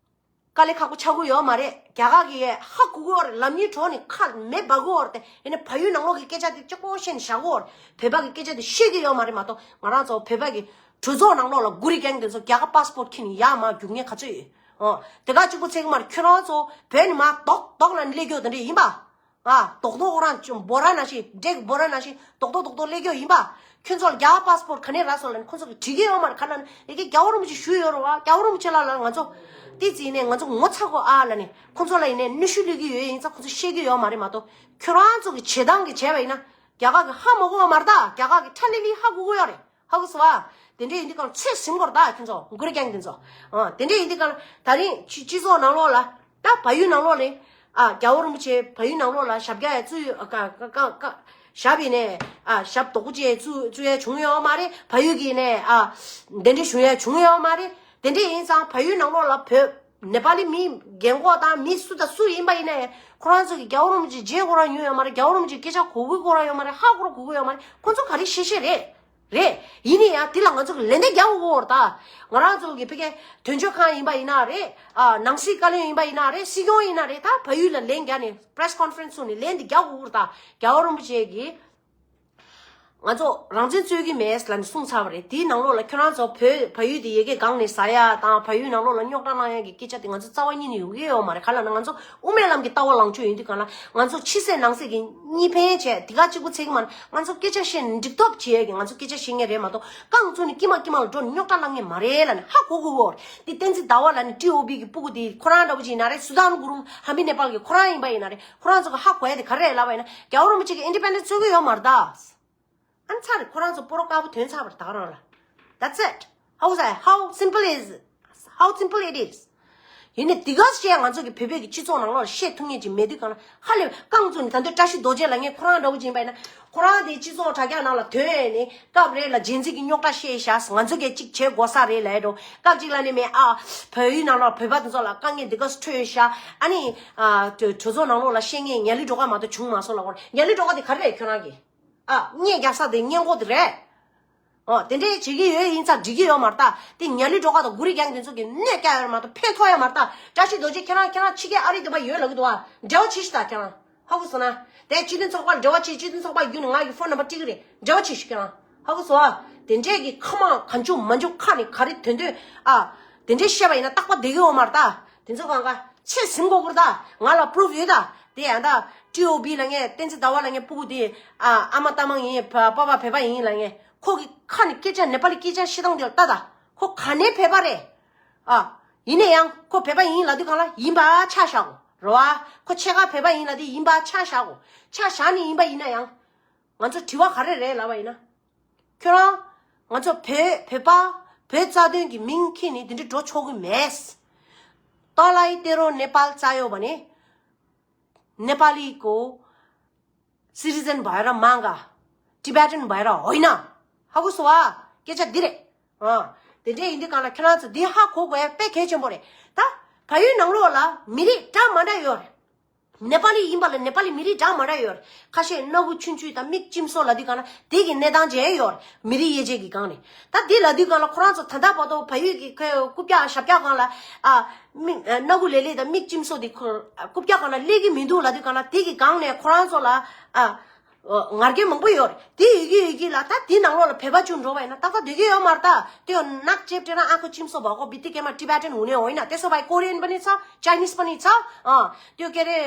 དཀའ་ལས་ཁག་པོ་ཆགས་ཀྱི་ཡོད་མ་རེད། རྒྱ་གར་གི་ཧ་གོ་གི་ཡོད་རེད། ལམ་གཉིས་གྲོགས་ནས་ཁ་མེ་འབར་གི་ཡོད་རེད་དེ། ཡིན་ནའི་བལ་ཡུལ་ནང་ལོགས་ཀྱི་སྐད་ཆ་དེ་གཅིག་པོ་བཤད་ནས་བཞག་གི་ཡོད་རེད། བོད་པ་གི་སྐད་ཆ་དེ་ཤེས་ཀྱི་ཡོད་མ་རེད་མ་གཏོགས་ང་རང་ཚོ་བོད་པ་གི་གྲོས་ཚོགས་ནང་ལོགས་ལ་གུ་རི་རྒན་དེ་ཚོ་རྒྱ་གར་པ་སི་པོར་ཊི་འཁྱེར་ནས་ཡར་མར་རྒྱུག་མཁན་ག་ཚོད་ཡོད། ཨོ། དེ་ག་གཅིག་པོ་ཚད་ཀྱི་མ་རེད། ཁྱོད་རང་ཚོ་བོད་ནས་མར་རྡོག་རྡོག་ལ་སླེབས་ཀྱི་ཡོད་དེ་འདྲ་ཡིན་པ། ཨ། རྡོག་རྡོག་རང་ཅུང་འབོ་ར་ནང་བཞིན་འབྲས་ཀྱི་འབོ་ར་ནང་བཞིན་རྡོག་རྡོག་རྡོག་རྡོག་སླེབས་ཀྱི་ཡོད་ཡིན་པ། ཁྱོད་ཚོ་ལ་རྒྱ་གར་པ་སི་པོར་ཊི་ག་ནས་རག་སོང་ལབ་ནས་ཁོ་ཚོ་གིས་དྲི་གི་ཡོད་མ་རེད། ག་ལ་ནི་ཨེ་ཀྱེ་རྒྱལ་བ་རིན་པོ་ཆེ་བཞུགས་ཡོད་རེད་བ། རྒྱལ་བ་རིན་པོ་ཆེ་ལ་ལ་ང་ཚོ་ཏི་ཙི་ནས་ང་ཚོ་ངོ་ཚ་གོ་ཨ་ལབ་ནས་ཁོ་ཚོ་ལ་ཡིན་ནའི་གནོན་ཤུགས་སླེབས་ཀྱི་ཡོད་ཡིན་ཙང་ཁོ་ཚོ་ཤེས་ཀྱི་ཡོད་མ་རེད་མ་གཏོགས་ཁྱོད་རང་ཚོ་གི་བྱེད་སྟངས་གི་བྱས་པ་ཡིན་ན་རྒྱ་གར་གི་ཧ་མ་གོ་བ་མ་རེད་ད། རྒྱ་གར་གི་ཁྲ་ལི་ལི་ཧ་གོ་གི་ཡོད་རེད། ཧ་གོ་སོང་ཨ། དེ་འདྲ་ཡིན་དུས་གང་ཚོད་ཟིན་གོ་རེད་ད་ཁྱོད་ཚོ་གུ་རི་རྒན་དེ་ཚོ། ཨ། དེ་འདྲ་ཡིན་དུས་གང་ད་རིང་སྤྱི་སྤྱི་ཚོགས་ནང་ལོགས་ལ་ད་བལ་ཡུལ་ནང་ལོགས་ལ་ཨ་རྒྱལ་བ་རིན་པོ་ཆེ་བལ་ཡུལ་ནང་ལོགས་ལ་ཞབས་རྒྱ་ཡ་བཙུགས་ཡོད་ཀ་ཀ་ཀ་ཀ་ཞབས་ཡིན་ནས་ཨ་ཞབས་རྡོག་པོ་ཅིག་བཙུགས་བཙུགས་ཡ་བྱུང་ཡོད་མ་རེད། བལ་ཡུལ་གྱི་ནས་ཨ་དེ་འདྲ་བྱུང་ཡ་བྱུང་ཡོད་མ་རེད། དེ་འདྲ་ཡིན་ཙང་བལ་ཡུལ་ནང་ལོགས་ལ་བོད་ནེ་པ་ལི་མི་རྒན་གོག་དང་མི་སུ་དང་སུ་ཡིན་པ་ཡིན་ནའི་ཁོ་རང་ཚོ་གི་རྒྱལ་བ་རིན་པོ་ཆེ་མཇལ་དགོས་རང་ཡོད་ཡོད་མ་རེད། རྒྱལ་བ་རིན་པོ་ཆེ་སྐད་ཆ་གོ་གི་གོ་རང་ཡོད་མ་རེད། ཧ་གོ་ར་གོ་གི་ཡོད་མ་རེད། ཁོ་ཚོ་ག་རེ་བཤད་བཤད་རེད། རེད། ཡིན་ནའི་ཡང་དེ་ལ་ང་ཚོ་གི་ལན་འདེབས་རྒྱག་དགོས་ཀྱི་ཡོད་རེད་ད། ང་རང་ཚོ་གི་ཕ་གི་དོན་གཅོད་ཁང་ཡིན་པ་ཡིན་ན་རེད། ཨ་ནང་སྲིད་བཀའ་བློན་ཡིན་པ་ཡིན་ན་རེད། སྲིད་སྐྱོང་ཡིན་ན་རེད། ད་བལ་ཡུལ་ལ་ལན་རྒྱག་ནས་པེ་རེ་སི་ཀོན་ཕ་རེན་སི་ཚུགས་ནས་ལན་འདི་རྒྱག་དགོས་ཀྱི་ཡོད་རེད་ད། རྒྱལ་བ་རིན་པོ་ཆེ་གིས་ང་ཚོ་རང་བཙན་རྩོད་ཀྱི་མེད་ལབ་ནས་གསུངས་ཚར་བ་རེད། དེའི་ནང་ལོགས་ལ་ཁྱོད་རང་ཚོ་བོད་བལ་ཡུལ་དེ་ཡ་གི་སྒང་ནས་ཟ་ཡ་དང་བལ་ཡུལ་ནང་ལོགས་ལ་རྙོག་དྲ་བསླང་ཡ་གི་སྐད་ཆ་དེ་ང་ཚོ་རྩ་བ་ཉིད་ནས་ཡོང་གི་ཡོད་མ་རེད། ག་ལ་ན་ང་ཚོ་དབུ་མའི་ལམ་གྱི་ལྟ་བ་ལངས་ཕྱོགས་ཡིན་དུས་གང་ལ་ང་ཚོ་ཕྱི་གསལ་ནང་གསལ་གྱི་གཉིས་ཕན་བྱས་དེ་ག་གཅིག་པུ་ཚད་ཀྱི་མ་རེད། ང་ཚོ་སྐད་ཆ་བཤད་ནས་འགྲིག་ཐབས་བྱེད་ཡས་ཀྱི་ང་ཚོ་སྐད་ཆ་བཤད་མཁན་རེད་མ་གཏོགས་རྐང་བཙུགས་ནས་ཀྱི་མ་ཀྱི་མ་ལ་འགྲོ་ནས་རྙོག་དྲ་བསླང་མཁན་མ་རེད་ལབ་ནས་ཧ་གོ་གོ་གོ་རེད། དེ་བསྟན་འཛིན་ཟླ་བ་ལབ་ནས་ཊི་ཨོ་བི་གི་སྤུ་གུ་དེ་ཁོ་རང་འདྲ་བོ་ཅིག་ཡིན་ན་རེད། སུ་དཱན་གུ་རུང་ཧ་མི་ནེ་པཱལ་གི་ཁོ་རང་ཡིན་པ་ཡིན་ན་རེད། ཁོ་རང་ཚོ་གི་ཧ་གོ་ཡ་དེ་ག་རེ་རེད་ལབ་པ་ཡིན་ན་རྒྱལ་བ་རིན་པོ་ཆེ་གི་ཨིན་ཌི་པེན་ཌེན་ཊི་རྩོད་ཀྱི་ཡོད་མ་རེད་ད། ཨ་ནི་ཚར་རེད། ཁོ་རང་ཚོ་སྤོ་རོ་དཀར་པོ་ཐོན་ཚར་བ་རེད་ད་ག་རང་ལ། That's it. How is that? How simple is? How simple it is. ཡིན་ནའི་དེ་ག་བཤད་ང་ཚོ་གི་བོད་པའི་གི་སྤྱི་ཚོགས་ནང་ལོགས་ལ་བཤད་ཐུབ་མཁན་ཅིག་མེད་དུས་གང་ལ་ཧ་ལས་རྐང་བཙུགས་ནས་ད་འདོད་བཀྲ་ཤིས་རྡོ་རྗེ་ལབ་མཁན་ཁོ་རང་འདྲ་བོ་ཅིག་ཡིན་པ་ཡིན་ན་ཁོ་རང་དེ་སྤྱི་ཚོགས་དྲ་རྒྱ་ནང་ལ་ཐོན་ནས་སྐབས་རེ་ལ་ཇེན་ཛི་གི་རྙོག་དྲ་བཤད་ཤག་ང་ཚོ་གས་གཅིག་བྱེད་དགོས་ས་རེད་ལབ་འགྲོ། སྐབས་གཅིག་ལ་ནི་མེད་ཨ་བལ་ཡུལ་ནང་ལ་བོད་པ་དེ་ཚོ་ལ་དཀའ་ངལ་འདི་ག་སུ་འཕྲོད་ཤག་ཨ་ནི་ཨ་གྲོས་ཚོགས་ནང་ལོགས་ལ་བཤད་མཁན་ཉ་ལི་སྒྲོལ་དཀར་མ་གཏོགས་བྱུང་མ་སོང་ལབ་གོ། ཉ་ལི་སྒྲོལ་དཀར་དེ་ག་རེ་རེད་ཁྱོད་རང་གི་ཨ་བརྙས་རྒྱག་ས་དེ་བརྙན་འགོག་དེ་རེད། ཨོ་དེ་འདྲས་བྱེད་ཀྱི་ཡོད་ཡིན་ཙང་འགྲིག་གི་ཡོད་མ་རེད་ད། དེ་ཉ་ལི་སྒྲོལ་དཀར་དང་གུ་རི་རྒྱང་དེ་ཚོ་གི་གནོད་སྐྱེལ་ཡོད་མ་གཏོགས་ཕན་ཐོགས་ཡོད་མ་རེད་ད། བཀྲ་ཤིས་རྡོ་རྗེ་ཁྱེད་རང་ཁྱེད་རང་ཕྱི་རྒྱལ་ཨ་རི་དུ་བ་ཡོད་ལབ་ཀྱི་འདུག་བ། འབྲེལ་བ་བྱེད་ཤི་ད་ཁྱེད་རང་། ཧ་གོ་སོང་ན། དེ་སྤྱི་མཐུན་ཚོགས་པར་འབྲེལ་བ་བྱེད། སྤྱི་མཐུན་ཚོགས་པ་བརྒྱུད་ནས་ང་གི་ཕོན་ནམ་བར་སྤྲད་ཀྱི་རེད། འབྲེལ་བ་བྱེད་ཤི་ཁྱེད་རང་། ཧ་གོ་སོང་ཨ། དེ་འདྲས་ཀྱི་ཁ་མང་གང་བྱུང་མང་བྱུང་ཁ་ནས་ག་རེ་དོན་དོན་ཨ། དེ་འདྲས་བཤད་པ་ཡིན་ན་རྟག་པར་བསྡད་ཀྱི་ཡོད་མ་རེད་ད། དེ་ཚོ་གང་ག་ཚད་ཟིན་དགོས་ཀྱི་རེད་ད། ང་ལ་པུ་རུབ་ཡོད་ད། དེ་ཡང་ད་ཊི་ཨོ་བི་ལབ་མཁན་བསྟན་འཛིན་ཟླ་བ་ལབ་མཁན་སྤུ་གུ་དེ་ཨ་ཨ་མ་རྟ་མང་ཡིན། ཕ་པ་བོད་པ་ཡིན་ལབ་མཁན་ཁོ་གི་ཁ་ནས་སྐད་ཆ་ནེ་པ་ལི་སྐད་ཆ་བཤད་སྟངས་དེ་ལ་ལྟ་ད། ཁོ་ག་ནས་བོད་པ་རེད། ཨ། ཡིན་ན་ཡང་ཁོ་བོད་པ་ཡིན་ལབ་དུས་གང་ལ་ཡིན་པ་ཆ་བཞག་གོ་རེད་བ། ཁོ་ཕྱེད་ཀ་བོད་པ་ཡིན་ལབ་དུས་ཡིན་པ་ཆ་བཞག་གོ་ཆ་བཞག་ནས་ཡིན་པ་ཡིན་ན་ཡང་། ང་ཚོ་དྲི་བ་ག་རེ་རེད་ལབ་པ་ཡིན་ན། ཁྱོད་རང་། ང་ཚོ་བོད་བོད་པ་བོད་རྩ་དོན་གྱི་མིང་ཁྱེར་ནས་འདི་འདྲ་འགྲོ་ཆོག་གི་མེད། तँलाई तेरो नेपाल चाहियो भने नेपालीको सिटिजन भएर माग। टिबेटन भएर होइन। ཧ་གོ་སོང་ཨ། སྐད་ཆ་འདི་རེད། ཨ། དེ་འདྲས་ཡིན་དུས་གང་ལ་ཁྱེད་རང་ཚོ་འདི་ཧ་གོ་དགོས་ཡ་དཔེ་གལ་ཆེན་པོ་རེད་ད། བལ་ཡུལ་ནང་ལོགས་ལ་མི་རིགས་འདྲ་མ་འདྲ་ཡོད་རེད། ནེ་པ་ལི་ཡིན་པ་ལ་ནེ་པ་ལི་མི་རིགས་འདྲ་མ་འདྲ་ཡོད་རེད། ཁ་ཤས་སྣ་ཁུག་ཆུང་ཆུང་དང་མིག་གཅིམ་སོ་ལབ་དུས་གང་ལ་དེ་གི་གནས་སྟངས་ཅིག་ཡོད་རེད། མི་རིགས་དབྱེ་འབྱེད་ཀྱི་སྒང་ནས། ད་དེ་ལབ་དུས་གང་ལ་ཁོ་རང་ཚོ་ད་ལྟ་བར་དུ་བལ་ཡུལ་གྱི་ཁོའི་རྐུབ་བཀྱག་ཞབས་བཀྱག་སྒང་ལ་ཨ། མིག་སྣ་ཁུག་ལེབ་ལེབ་དང་མིག་གཅིམ་སོ་དེ་ཁོ་རྐུབ་བཀྱག་སྒང་ལ་སླེབས་ཀྱི་མི་འདུག་ལབ་དུས་གང་ལ་དེ་གི་སྒང་ནས་ཁོ་རང་ཚོ་ལ་ཨ། ང་རྒྱལ་མང་པོ་ཡོད་རེད། དེ་ཡོད་ཀྱི་ཡོད་ཀྱི་ལ་ད་དེ་ནང་ལོགས་ལ་བོད་པ་བཅུག་འགྲོ་བ་ཡིན་ན་ཏག་ཏག་སྡོད་ཀྱི་ཡོད་མ་རེད་ད། त्यो नाक चेप्टेर आँखा चिम्सो भएको बित्तिकैमा टिबेटन हुने होइन, त्यसो भए कोरियन पनि छ, चाइनिज पनि छ, अँ, त्यो के अरे,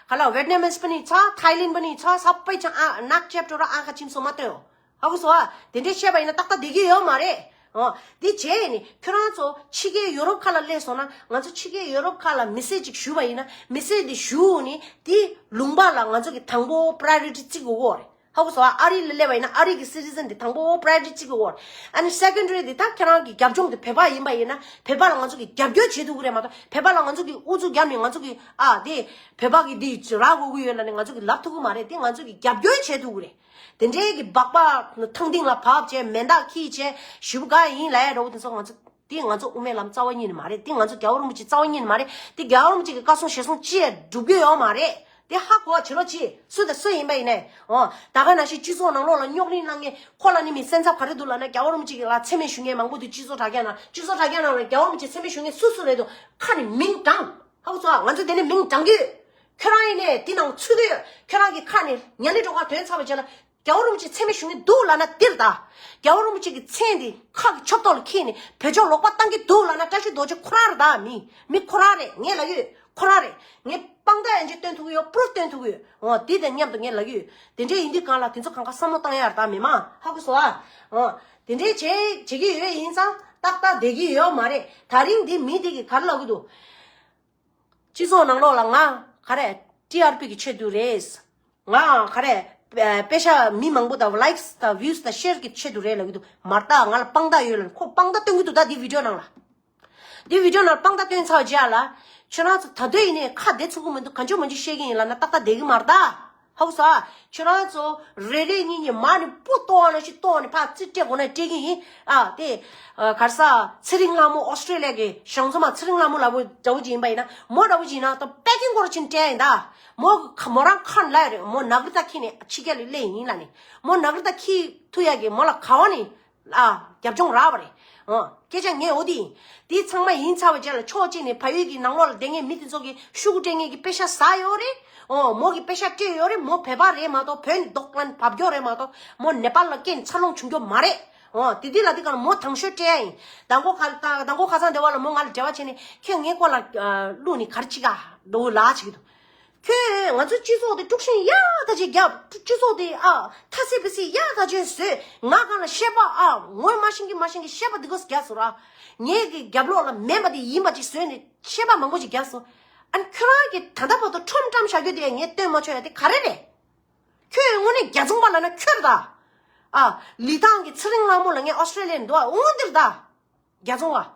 खला, भियतनामिज पनि छ, थाइल्यान्ड पनि छ, सबै छ, आ-, नाक चेप्टो र आँखा चिम्सो मात्रै हो। ཧ་གོ་སོང་ཨ། དེ་འདྲས་བཤད་པ་ཡིན་ན་ཏག་ཏག་བསྡད་ཀྱི་ཡོད་མ་རེད། ཨོ། འདི་བྱས་ནས་ཁྱོད་རང་ཚོ་ཕྱི་རྒྱལ་ཡོ་རོབ་ཁག་ལ་སླེབས་སོང་ན། ང་ཚོ་ཕྱི་རྒྱལ་ཡོ་རོབ་ཁག་ལ་མི་སེར་ཅིག་ཞུ་བ་ཡིན་ན། མི་སེར་འདི་ཞུ་ནས་དེ་ལུང་པ་ལ་ང་ཚོ་གི་དང་པོ་པྲ་ཡོ་རི་ཊི་བརྩི་དགོས་ཀྱི་རེད། ཧ་གོ་སོང་ཨ། ཨ་རི་ལ་སླེབས་པ་ཡིན་ན་ཨ་རི་གི་སི་ཊི་ཛན་དེ་དང་པོ་པྲ་ཡོ་རི་ཊི་བརྩི་དགོས་ཀྱི་རེད། ཨ་ནི་སེ་ཀོན་ཌ་རི་དེ་ད་ཁྱེད་རང་གི་རྒྱབ་ལྗོངས་དེ་བོད་པ་ཡིན་པ་ཡིན་ན། བོད་པ་ལ་ང་ཚོ་གི་རྒྱབ་སྐྱོར་བྱེད་ཐུབ་ཀྱི་རེད་མ་གཏོགས། བོད་པ་ལ་ང་ཚོ་གི་ཨུ་ཚུགས་བརྒྱབ་ནས་ང་ཚོ་གི་ཨ་དེ་བོད་པ་གི་འདི་རག་དགོས་ཀྱི་ཡོད་ལབ་ནས་ང་ཚོ་གི་ལབ་ཐུབ་ཀྱི་མ་རེད། དེ་ང་ཚོ་གི་རྒྱབ་སྐྱོར་བྱེད་ཐུབ་ཀྱི་རེད། དེ་འདྲའི་གི་སྦག་སྦག་ཐང་སྟེང་ལ་བབས་བྱས། མེ་མདའ་འཁྱེར་བྱས། ཞེ་པོ་དགའ་ཡིན་ལབ་ཡ་འདྲ་བོ་དེ་ཚོ་ང་ཚོ། དེ་ང་ཚོ་དབུ་མའི་ལམ་རྩ་བ་ཉིད་ནས་མ་རེད། དེ་ང་ཚོ་རྒྱལ་བ་རིན་པོ་ཆེ་རྩ་བ་ཉིད་ནས་མ་རེད། དེ་རྒྱལ་བ་རིན་པོ་ཆེ་གི་བཀའ་གསུང་ཞལ་གསུང་ཅི་ཡང་སྒྲུབ་རྒྱུ་ཡོད་མ་རེད། དེ་ཧ་གོ་བ་བྱེད་རོགས་གྱིས། སུ་དང་སུ་ཡིན་པ་ཡིན་ནའི། འོ། ད་ག་ནང་བཞིན་སྤྱི་ཚོགས་ནང་ལོགས་ལ་རྙོག་གླེང་གནང་མཁན། ཁོ་ལ་ནི་མི་སེམས་འཚབ་ག་རེ་འདུག་ལབ་ན། རྒྱལ་བ་རིན་པོ་ཆེ་གི་ལ་མཚན་སྨད་ཞུ་མཁན་མང་པོ་འདུག་སྤྱི་ཚོགས་དྲ་རྒྱ་ནང་། སྤྱི་ཚོགས་དྲ་རྒྱ་ནང་ལ་རྒྱལ་བ་རིན་པོ་ཆེ་མཚན་སྨད་ཞུ་མཁན་སུ་སུ་རེད་འདུག་ཁ་ནས་མིང་བགྲང་། ཧ་གོ་སོང་ཨ། ང་ཚོ་དེ་ནས་མིང་བགྲང་གི་ཡོད། ཁྱོད་རང་ཡིན་ནའི་དེ་ནང་ཚུད་དུས། ཁྱོད་རང་གི་ཁ་ནས་ཉན་ལེ་འགྲོ་ག་དོན་ཚར་བ་བྱས་ལ། རྒྱལ་བ་རིན་པོ་ཆེ་མཚན་སྨད་ཞུ་མཁན་འདུག་ལབ་ན་འདིར་ད། རྒྱལ་བ་རིན་པོ་ཆེ་གི་མཚན་དེ་ཁ་གི་ཆབ་ཏོག་ལ་འཁྱེར་ནས་བོད་ཕྱོགས་ལོག་པ་བཏང་གི་འདུག་ལབ་ན། བཀྲ་ཤིས་རྡོ་རྗེ་ཁོ་རང་རེད་ད། མི་མི་ཁོ་རང་རེད། ངས་ལབ་ཡོད། ཁོ་རང་རེད། ངས་དཔང་རྟགས་ཡང་ཅིག་སྟོན་ཐུབ་ཀྱི་ཡོད། པུ་རུབ་སྟོན་ཐུབ་ཀྱི་ཡོད། འོ། དེ་དང་མཉམ་དུ་ངས་ལབ་ཡོད། དེ་འདྲས་ཡིན་དུས་གང་ལ་དེ་ཚོ་གང་ག་བསམ་བློ་བཏང་ཡ་རེད་ད། མི་མང་། ཧ་གོ་སོང་ཨ། འོ། དེ་འདྲས་བྱེད་བྱེད་ཀྱི་ཡོད། ཡིན་ཙང་ཏག་ཏག་བསྡད་ཀྱི་ཡོད་མ་རེད། ད་རིང་འདི་མི་དེ་གིས་ག་རེ་ལབ་ཀྱི་འདུག་སྤྱི་ཚོགས་ནང་ལོགས་ལ་ང་ག་རེ་ཊི་ཨར་པི་གི་ཆེད་དུ་རེད། ང་ག་རེ་པེ་ཤ་མི་མང་པོ་དང་ལའིཀ་སི་དང་བིའུ་སི་དང་ཤེར་གི་ཆེད་དུ་རེད་ལབ་ཀྱི་འདུག་མ་རེད་ད། ང་ལ་དཔང་རྟགས་ཡོད་ལབ་ནས་ཁོ་དཔང་རྟགས་སྟོན་གྱི་འདུག་ད་འདི་བི་ཌི་ཡོ་ནང་ལ། འདི་བི་ཌི་ཡོ་ནང་ལ་དཔང་རྟགས་སྟོན་ཚར་རྗེས་ལ། ཁྱོད་རང་ཚོ་ད་དུང་ཡིན་ནའི་ཁ་བདེ་ཚུགས་ཀྱི་མི་འདུག་གང་བྱུང་མང་བྱུང་བཤད་ཀྱི་ཡིན་ལབ་ན་ཏག་ཏག་བསྡད་ཀྱི་མ་རེད་ད། ཧ་གོ་སོང་ཨ། ཁྱོད་རང་ཚོ་རེ་རེ་གཉིས་གཉིས་མར་ནས་སྤུ་གཏོང་བ་ནང་བཞིན་གཏོང་ནས་ཕར་རྩིས་སྤྲད་དགོས་ན་སྤྲད་ཀྱི་ཡིན། ཨ་དེ། ཨ་ག་རེ་ཟ། ཚེ་རིང་ལྷ་མོ་ཨོ་སི་ཀྲི་ལི་ཡ་གི་ཞང་ཚོ་མ་ཚེ་རིང་ལྷ་མོ་ལབ་པོ་འདྲ་བོ་ཅིག་ཡིན་པ་ཡིན་ན། མོ་འདྲ་བོ་ཅིག་ཡིན་ན་ད་པེ་ཀིང་སྐོར་ཕྱིན་སྤྲད་ཡིན་ད། མོ་གི་མོ་རང་ཁ་ལ་རེད། མོ་ནག་རི་ད་འཁྱེར་ནས་ཕྱི་རྒྱལ་ལ་སླེབས་ཡིན་ལབ་ནས། མོ་ནག་རི་ད་འཁྱེར་ཐུབ་ཡ་གི་མོ་ལ་ག་བ་ནས། ཨ། རྒྱབ་ལྗོངས་རག་པ་རེད། ཨོ། སྐད་ཆ་ངས་འོ་དེ་ཡིན། དེ་ཚང་མ་ཡིན་ཚར་བ་རྗེས་ལ་ཕྱོགས་གཅིག་ནས་བལ་ཡུལ་གྱི་ནང་ལོགས་ལ་བསྡད་མཁན་མི་དེ་ཚོ་གིས་ཤོག་གུ་སྤྲད་མཁན་གྱི་པེ་ཤ་ཟ་ཡོད་རེད། ཨོ། མོ་གིས་པེ་ཤ་སྤྲད་ཡོད་རེད། མོ་བོད་པ་རེད་མ་གཏོགས། བོད་ནས་རྡོག་རྐྱང་བབས་ཀྱོག་རེད་མ་གཏོགས། མོ་ནེ་པཱལ་ལ་སྐྱེས་ནས་འཚར་ལོངས་བྱུང་ཀྱོག་མ་རེད། ཨོ། དེ་དུས་ལ་དེ་ག་ལ་མོ་དང་ཤོས་སྤྲད་ཡ་ཡིན། མདང་དགོང་ཁ་མདང་དགོང་ཁ་སང་སྡེ་བ་ལ་མོ་ང་ལ་འབྲེལ་བ་བྱས་ནས། ཁྱོད་ངའི་སྐོར་ལ་བླུགས་ནས་ག་རེ་བྱེད་ག་འགྲོ་ལ་བྱེད་ཀྱི་འདུག་ཁྱོད་ང་ཚོའི་སྤྱི་ཚོགས་དེ་དཀྲུག་ཤིང་ཡག་ཐག་ཆོད་བརྒྱབ། སྤྱི་ཚོགས་དེ་ཨ་ཐ་སི་པི་སི་ཡག་ཐག་ཆོད་བཟོས། ང་གང་ལ་བཤད་པ་ཨ་ངོ་མ་ཤེས་ཀྱི་མ་ཤེས་ཀྱི་བཤད་པ་འདི་གོ་རྒྱག་སོང་ར། ངའི་གི་རྒྱབ་ལོགས་ལ་མེད་པ་དེ་ཡིན་པ་ཅིག་བཟོས་ནས་བཤད་པ་མང་པོ་ཅིག་རྒྱག་སོང་། ཨ་ནི་ཁྱོད་རང་གི་ད་ལྟ་བར་དུ་ཁྲོམ་བཀྲམ་བཞག་རྒྱུ་དེ་ངས་སྟོན་མ་ཆོག་ཡ་དེ་ག་རེ་རེད། ཁྱོད་དངོས་གནས་རྒྱ་ཚོང་པ་ལབ་ན་ཁྱོད་རེད་ད། ཨ་ལི་ཐང་གི་ཚེ་རིང་ལྷ་མོ་ལབ་མཁན་ཨོ་སི་ཀྲི་ལི་ཡ་ནས་འདུག་ཨ། འོང་འདིར་ད། རྒྱ་ཚོང་བ།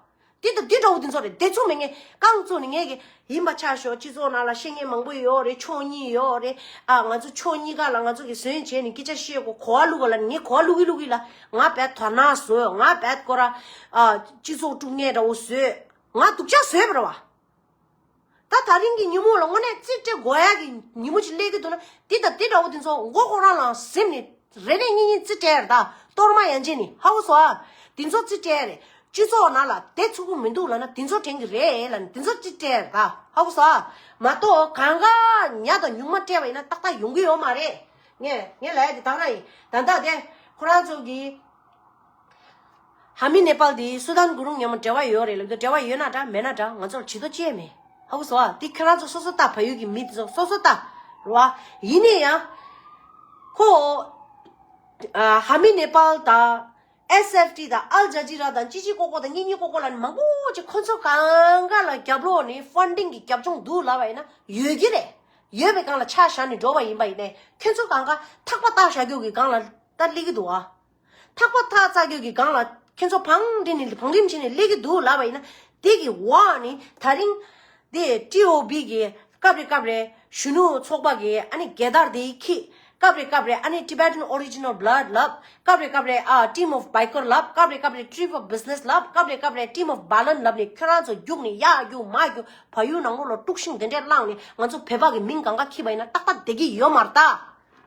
འདི་དང་འདི་འདྲ་བོ་འདི་ཚོ་རེད། བདེ་ཚུགས་མེད་མཁན་རྐང་བཙུགས་ནས་ངས་ཀྱི་ཡིན་པ་ཆ་ཤོག་སྤྱི་ཚོགས་ནང་ལ་བཤད་མཁན་མང་པོ་ཡོད་རེད། ཕྱོགས་གཉིས་ཡོད་རེད། ཨ་ང་ཚོ་ཕྱོགས་གཉིས་ཀ་ལ་ང་ཚོ་གི་ཟོན་བྱས་ནས་སྐད་ཆ་བཤད་དགོས། གོ་བ་བླུག་ག་ལ་ངས་གོ་བ་བླུག་གི་བླུག་གི་ལ། ང་བད་དོ་ན་བཟོས། ང་བད་ཀོ་ར་ཨ་སྤྱི་ཚོགས་དཀྲུག་མཁན་འདྲ་བོ་བཟོས། ང་སྡུག་ཅག་བཟོས་པ་རེད་བ། ད་ད་རིང་གི་ཉིན་མོ་ལ་དངོས་གནས་རྩིས་སྤྲད་དགོས་ཡ་གི་ཉིན་མོ་ཅིག་སླེབས་ཀྱི་འདུག་ན། འདི་དང་འདི་འདྲ་བོ་འདི་ཚོ་མགོ་སྐོར་རང་ལ་གཟིམ་ནས་རེ་རེ་གཉིས་གཉིས་རྩིས་སྤྲད་ཡ་རེད་ད། གཏོར་མ་ཡན་ཆད་ནི་ཧ་གོ་སོང་ཨ། འདི་ཚོ་རྩིས་སྤྲད་ཡ་རེད། སྤྱི་ཚོགས་ནང་ལ་བསྡད་ཚུགས་ཀྱི་མི་འདུག་ལབ་ན་འདི་ཚོ་དྲན་གི་རེད་ལབ་ནས་འདི་ཚོ་རྩིས་སྤྲད་ཡ་རེད་ད། ཧ་གོ་སོང་ཨ། མ་གཏོགས་གང་ག་ཉག་དང་ཉུང་མ་སྤྲད་པ་ཡིན་ན་ཏག་ཏག་ཡོང་གི་ཡོད་མ་རེད། ངས་ངས་ལབ་ཡ་དེ་དག་རང་ཡིན། ད་ལྟ་དེ་ཁོ་རང་ཚོ་གི་ཧ་མི་ནེ་པཱལ་དེ་སུ་དཱན་གུ་རུང་མཉམ་པོ་འབྲེལ་བ་ཡོད་རེད་ལབ་འདུག་འབྲེལ་བ་ཡོད་ན་འདྲ་མེད་ན་འདྲ་ང་ཚོར་བྱེད་དོ་ཅི་ཡང་མེད། ཧ་གོ་སོང་ཨ། དེ་ཁྱེད་རང་ཚོ་སོ་སོ་ལྟ། བལ་ཡུལ་གྱི་མི་དེ་ཚོ་སོ་སོ་ལྟ་རོ་ཨ། ཡིན་ནའི་ཡང་ཁོ་ཨ་ཧ་མི་ནེ་པཱལ་དང་ཨེས་ཨེཕ་ཊི་དང་ཨལ་ཇ་ཇི་ར་དང་ཅི་ཅི་ཀོ་ཀོ་དང་གཉིས་གཉིས་ཀོ་ཀོ་ལ་ནི་མང་པོ་ཅིག་ཁོ་ཚོ་གང་ག་ལ་རྒྱབ་ལོགས་ནས་ཕན་ཌིང་གི་རྒྱབ་ལྗོངས་འདུག་ལབ་པ་ཡིན་ན་ཡོད་ཀྱི་རེད། ཡོད་པའི་སྒང་ལ་ཆ་བཞག་ནས་འགྲོ་བ་ཡིན་པ་ཡིན་ནའི་ཁྱོད་ཚོ་གང་ག་ཐག་པ་བཏགས་བཞག་རྒྱུ་གི་སྒང་ལ་ད་སླེབས་ཀྱི་འདུག་ཨ། ཐག་པ་ཐག་བཅད་རྒྱུ་གི་སྒང་ལ་ཁྱེད་ཚོ་བང་སྒྲིག་ནས་བང་རིམ་བྱས་ནས་སླེབས་ཀྱི་འདུག་ལབ་པ་ཡིན་ན། དེ་གི་འོག་ནས་ད་རིང་དེ་ཊི་ཨོ་བི་གི་སྐབས་རེ་སྐབས་རེ་གཞོན་ནུ་ཚོགས་པ་གི་ཨ་ནི་རྒྱལ་དར་དེ་འཁྱེར། སྐབས་རེ་སྐབས་རེ་ཨ་ནི་Tibetan Original Blood ལབ། སྐབས་རེ་སྐབས་རེ་ཨ་Team of Biker ལབ། སྐབས་རེ་སྐབས་རེ་Trip of Business ལབ། སྐབས་རེ་སྐབས་རེ་Team of Balan ལབ་ནས་ཁྱོད་རང་ཚོ་རྒྱུགས་ནས་ཡར་རྒྱུགས་མར་རྒྱུགས། བལ་ཡུལ་ནང་ལོགས་ལ་དཀྲུག་ཤིང་དེ་འདྲས་བསླངས་ནས་ང་ཚོ་བོད་པ་གི་མིང་གང་ག་འཁྱེར་བ་ཡིན་ན་ཏག་ཏག་བསྡད་ཀྱི་ཡོད་མ་རེད་ད།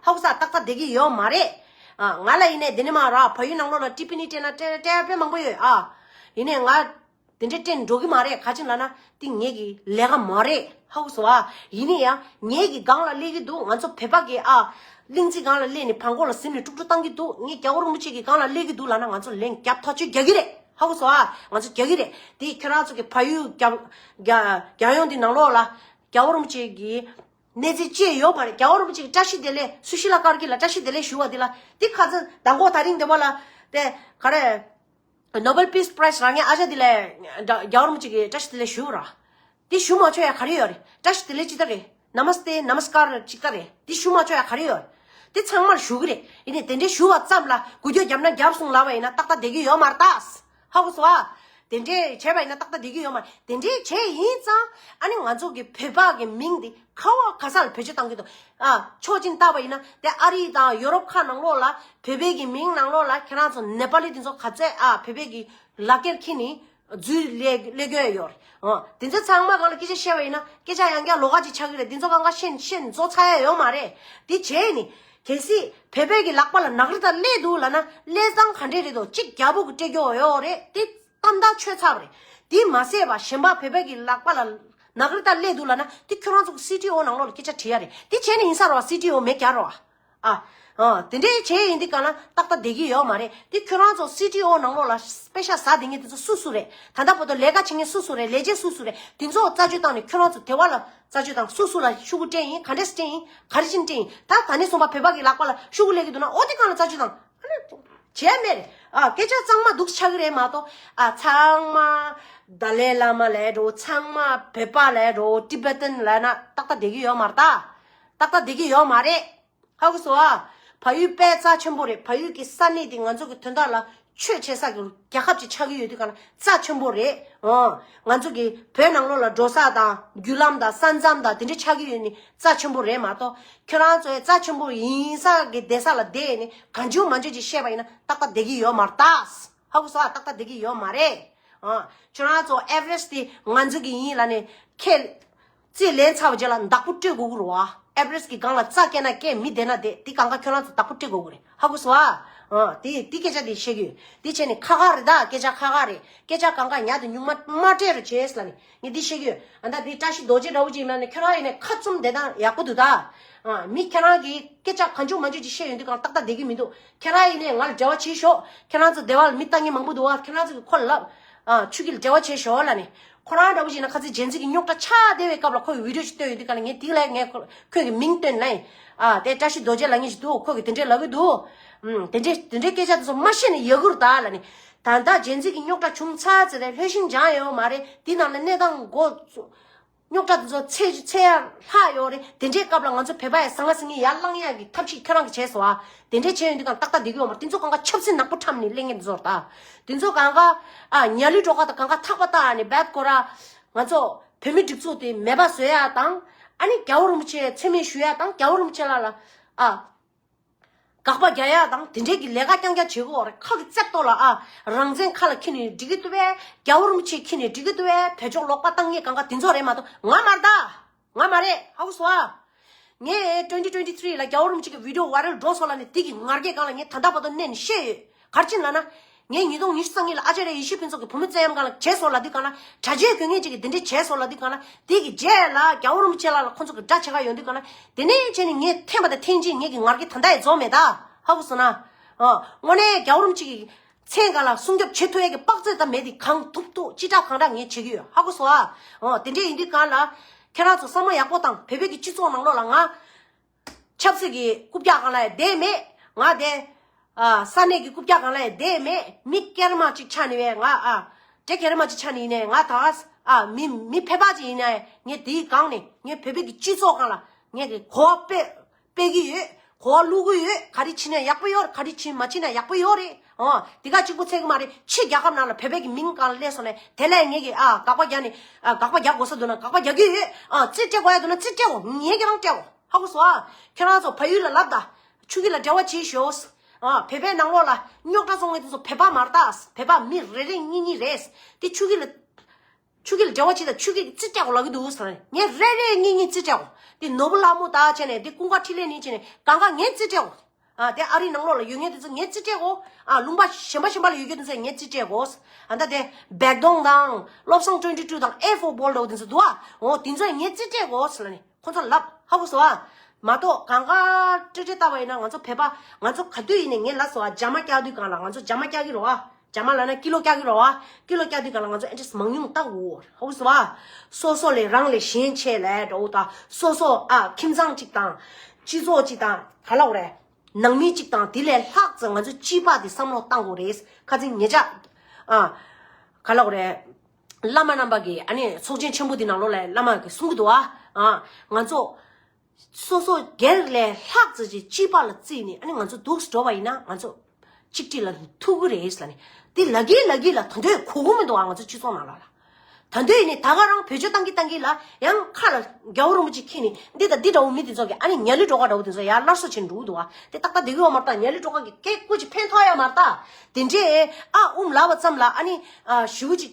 ཧ་གོ་ས། ཏག་ཏག་བསྡད་ཀྱི་ཡོད་མ་རེད། ཨ། ང་ལ་ཡིན་ནའི་འདི་ནས་མར་བལ་ཡུལ་ནང་ལོགས་ལ་ཊི་པི་ནི་སྤྲད་ན་སྤྲད་སྤྲད་དཔེ་མང་པོ་ཡོད་ཨ། ཡིན་ནའི་ང་དེ་འདྲས་སྤྲད་འགྲོ་གི་མ་རེད། ག་ཅི་ལབ་ན་དེ་ངེད་ཀྱི་ལས་ཀ་མ་རེད། ཧ་གོ་སོང་ཨ། ཡིན་ནའི་ཡང་ངེད་ཀྱི་སྒང་ལ་སླེབས་ཀྱི་འདུག་ང་ཚོ་བོད་པ་གི་ཨ། གླིང་རྩེ་སྒང་ལ་སླེབས་ནས་བང་གོ་ལ་གཟིམ་ནས་དཀྲུག་དཀྲུག་བཏང་གི་འདུག་ངས་རྒྱལ་བ་རིན་པོ་ཆེ་གི་སྒང་ལ་སླེབས་ཀྱི་འདུག་ལབ་ན་ང་ཚོ་ལན་རྒྱབ་ཐག་ཆོད་རྒྱག་གི་རེད། ཧ་གོ་སོང་ཨ། ང་ཚོ་རྒྱག་གི་རེད། དེ་ཁྱེད་རང་ཚོ་གི་བལ་ཡུལ་རྒྱ་རྒྱ་རྒྱལ་ཡོངས་འདི་ནང་ལོགས་ལ་རྒྱལ་བ་རིན་པོ་ཆེ་གི་གནས་ཚུལ་ཅི་ཡོད་མ་རེད། རྒྱལ་བ་རིན་པོ་ཆེ་གི་བཀྲ་ཤིས་བདེ་ལེགས། སུ་ཤི་ལ་ཀར་གི་ལ་བཀྲ་ཤིས་བདེ་ལེགས་ཞུ་བ་འདི་ལ་འདི་ཁ་ཚ་མདང་དགོང་དེ་རིང་འདི་བ་ལ་དེ་ག་རེ། Nobel Peace Prize རག་མཁན་ཨ་ཅག་དེ་ལ་རྒྱལ་བ་རིན་པོ་ཆེ་གིས་བཀྲ་ཤིས་བདེ་ལེགས་ཞུ་ར། དེ་ཞུ་མ་ཆོག་ཡ་ག་རེ་ཡོད་རེད། བཀྲ་ཤིས་བདེ་ལེགས་ཅིག་ལྟ་རེད། Namaste Namaskar ཅིག་ལྟ་རེད། དེ་ཞུ་མ་ཆོག་ཡ་ག་རེ་ཡོད་རེད། དེ་ཚང་མར་ཞུ་གི་རེད། ཡིན་ནའི་དེ་འདྲའི་ཞུ་བ་ཙམ་ལ་འགུལ་སྐྱོད་བརྒྱབ་ན་བརྒྱབ་སོང་ལབ་པ་ཡིན་ན་ཏག་ཏག་བསྡད་ཀྱི་ཡོད་མ་རེད་ད། ཧ་གོ་སོང་ཨ། དེ་འདྲས་བྱས་པ་ཡིན་ན་ཏག་ཏག་བསྡད་ཀྱི་ཡོད་མ་རེད། དེ་འདྲས་བྱས་ཡིན་ཙང་ཨ་ནི་ང་ཚོ་གི་བོད་པ་གི་མིང་འདི་ག་བ་ག་ས་ལ་བེད་སྤྱོད་བཏང་གི་འདུག་ཨ་ཕྱོགས་གཅིག་ནས་བལྟས་པ་ཡིན་ན་དེ་ཨ་རི་དང་ཡོ་རོབ་ཁག་ནང་ལོགས་ལ་བོད་པའི་གི་མིང་ནང་ལོགས་ལ་ཁྱེད་རང་ཚོ་ནེ་པ་ལི་དེ་ཚོ་ག་ཚད་ཨ་བོད་པའི་གི་ལག་འཁྱེར་འཁྱེར་ནས་འཛུལ་སླེབས་སླེབས་ཀྱི་ཡོད་རེད། ཨ་དེ་ཚོ་ཚང་མ་སྒང་ལ་སྐད་ཆ་བཤད་པ་ཡིན་ན་སྐད་ཆ་ཡང་བསྐྱར་ལོགས་ཀ་ཅིག་ཆགས་ཀྱི་རེད། དེ་ཚོ་སྒང་ག་ཤེས་ཤེས་རྫོགས་ཚར་ཡ་ཡོད་མ་རེད། དེ་བྱས་ནས་གལ་སྲིད་བོད་པའི་གི་ལག་པ་ལ་ནག་རི་དར་སླེབས་འདུག་ལབ་ན་སླེབས་སྟངས་ག་འདྲས་རེད་དོ། གཅིག་རྒྱལ་པོ་གི་སྤྲད་རྒྱུ་ཡོད་རེད། དེ་གཏམ་དག་ཆོད་ཚར་བ་རེད། དེ་མ་ཟད་པ་གཞན་པ་བོད་པའི་གི་ལག་པ་ལ་ནག་རི་དར་སླེབས་འདུག་ལབ་ན་དེ་ཁྱོད་རང་ཚོ་གི་སི་ཊི་ཨོ་ནང་ལོགས་ལ་སྐད་ཆ་དྲི་ཡ་རེད། དེ་བྱས་ནས་ཡིན་ས་རེད་བ། སི་ཊི་ཨོ་མེད་རྒྱ་རེད་བ། ཨ། ཨ། དེ་འདྲའི་བྱས་ཡིན་དུས་གང་ལ་ཏག་ཏག་བསྡད་ཀྱི་ཡོད་མ་རེད། དེ་ཁྱོད་རང་ཚོ་སི་ཊི་ཨོ་ནང་ལོགས་ལ་པེ་ཤ་ཟ་བསྡད་མཁན་དེ་ཚོ་སུ་སུ་རེད། ད་ལྟ་བར་དུ་ལས་ཀ་བྱེད་མཁན་སུ་སུ་རེད། ལས་བྱེད་སུ་སུ་རེད། དེ་ཚོ་རྩད་གཅོད་བཏང་ནས་ཁྱོད་རང་ཚོ་དེ་བ་ལ་རྩད་གཅོད་བཏང་། སུ་སུ་ལ་ཤོག་གུ་སྤྲད་ཡིན། ག་འདྲས་སེ་སྤྲད་ཡིན། ག་རེ་བྱས་ནས་སྤྲད་ཡིན། ད་ད་ནས་བཟུང་བ་བོད་པ་གི་ལག་པ་ལ་ཤོག་གུ་སླེབས་ཀྱི་འདུག་ན་ཨོ་དེ་གང་ལ་རྩད་གཅོད་བཏང་། ཨ་ནི་བྱས་མེད་རེད། ཨ་སྐད་ཆ་གཙང་མ་འདུག་ཆགས་ཀྱི་རེད་མ་གཏོགས། ཨ་ཚང་མ་ཏཱ་ལའི་བླ་མ་ལས་འགྲོ། ཚང་མ་བོད་པ་ལས་འགྲོ། ཊི་བེ་ཊན་ལབ་ན་ཏག་ཏག་བསྡད་ཀྱི་ཡོད་མ་རེད་ད། ཏག་ཏག་བསྡད་ཀྱི་ཡོད་མ་རེད། ཧ་གོ་སོང་ཨ། བལ་ཡུལ་དཔེ་རྩ་ཆེན་པོ་རེད། བལ་ཡུལ་གྱི་ས་གནས་དེ་ང་ཚོ་གི་དོན་དག་ལ་ཆོས་བྱེད་ས་གི་རྒྱལ་ཁབ་ཅིག་ཆགས་ཀྱི་ཡོད་དུས་ག་ལ་རྩ་ཆེན་པོ་རེད། ཨོ། ང་ཚོ་གི་བོད་ནང་ལོགས་ལ་འགྲོ་ས་དང་བརྒྱུད་ལམ་དང་ས་མཚམས་དང་དེ་འདྲ་ཆགས་ཀྱི་ཡོད་ནི་རྩ་ཆེན་པོ་རེད་མ་གཏོགས། ཁྱོད་རང་ཚོའི་རྩ་ཆེན་པོ་ཡིན་ས་གི་བསྡད་ས་ལ་བསྡད་ནི་གང་བྱུང་མང་བྱུང་ཅིག་བཤད་པ་ཡིན་ན་ཏག་ཏག་བསྡད་ཀྱི་ཡོད་མ་རེད་ད། ཧ་གོ་སོང་ཨ། ཏག་ཏག་བསྡད་ཀྱི་ཡོད་མ་རེད། ཨ། ཁྱོད་རང་ཚོ་ཨེ་ཝེ་རེ་སི་ཊི་དེ་ང་ཚོ་གི་ཡིན་ལབ་ནས་ཁས་རྩིས་ལེན་ཚར་བ་རྗེས་ལ་བདག་པོ་སྤྲོད་དགོས་ཀྱི་རེད་བ། ཨེ་ཝེ་རེ་སི་ཊི་གི་སྒང་ལ་རྩ་སྐྱེས་ན་སྐྱེས། མི་བསྡད་ན་བསྡད། དེ་སྒང་ག་ཁྱོད་རང་ཚོ་བདག་པོ་སྤྲོད་དགོས་ཀྱི་རེད། ཧ་གོ་སོང་ཨ། ཨ། དེ་དེ་སྐད་ཆ་དེ་བཤད་ཀྱི་ཡོད། དེ་བྱས་ནས་ཁག་ཁག་རེད་ད། སྐད་ཆ་ཁག་ཁག་རེད། སྐད་ཆ་སྒང་ག་ཉག་དེ་ཉུང་མ་མ་སྤྲད་རོགས་བྱེད་ལབ་ནས་ངས་འདི་བཤད་ཀྱི་ཡོད། ཨ་ད་དེ་བཀྲ་ཤིས་རྡོ་རྗེ་འདྲ་བོ་ཅིག་ལབ་ནས་ཁྱོད་རང་ཡིན་ནས་ཁ་བཙུམ་བསྡད་སྟངས་ཡག་པོ་འདུག་ད། ཨ། མི་ཁྱེད་རང་གིས་སྐད་ཆ་གང་བྱུང་མང་བྱུང་ཅིག་བཤད་ཡོང་དུས་གང་ཏག་ཏག་བསྡད་ཀྱི་མི་འདུག་ཁྱེད་རང་ཡིན་ནའི་ང་ལ་འབྲེལ་བ་བྱེད་ཤོག་ཁྱེད་རང་ཚོ་སྡེ་བ་ལ་མི་ལྟ་མཁན་མང་པོ་འདུག་བ། ཁྱེད་རང་ཚོ་གིས་ཁོ་ལ་ལབ། ཨ། ཆུ་ཁྱི་ལ་འབྲེལ་བ་བྱེད་ཤོག་ལབ་ནས། ཁོ་རང་འདྲ་བོ་ཞིག་ན་ཁ་ཚིག་རྗེས་འཛིན་གྱི་རྙོག་དྲ་ཆགས་བསྡད་པའི་སྐབས་ལ་ཁོ་གི་བི་ཌི་ཡོ་ཞིག་བཏོན་ཡོང་དུས་གང་ལ་ངས་དེ་ལ་ངས་ཁོ་ཁོས་ཀྱི་མིང་བཏོན་ལབ་ཡིན། ཨ། དེ་བཀྲ་ཤིས་རྡོ་རྗེ་ལབ་མཁན་ཞིག་འདུག་ཁོ་གིས་དེ་འདྲས་ལབ་ཀྱི་འདུག་ཨུམ། དེ་འདྲས་དེ་འདྲས་སྐད་ཆ་དེ་ཚོ་མ་བཤད་ན་ཡག་གི་རེད་ད་ལབ་ནས། ད་ལྟ་རྗེས་འཛིན་གྱི་རྙོག་དྲ་བྱུང་ཚར་ཚེ་རེད། ལྷོད་ཤིང་སྦྱང་ཡོད་མ་རེད། དེ་ནང་ལ་གནས་སྟངས་མགོ་རྙོག་དྲ་དེ་ཚོ་ཚད་ཚད་ཡར་ལྷག་ཡོད་རེད། དེ་འདྲའི་སྐབས་ལ་ང་ཚོ་བོད་པ་ཡ་ཟང་ངེ་ཟིང་ངེ་ཡར་ལངས་ཡག་གི་ཐབས་ཤེས་ཁྱོད་རང་གིས་བྱས་སོང་ཨ། དེ་འདྲའི་བྱས་ཡོང་དུས་གང་ཏག་ཏག་བསྡད་ཀྱི་ཡོད་མ་རེད། དེ་ཚོ་གང་ག་ཆབ་སྲིད་ནག་པོ་ཁྲབ་ནས་གླེང་མཁན་དེ་ཚོ་རེད་ད། དེ་ཚོ་གང་ག་ཨ་ཉ་ལི་སྒྲོག་ཁ་དང་གང་ག་ཐག་པ་བཏགས་ནས་རྦད་ཁོ་ར་ང་ཚོ་བོད་མི་སྒྲིག་འཛུགས་དེ་མེད་པ་བཟོ་ཡག་དང་། ཨ་ནི་རྒྱལ་བ་རིན་པོ་ཆེ་མཚན་སྨད་ཞུ་ཡག་དང་། རྒྱལ་བ་རིན་པོ་ཆེ་ལགས་ལ་ཨ། དགག་པ་རྒྱག་ཡག་དང་དེ་འདྲའི་གི་ལས་ཀ་རྐྱང་རྐྱང་བྱེད་དགོས་རེད། ཁ་གི་རྩེབ་ཏོ་ལ་ཨ་རང་བཙན་ཁ་ལ་འཁྱེར་ནས་འགྲིག་གི་འདུག་པས། རྒྱལ་བ་རིན་པོ་ཆེ་འཁྱེར་ནས་འགྲིག་གི་འདུག་པས། བོད་ཕྱོགས་ལོག་པ་བཏང་མཁན་གང་ག་དེ་ཚོ་རེད་མ་གཏོགས་ང་མ་རེད་ད། ང་མ་རེད། ཧ་གོ་སོང་ཨ། ངས་twenty twenty three ལ་རྒྱལ་བ་རིན་པོ་ཆེ་གི་བི་ཌི་ཡོ་ཝའི་རལ་འགྲོ་སོང་ལབ་ནས་དེ་གི་ང་རྒྱལ་སྒང་ལ་ངས་ད་ལྟ་བར་དུ་གནས་ནས་བཤད་ཡོད། ག་རེ་བྱས་ནས་ལབ་ན། ངས་ཉིས་སྟོང་ཉི་ཤུ་རྩ་གཉིས་ལ་ཨ་ཅཱརྱ་ཡེ་ཤེས་ཕུན་ཚོགས་ཀྱི་བུ་མོ་བཙན་གཡེམ་སྒང་ལ་བྱས་སོང་ལབ་དུས་གང་ལ། གྲྭ་ཆས་གྱོན་མཁན་ཅིག་གིས་འདི་འདྲས་བྱས་སོང་ལབ་དུས་གང་ལ། དེ་གི་རྗེས་ལ་རྒྱལ་བ་རིན་པོ་ཆེ་ལགས་ལ་ཁོང་ཚོ་གི་དགྲ་བྱེད་ག་ཡོང་དུས་གང་ལ། དེ་ནས་བྱས་ནས་ངས་འཐེན་པ་དང་འཐེན་ཅིང་ངེད་ཀྱི་ང་རྒྱལ་ད་ལྟ་ཡང་རྫོགས་མེད་ད། ཧ་གོ་སོང་ན། ཨ། དངོས་གནས་རྒྱལ་བ་རིན་པོ་ཆེ་གི་མཚན་སྒང་ལ་སྲུང་སྐྱོབ་བྱེད་ཐུབ་ཡས་ཀྱི་དཔག་ཚད་ད་མེད་དེ། གང་ཐུབ་ཐུབ་ཅི་དྲག་གང་དྲག་ངས་བྱེད་ཀྱི་ཡོད། ཧ་གོ་སོང་ཨ། ཨ། དེ་འདྲས་ཡིན་དུས་གང་ལ། ཁྱེད་རང་ཚོ་བསམ་བློ་ཡག་པོ་བཏང་། བོད་པའི་གི་སྤྱི་ཚོགས་ནང་ལོགས་ལ་ང་ཆབ་སྲིད་ཀྱི་རྐུབ་བཀྱག་སྒང་ལ་ཡང་བསྡད་མེད། ང་དེ། ཨ། ས་གནས་ཀྱི་རྐུབ་བཀྱག་སྒང་ལ་ཡང་བསྡད་མེད། མི་སྐྱེར་མ་གཅིག་ཆགས་ནས་བས་ང་། ཨ། འདྲེ་སྐྱེར་མ་གཅིག་ཆགས་ནས་ཡིན་ནའི་ང་ད། ཨ། མི་མི་ཕལ་པ་གཅིག་ཡིན་ནའི་ངས་དེའི་སྒང་ནས་ངས་བོད་པའི་གི་སྤྱི་ཚོགས་སྒང་ལ་ངས་གི་གོ་བ་སྤེལ་སྤེལ་གྱི་ཡོད། གོ་བ་བླུག་གི་ཡོད། ག་རེ་བྱས་ན་ཡག་པོ་ཡོད་རེད། ག་རེ་བྱས་མ་བྱས་ན་ཡག་པོ་ཡོད་རེད། ཨོ། འདི་ག་གཅིག་པོ་ཚད་གི་མ་རེད། ཕྱི་རྒྱལ་ཁབ་ནང་ལ་བོད་པའི་གི་མིང་སྒང་ལ་སླེབས་སོང་ནས་དེ་ལས་ངས་གི། ཨ། དགག་པ་རྒྱག་ནས། ཨ། དགག་པ་རྒྱག་དགོས་ས་འདུག་ན་དགག་པ་རྒྱག་གི་ཡོད། ཨ། རྩིས་སྤྲད་དགོས་ཡ་འདུག་ན་རྩིས་སྤྲད་གོ། ངས་ཀྱང་སྤྲད་གོ། ཧ་གོ་སོང་ཨ། ཁྱེད་རང་ཚོ་ཕ་ཡུལ་ལ་ལབ་ད། ཆུ་ཁྱི་ལ་འབྲེལ་བ་བྱེད་ཤོག། ཨ། བོད་པའི་ནང་ལོགས་ལ་རྙོག་དྲ་བཟོ་མཁན་དེ་ཚོ་བོད་པ་མ་རེད་ད། བོད་པ་མི་རེ་རེ་གཉིས་གཉིས་རེད། དེ་ཆུ་ཁྱི་ལ། ཆུ་ཁྱི་ལ་འབྲེལ་བ་བྱེད་ད། ཆུ་ཁྱི་རྩིས་སྤྲད་གོ་ལབ་ཀྱི་འདུག་ཟེར་ནས། ངས་རེ་རེ་གཉིས་གཉིས་རྩིས་སྤྲད་གོ། དེ་ནོར་བུ་ལྷ་མོ་ད་བྱས་ནས་དེ་ཀུན་དགའ་འཕྲིན་ལས་ནས་བྱས་ནས་གང་ག་ངས་རྩིས་སྤྲད་གོ། ཨ། དེ་ཨ་རིའི་ནང་ལོགས་ལ་ཡོད་མཁན་དེ་ཚོ་ངས་རྩིས་སྤྲད་གོ། ཨ། ལུང་པ་གཞན་པ་གཞན་པ་ལ་ཡོད་མཁན་དེ་ཚོ་ངས་རྩིས་སྤྲད་གོ། ཨ། ད་དེ་བེག་དོང་དང་བློ་བཟང་twenty two དང་ཨེ་ཕོར་བྷོལ་འདྲ་བོ་དེ་ཚོ་འདུག་ཨ། འོ། དེ་ཚོ་ངས་རྩིས་སྤྲད་གོ་ཟེར་ནས། ཁོ་ཚོ་ལབ། ཧ་གོ་སོང་ཨ། མ་གཏོགས་གང་ག་ཏྲེ་ཏྲེ་ལྟ་བ་ཡིན་ན་ང་ཚོ་བོད་པ་ང་ཚོ་ག་དུས་ཡིན་ནའི་ངས་ལབ་སོང་ཨ། རྒྱ་མ་བཀྱག་དུས་སྒང་ལ་ང་ཚོ་རྒྱ་མ་བཀྱག་གི་རེད་བ། རྒྱ་མ་ལབ་ན་ཀི་ལོ་བཀྱག་གི་རེད་བ། ཀི་ལོ་བཀྱག་དུས་སྒང་ལ་ང་ཚོ་ཨེ་འདྲས་མང་ཉུང་བལྟ་དགོས། ཧ་གོ་སོང་ཨ། སོ་སོ་ལས་རང་ལས་གཞན་ཆེ་ལབ་འདྲ་བོ་དང་། སོ་སོ། ཨ། ཁྱིམ་ཚང་གཅིག་དང་། སྤྱི་ཚོགས་གཅིག་དང་། ག་ལབ་དགོས་རེད། ནང་མི་གཅིག་དང་དེ་ལས་ལྷག་ཙམ་ང་ཚོ་སྤྱི་པ་དེ་བསམ་བློ་བཏང་དགོས་རེད། ཁ་སང་ཉེ་ཆར་ ཨ། ག་ལབ་དགོས་རེད། བླ་མ་རྣམ་པ་གིས་ཨ་ནི་ཚོགས་ཆེན་ཆེན་པོ་འདི་ནང་ལོགས་ལ་བླ་མ་གིས་གསུང་གི་འདུག་ཨ། ཨ། ང་ཚོ་སོ་སོ་སྒེར་ལས་ལྷག་ཙམ་ཅིག་སྤྱི་པ་ལ་བརྩིས་ནས་ཨ་ནི་ང་ཚོ་འདུག་འགྲོ་བ་ཡིན་ན་ང་ཚོ་གཅིག་སྒྲིལ་ལ་ཐུག་གི་རེད་ལབ་ནས། འདི་ལབ་ཀྱིན་ལབ་ཀྱིན་ལ་ད་དུང་གོ་གི་མི་འདུག་ཨ། ང་ཚོ་སྤྱི་ཚོགས་ནང་ལོགས་ལ། ད་དུང་ཡིན་ནི་ད་ག་རང་བེད་སྤྱོད་བཏང་གི་བཏང་གི་ལ་ཡང་ཁ་ལ་རྒྱལ་བ་རིན་པོ་ཆེ་འཁྱེར་ནས་འདི་དང་འདི་འདྲ་བོ་མི་དེ་ཚོ་གི་ཨ་ནི་ཉ་ལི་སྒྲོ་ག་འདྲ་བོ་དེ་ཚོ་ཡར་སླར་གསོ་བྱེད་འགྲོ་གི་འདུག་ཨ། དེ་ཏག་ཏག་བསྡད་གི་ཡོད་མ་རེད་ད། ཉ་ལི་སྒྲོ་ག་གི་སྐད་སྐུ་ཅིག་ཕན་ཐོགས་ཡོད་མ་རེད་ད། དེ་འདྲས་ཨ་ཨུམ་ལབ་པ་ཙམ་ལ་ཨ་ནི་ཨ་ཞེ་པོ་ཅིག་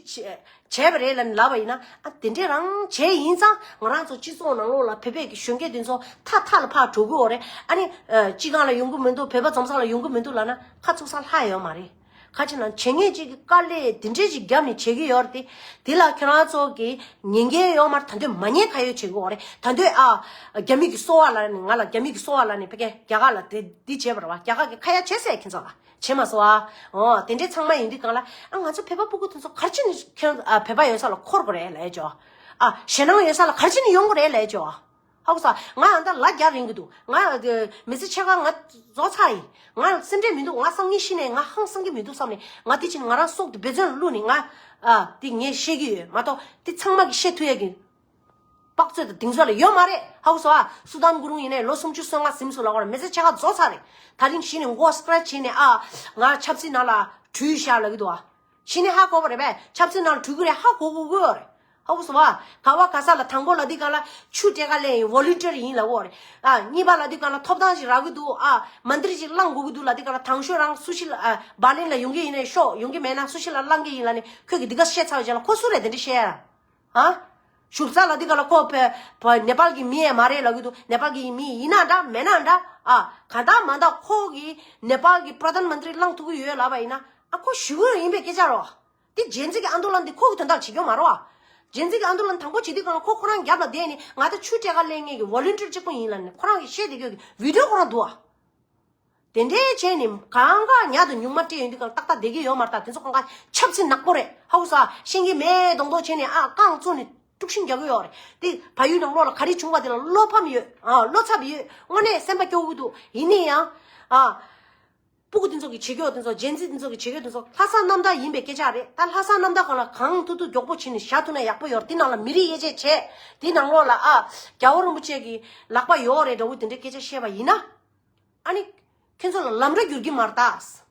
བྱས་པ་རེད་ལབ་ནས་ལབ་པ་ཡིན་ན། ཨ་དེ་འདྲས་རང་བྱས་ཡིན་ཙང་ང་རང་ཚོ་སྤྱི་ཚོགས་ནང་ལོགས་ལ་བོད་པའི་གི་གཞོན་སྐྱེས་དེ་ཚོ་ཐ་ཐ་ལ་ཕར་འགྲོ་གི་ཡོད་རེད། ཨ་ནི་ཨ་སྤྱི་ཁང་ལ་ཡོང་གི་མི་འདུག་བོད་པ་འཛོམས་ས་ལ་ཡོང་གི་མི་འདུག་ལབ་ན་ཁ་ཚུགས་ས་ལྷག་ཡོད་མ་རེད། ག་ཅི་ན་བྱེད་མཁན་ཅིག་གིས་དཀའ་ལས་དེ་འདྲས་ཅིག་བརྒྱབ་ནས་བྱེད་ཀྱི་ཡོད་རེད་དེ། དེ་ལ་ཁྱེད་རང་ཚོ་གིས་ཉན་གྱི་ཡོད་མ་རེད། ད་དུང་མ་ཉན་ཁ་ཡོད་བྱེད་ཀྱི་ཡོད་རེད། ད་དུང་ཨ་རྒྱ་མི་གིས་གསོ་བ་ལབ་ནས་ང་ལ་རྒྱ་མི་གིས་གསོ་བ་ལབ་ནས་ཕ་གི་རྒྱ་གར་ལ་དེ་འདི་བྱས་པ་རེད་བ། རྒྱ་གར་གིས་ཁ་ཡ་བྱས་ཟེར་ཁྱེད་ཚོ་ལ་བྱས་མ་སོང་ཨ། འོ་དེ་འདྲས་ཚང་མ་ཡིན་དུས་གང་ལ་ཨ་ང་ཚོ་བོད་པ་སྤུ་གུ་དེ་ཚོ་ག་རེ་བྱས་ནས་ཁྱེད་ཨ་བོད་པ་ཡོད་ས་ལ་འཁོར་དགོས་རེད་ལབ་ཡ་ཅོ། ཨ་ཞེད་སྣང་ཡོད་ས་ལ་ག་རེ་བྱས་ནས་ཡོང་དགོས་རེད་ལབ་ཡ་ཅོ། ཧ་གོ་སོང་། ང་ཨ་ད་ལ་རྒྱ་རིང་གི་འདུག་ང་མི་ཚེ་ཕྱེད་ཀ་ང་རྫོགས་ཚར་ཡིན། ང་སེམས་ཁྲལ་མི་འདུག་ང་སང་ཉིན་ཤི་ནས་ང་ཧང་སང་གི་མི་འདུག་བསམ་ནས་ང་དེ་ཕྱིན་ང་རང་སྲོག་དེ་འབད་བརྩོན་ལ་བླུགས་ནས་ང་ཨ་དེ་ངས་བཤད་ཀྱི་ཡོད་མ་གཏོགས་དེ་ཚང་མ་གིས་བཤད་ཐུབ་ཡ་གི་དཔག་ཚོད་དང་གདེང་ཚོད་ལ་ཡོད་མ་རེད། ཧ་གོ་སོང་ཨ། སུ་དཱན་གུ་རུང་ཡིན་ནའི་ལོ་སུམ་ཅུ་སོ་ལྔ་ཟིན་སོང་ལབ་ཀྱི་ཡོད་རེད། མི་ཚེ་ཕྱེད་ཀ་རྫོགས་ཚར་རེད། ད་རིང་ཤི་ནས་མགོ་སྐྲ་བྱས་ནས་ཨ་ང་ཆབ་སྲིད་ནང་ལ་བྲོས་ཤག་ལབ་ཀྱི་འདུག་ཨ། ཤི་ནས་ཧ་གོ་བ་རེད་པས། ཆབ་སྲིད་ནང་ལ་བྲོས་ཀྱི་རེད། ཧ་གོ་གོ་གི་ཡོད་རེད། ཧ་གོ་སོང་བ། ག་བ་ག་ས་ལ་དང་པོ་ལ་འདི་ག་ལ་ཆུ་སྤྲད་ག་ལེན་ཡིན། ཝོ་ལུན་ཊིར་ཡིན་ལབ་ཀྱི་ཡོད་རེད། ཨ་གཉིས་པ་ལ་འདི་ག་ལ་ཐོབ་ཐང་ཞིག་རག་གི་འདུག་ཨ་མན་ཏྲི་ཞིག་བླངས་དགོས་ཀྱི་འདུག་ལབ། འདི་ག་ལ་དང་ཤོས་རང་སུ་ཤི་ལ་ཨ་བར་ལིན་ལ་ཡོང་གི་ཡིན་ནའི་ཤོག་ཡོང་གི་མེད་ན་སུ་ཤི་ལ་བླང་གི་ཡིན་ལབ་ནས་ཁོས་ཀྱི་འདི་ག་བཤད་ཚར་བའི་རྗེས་ལ་ཁོ་སུ་རེད་དེ་འདྲ་བཤད་ཡ། ཨ། བཞུགས་ས་ལ་འདི་ག་ལ་ཁོ་བོད་བོད་ནེ་པཱལ་གྱི་མི་ཡང་མ་རེད་ལབ་ཀྱི་འདུག་ནེ་པཱལ་གྱི་མི་ཡིན་ན་འདྲ་མེད་ན་འདྲ། ཨ་ག་འདྲ་མ་འདྲ་ཁོ་གིས་ནེ་པཱལ་གྱི་པྲ་དྷན་མན་ཏྲི་བླངས་ཐུབ་ཀྱི་ཡོད་ལབ་པ་ཡིན་ན་ཨ་ཁོ་ཞུ་གི་ཡིན་པའི་སྐད་ཆ་རོ། དེ་ཇེན་ཛི་གི་ཨན་དོ་ལན་དེ་ཁོ་གི་དོན་དག་བྱེད་རྒྱུ་མ་རེད་བ། ཇེན་ཛི་གི་ཨན་དོ་ལན་དང་པོ་བྱེད་དུས་གང་ལ་ཁོ་ཁོ་རང་རྒྱབ་ལ་བསྡད་ནས་ང་ད་ཆུ་སྤྲད་ག་ལེན་མཁན་གྱི་ཝོ་ལུན་ཊིར་གཅིག་པུ་ཡིན་ལབ་ནས་ཁོ་རང་གིས་བཤད་བསྡད་རྒྱུ་གི་བི་ཌི་ཡོ་ཁོ་རང་འདུག་ཨ། དེ་འདྲའི་བྱས་ནས་གང་ག་ཉ་དང་ཉུང་མ་སྤྲད་ཡོང་དུས་གང་ཏག་ཏག་བསྡད་ཀྱི་ཡོད་མ་རེད། ད་དེ་ཚོ་གང་ག་ཆབ་སྲིད་ནག་པོ་རེད། ཧ་གོ་སོང་ཨ། ཤེས་ཀྱི་མེད་མདོག་མདོག་བྱས་ནས་ཨ་རྐང་བཙུགས་ནས་དཀྲུག་ཤིང་རྒྱག་གི་ཡོད་རེད། དེ་བལ་ཡུལ་ནང་ལོགས་ལ་ག་རེ་བྱུང་བ་དེ་ལ་བློ་ཕམ་ཡོད། ཨ་བློ་འཚབ་ཡོད། དངོས་གནས་སེམས་པ་སྐྱོ་གི་འདུག་ཡིན་ནའི་ཡང་ཨ། སྤུ་གུ་དེ་ཚོ་གི་བྱེད་སྐྱོ་དེ་ཚོ་ཇེན་ཛི་དེ་ཚོ་གི་བྱེད་སྐྱོ་དེ་ཚོ་ལྷག་བསམ་རྣམ་དག་ཡིན་པའི་སྐད་ཆ་རེད། ད་ལྷག་བསམ་རྣམ་དག་གང་ལ་གང་ཐུབ་ཐུབ་མགྱོགས་པོ་བྱས་ནས་བཞག་ཐུབ་ན་ཡག་པོ་ཡོད་རེད། དེ་ནང་ལ་མི་རིགས་དབྱེ་འབྱེད་བྱས་དེ་ནང་ལོགས་ལ་ཨ་རྒྱལ་བ་རིན་པོ་ཆེ་གི་ལག་པ་ཡོད་རེད་འདྲ་བོ་དེ་འདྲའི་སྐད་ཆ་བཤད་པ་ཡིན་ན། ཨ་ནི། ཁྱེད་ཚོ་ལ་ལམ་འགྲོ་འགྱུར་གྱི་མ་རེད་ད།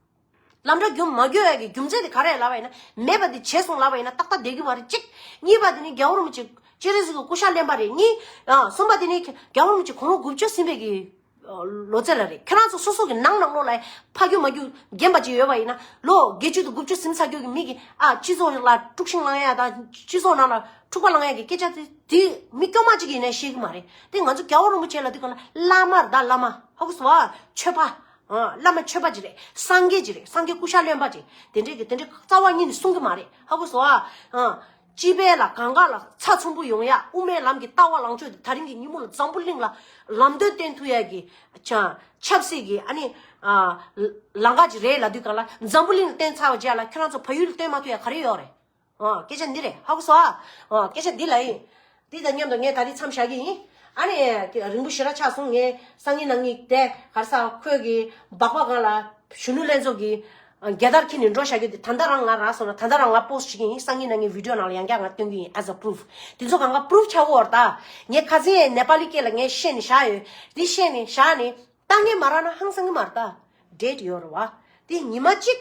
ལམ་འགྲོ་འགྱུར་མ་འགྱུར་ཡ་གི་རྒྱུ་མཚན་དེ་ག་རེ་ལབ་པ་ཡིན་ན། མེད་པ་དེ་བྱས་སོང་ལབ་པ་ཡིན་ན་ཏག་ཏག་བསྡད་ཀྱི་མ་རེད་གཅིག་གཉིས་པ་དེ་ནི་རྒྱལ་བ་རིན་པོ་ཆེ་སྤྱན་རས་གཟིགས་ཀྱི་སྐུ་ཤ་ལེན་པ་རེད་གཉིས། ཨ་གསུམ་པ་དེ་ནི་རྒྱལ་བ་རིན་པོ་ཆེ་དགུང་ལོ་དགུ་བཅུ་ཟིན་པའི་གི་ལོ་ཚད་ལ་རེད། ཁྱེད་རང་ཚོ་སོ་སོ་གི་ནང་ནང་ལོགས་ལ་ཕ་རྒྱུ་མ་རྒྱུ་རྒན་པ་ཅིག་ཡོད་པ་ཡིན་ན་ལོ་བརྒྱད་ཅུ་དང་དགུ་བཅུ་ཟིན་ཚར་རྒྱུ་གི་མི་གི་ཨ་སྤྱི་ཚོགས་ལ་དཀྲུག་ཤིང་བསླང་ཡ་དང་སྤྱི་ཚོགས་ནང་ལ་འཁྲུག་པ་བསླང་ཡ་གི་སྐད་ཆ་དེ་དེ་མི་སྐྱོ་མ་ཅིག་ཡིན་ནའི་ཤེས་ཀྱི་མ་རེད། དེ་ང་ཚོ་རྒྱལ་བ་རིན་པོ་ཆེ་ལ་དེ་ག་ལ་བླ་མ་རེད་ད་བླ་མ། ཧ་གོ་སོང་ཨ། ཆོས་པ། ཨ། བླ་མ་ཆོས་པ་ཅིག་རེད། སངས་རྒྱས་ཅིག་རེད། སངས་རྒྱས་སྐུ་ཤ་བློན་པ་ཅིག་དེ་འདྲས་ཀྱི་དེ་འདྲས་རྩ་བ་ཉིད་ནས་གསུང་གི་མ་རེད། ཧ་གོ་སོང་ཨ། ཨ། སྤྱི་པའི་ལ་གང་ག་ལ་ཚ་ཚོམ་བུ་ཡོང་ཡ་དབུ་མའི་ལམ་གྱི་ལྟ་བ་ལངས་ཕྱོགས་དེ་ད་རིང་གི་ཉིན་མོ་ལ་འཛམ་བུ་གླིང་ལ་ལམ་སྟོན་བསྟན་ཐུབ་ཡ་གི་ཆ་ཆབ་སྲིད་ཀྱི་ཨ་ནི་ཨ། ལམ་ཁ་ཅིག་རེད་ལབ་དུས་ག་ལ་འཛམ་བུ་གླིང་ལ་བསྟན་ཚར་བ་རྗེས་ལ་ཁྱོད་རང་ཚོ་བལ་ཡུལ་ལ་བསྟན་མ་ཐུབ་ཡ་ག་རེ་ཡོད་རེད། ཨོ། སྐད་ཆ་འདི་རེད། ཧ་གོ་སོང་ཨ། ཨོ། སྐད་ཆ་འདི་ལ་ཡིན། འདི་དང་མཉམ་དུ་ངས་ད་རེས་མཚམས་བཞག་གི་ཡིན། ཨ་ནི། རིང་པོ་ཞེ་དྲག་ཆགས་སོང་། ངས་སང་ཉིན་གནངས་ཉིན་དེ་ག་རེ་ཟ་ཁོས་གི་སྦག་སྦག་སྒང་ལ་གཞོན་ནུ་ལྷན་ཚོགས་ཀྱི་རྒྱལ་དར་འཁྱེར་ནས་འགྲོ་བཞག་རྒྱུ་དེ་ད་ལྟ་རང་ང་རག་སོང་ན་ད་ལྟ་རང་ང་པོ་སི་ཊི་བྱེད་ཀྱི་ཡིན། སང་ཉིན་གནངས་ཉིན་བི་ཌི་ཡོ་ནང་ལ་ཡང་བསྐྱར་ང་སྟོན་གྱི་ཡིན། as a proof། དེ་ཚོ་གང་ག་པུ་རུབ་ཆགས་ཀྱི་ཡོད་རེད་ད། ངས་ཁ་སང་ནེ་པ་ལི་སྐད་ལ་ངས་བཤད་ནས་བཞག་ཡོད། འདི་བཤད་ནས་བཞག་ནས། ལྟ་ངན་མ་རག་ན་ཧང་སང་གི་མ་རེད་ད། ཌེ་ཊི་ཡོད་རེད་བ། དེ་ཉི་མ་གཅིག་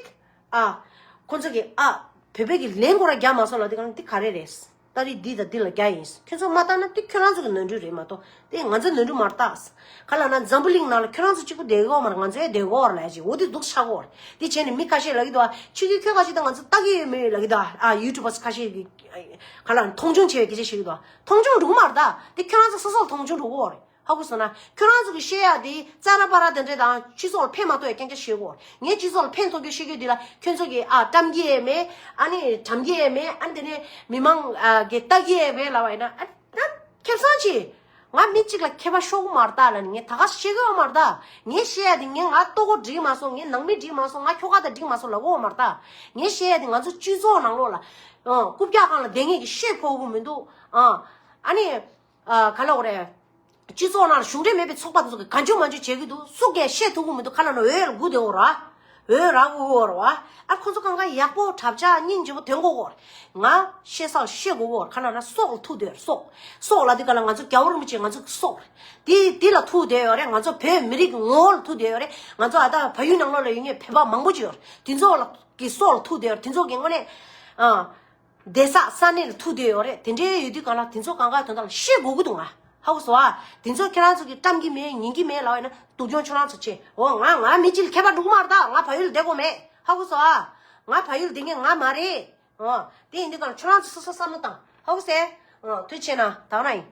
ཨ། ཁོ་ཚོ་གིས་ཨ། བོད་པའི་གི་ལན་ཁོ་རང་རྒྱག་མ་སོང་ལབ་དུས་གང་འདི་ག་རེ་རེད། ད་རེས་འདི་དང་འདི་ལ་རྒྱག་ཡིན། ཁྱོད་ཚོ་མ་ལྟ་ན་དེ་ཁྱོད་རང་ཚོ་གི་ནོར་འཁྲུལ་རེད་མ་གཏོགས་དེ་ང་ཚོའི་ནོར་འཁྲུལ་མ་རེད་ད། ག་ལབ་ན་འཛམ་བུ་གླིང་ནང་ལ་ཁྱོད་རང་ཚོ་གཅིག་པུ་བསྡད་ཡོད་མ་རེད། ང་ཚོ་ཡང་བསྡད་ཡོད་རེད་ལབ་ཅིག་འོ་དེ་སྡུག་ཆགས་ཡོད་རེད། དེ་བྱས་ནས་མི་ཁ་ཤས་ལབ་ཀྱི་འདུག་ཨ། ཆོས་སྐྱིད་ཁྱོད་ཁ་ཤས་དང་ང་ཚོ་ལྟ་གི་ཡོད་མེད་ལབ་ཀྱི་འདུག་ཨ། ཡུ་ཊུབ་པར་ཁ་ཤས་ཀྱིས་ག་ལབ་ན་མཐོང་ཆུང་བྱས་པའི་སྐད་ཆ་བཤད་ཀྱི་འདུག་མཐོང་ཆུང་འགྲོ་གི་མ་རེད་ད། དེ་ཁྱོད་རང་ཚོ་སོ་སོ་ལ་མཐོང་ཆུང་འགྲོ་གི་ཡོད་རེད། ཧ་གོ་སོང་ན། ཁྱོད་རང་ཚོ་གི་བཤད་ཡ་དེ་ཙ་ར་པ་ར་དེ་འདྲས་དང་སྤྱི་ཚོགས་ལ་ཕན་མ་ཐོགས་ཡ་རྐྱང་རྐྱང་བཤད་གོ། ངས་སྤྱི་ཚོགས་ལ་ཕན་ཐོགས་རྒྱུ་བཤད་རྒྱུ་དེ་ལ་ཁྱོད་ཚོ་གི་ཨ་བཀྲམ་གྱི་ཡས་མེད། ཨ་ནི་བཀྲམ་གྱི་ཡས་མེད། ཨ་ནི་དེ་ནས་མི་མང་ཨ་གི་ལྟ་གི་ཡས་མེད་ལབ་པ་ཡིན་ན་ཨ་ད་ཁེ་བཟང་ཆེ། ང་མི་གཅིག་ལ་ཁེ་ཕ་ཤོར་གི་མ་རེད་ད་ལབ་ནས་ངས་ད་ག་བཤད་གི་ཡོད་མ་རེད་ད། ངས་བཤད་ཡ་དེ་ངས་ང་ལྟོ་གོས་འགྲིག་མ་སོང་། ངས་ནང་མི་འགྲིག་མ་སོང་། ང་ཁྱོ་ག་དང་འགྲིག་མ་སོང་ལབ་གི་ཡོད་མ་རེད་ད། ངས་བཤད་ཡ་དེ་ང་ཚོ་སྤྱི་ཚོགས་ནང་ལོགས་ལ་ཨ་རྐུབ་བཀྱག་སྒང་ལ་བསྡད་མཁན་གྱི་ཤོད་ཕོག་གི་མི་འདུག་ཨ་ཨ་ནི། ཨ་ག་ལབ་དགོས་རེད། སྤྱི་ཚོགས་ནང་ལ་གཞུང་འབྲེལ་མེད་པའི་ཚོགས་པ་དེ་ཚོ་གིས་གང་བྱུང་མང་བྱུང་བྱེད་ཀྱི་འདུག་སུ་གས་བཤད་ཐུབ་ཀྱི་མི་འདུག་ཁ་ལ་ནི་འོད་ལ་སྒུག་བསྡད་ཡོད་ར། འོས་རག་དགོས་ཀྱི་ཡོད་རེད་བ། ཨ་ཁོ་ཚོ་གང་ག་ཡག་པོ་གྲབས་ཆག་སྙིང་རྗེ་པོ་འདོན་དགོས་ཀྱི་ཡོད་རེད། ང་བཤད་ས་ལ་བཤད་དགོས་ཀྱི་ཡོད་རེད། ག་ན་ན་སྲོག་ལ་ཐུག་བསྡད་ཡོད་རེད། སྲོག་སྲོག་ལ་འདི་ག་ལ་ང་ཚོ་རྒྱལ་བ་རིན་པོ་ཆེ་ང་ཚོ་གི་སྲོག་རེད། འདི་འདི་ལ་ཐུག་བསྡད་ཡོད་རེད། ང་ཚོ་བོད་མི་རིགས་ངོ་བོ་ལ་ཐུག་བསྡད་ཡོད་རེད། ང་ཚོ་ཨ་ད་བལ་ཡུལ་ནང་ལོགས་ལ་ཡོད་མཁན་བོད་པ་མང་པོ་ཅིག་ཡོད་རེད། དེ་ཚོ་ལ་གི་སྲོག་ལ་ཐུག་བསྡད་ཡོད་རེད། དེ་ཚོ་གི་དངོས་གནས་ཨ། བསྡད་ས་ས་གནས་ལ་ཐུག་བསྡད་ཡོད་རེད། དེ་འདྲའི་ཡོད་དུས་གང་ལ་དེ་ཚོ་གང་ག་དོན་དག་ལ་ཤེས་དགོས་ཀྱི་འདུག་ང་། ཧ་གོ་སོང་ཨ། དེ་ཚོ་ཁྱེད་རང་ཚོ་གིས་བཀྲམ་གྱི་མེད་ཉན་གྱི་མེད་ལབ་ཡོད་ན་སྡུག་གྱོང་ཁྱོད་རང་ཚོ་ཆེ། འོ་ང་ང་མི་གཅིག་ལ་ཁྱད་པར་འགྲོ་གི་མ་རེད། ད་ང་བལ་ཡུལ་བསྡད་དགོས་མེད། ཧ་གོ་སོང་ཨ། ང་བལ་ཡུལ་བསྡད་མཁན་ང་མ་རེད། འོ་དེ་ཡིན་དུས་གང་ལ་ཁྱོད་རང་ཚོ་སོ་སོ་བསམ་བློ་བཏང་། ཧ་གོ་སོང་། འོ་ཐུགས་རྗེ་ཆེ་གནང་། ད་ག་རང་ཡིན།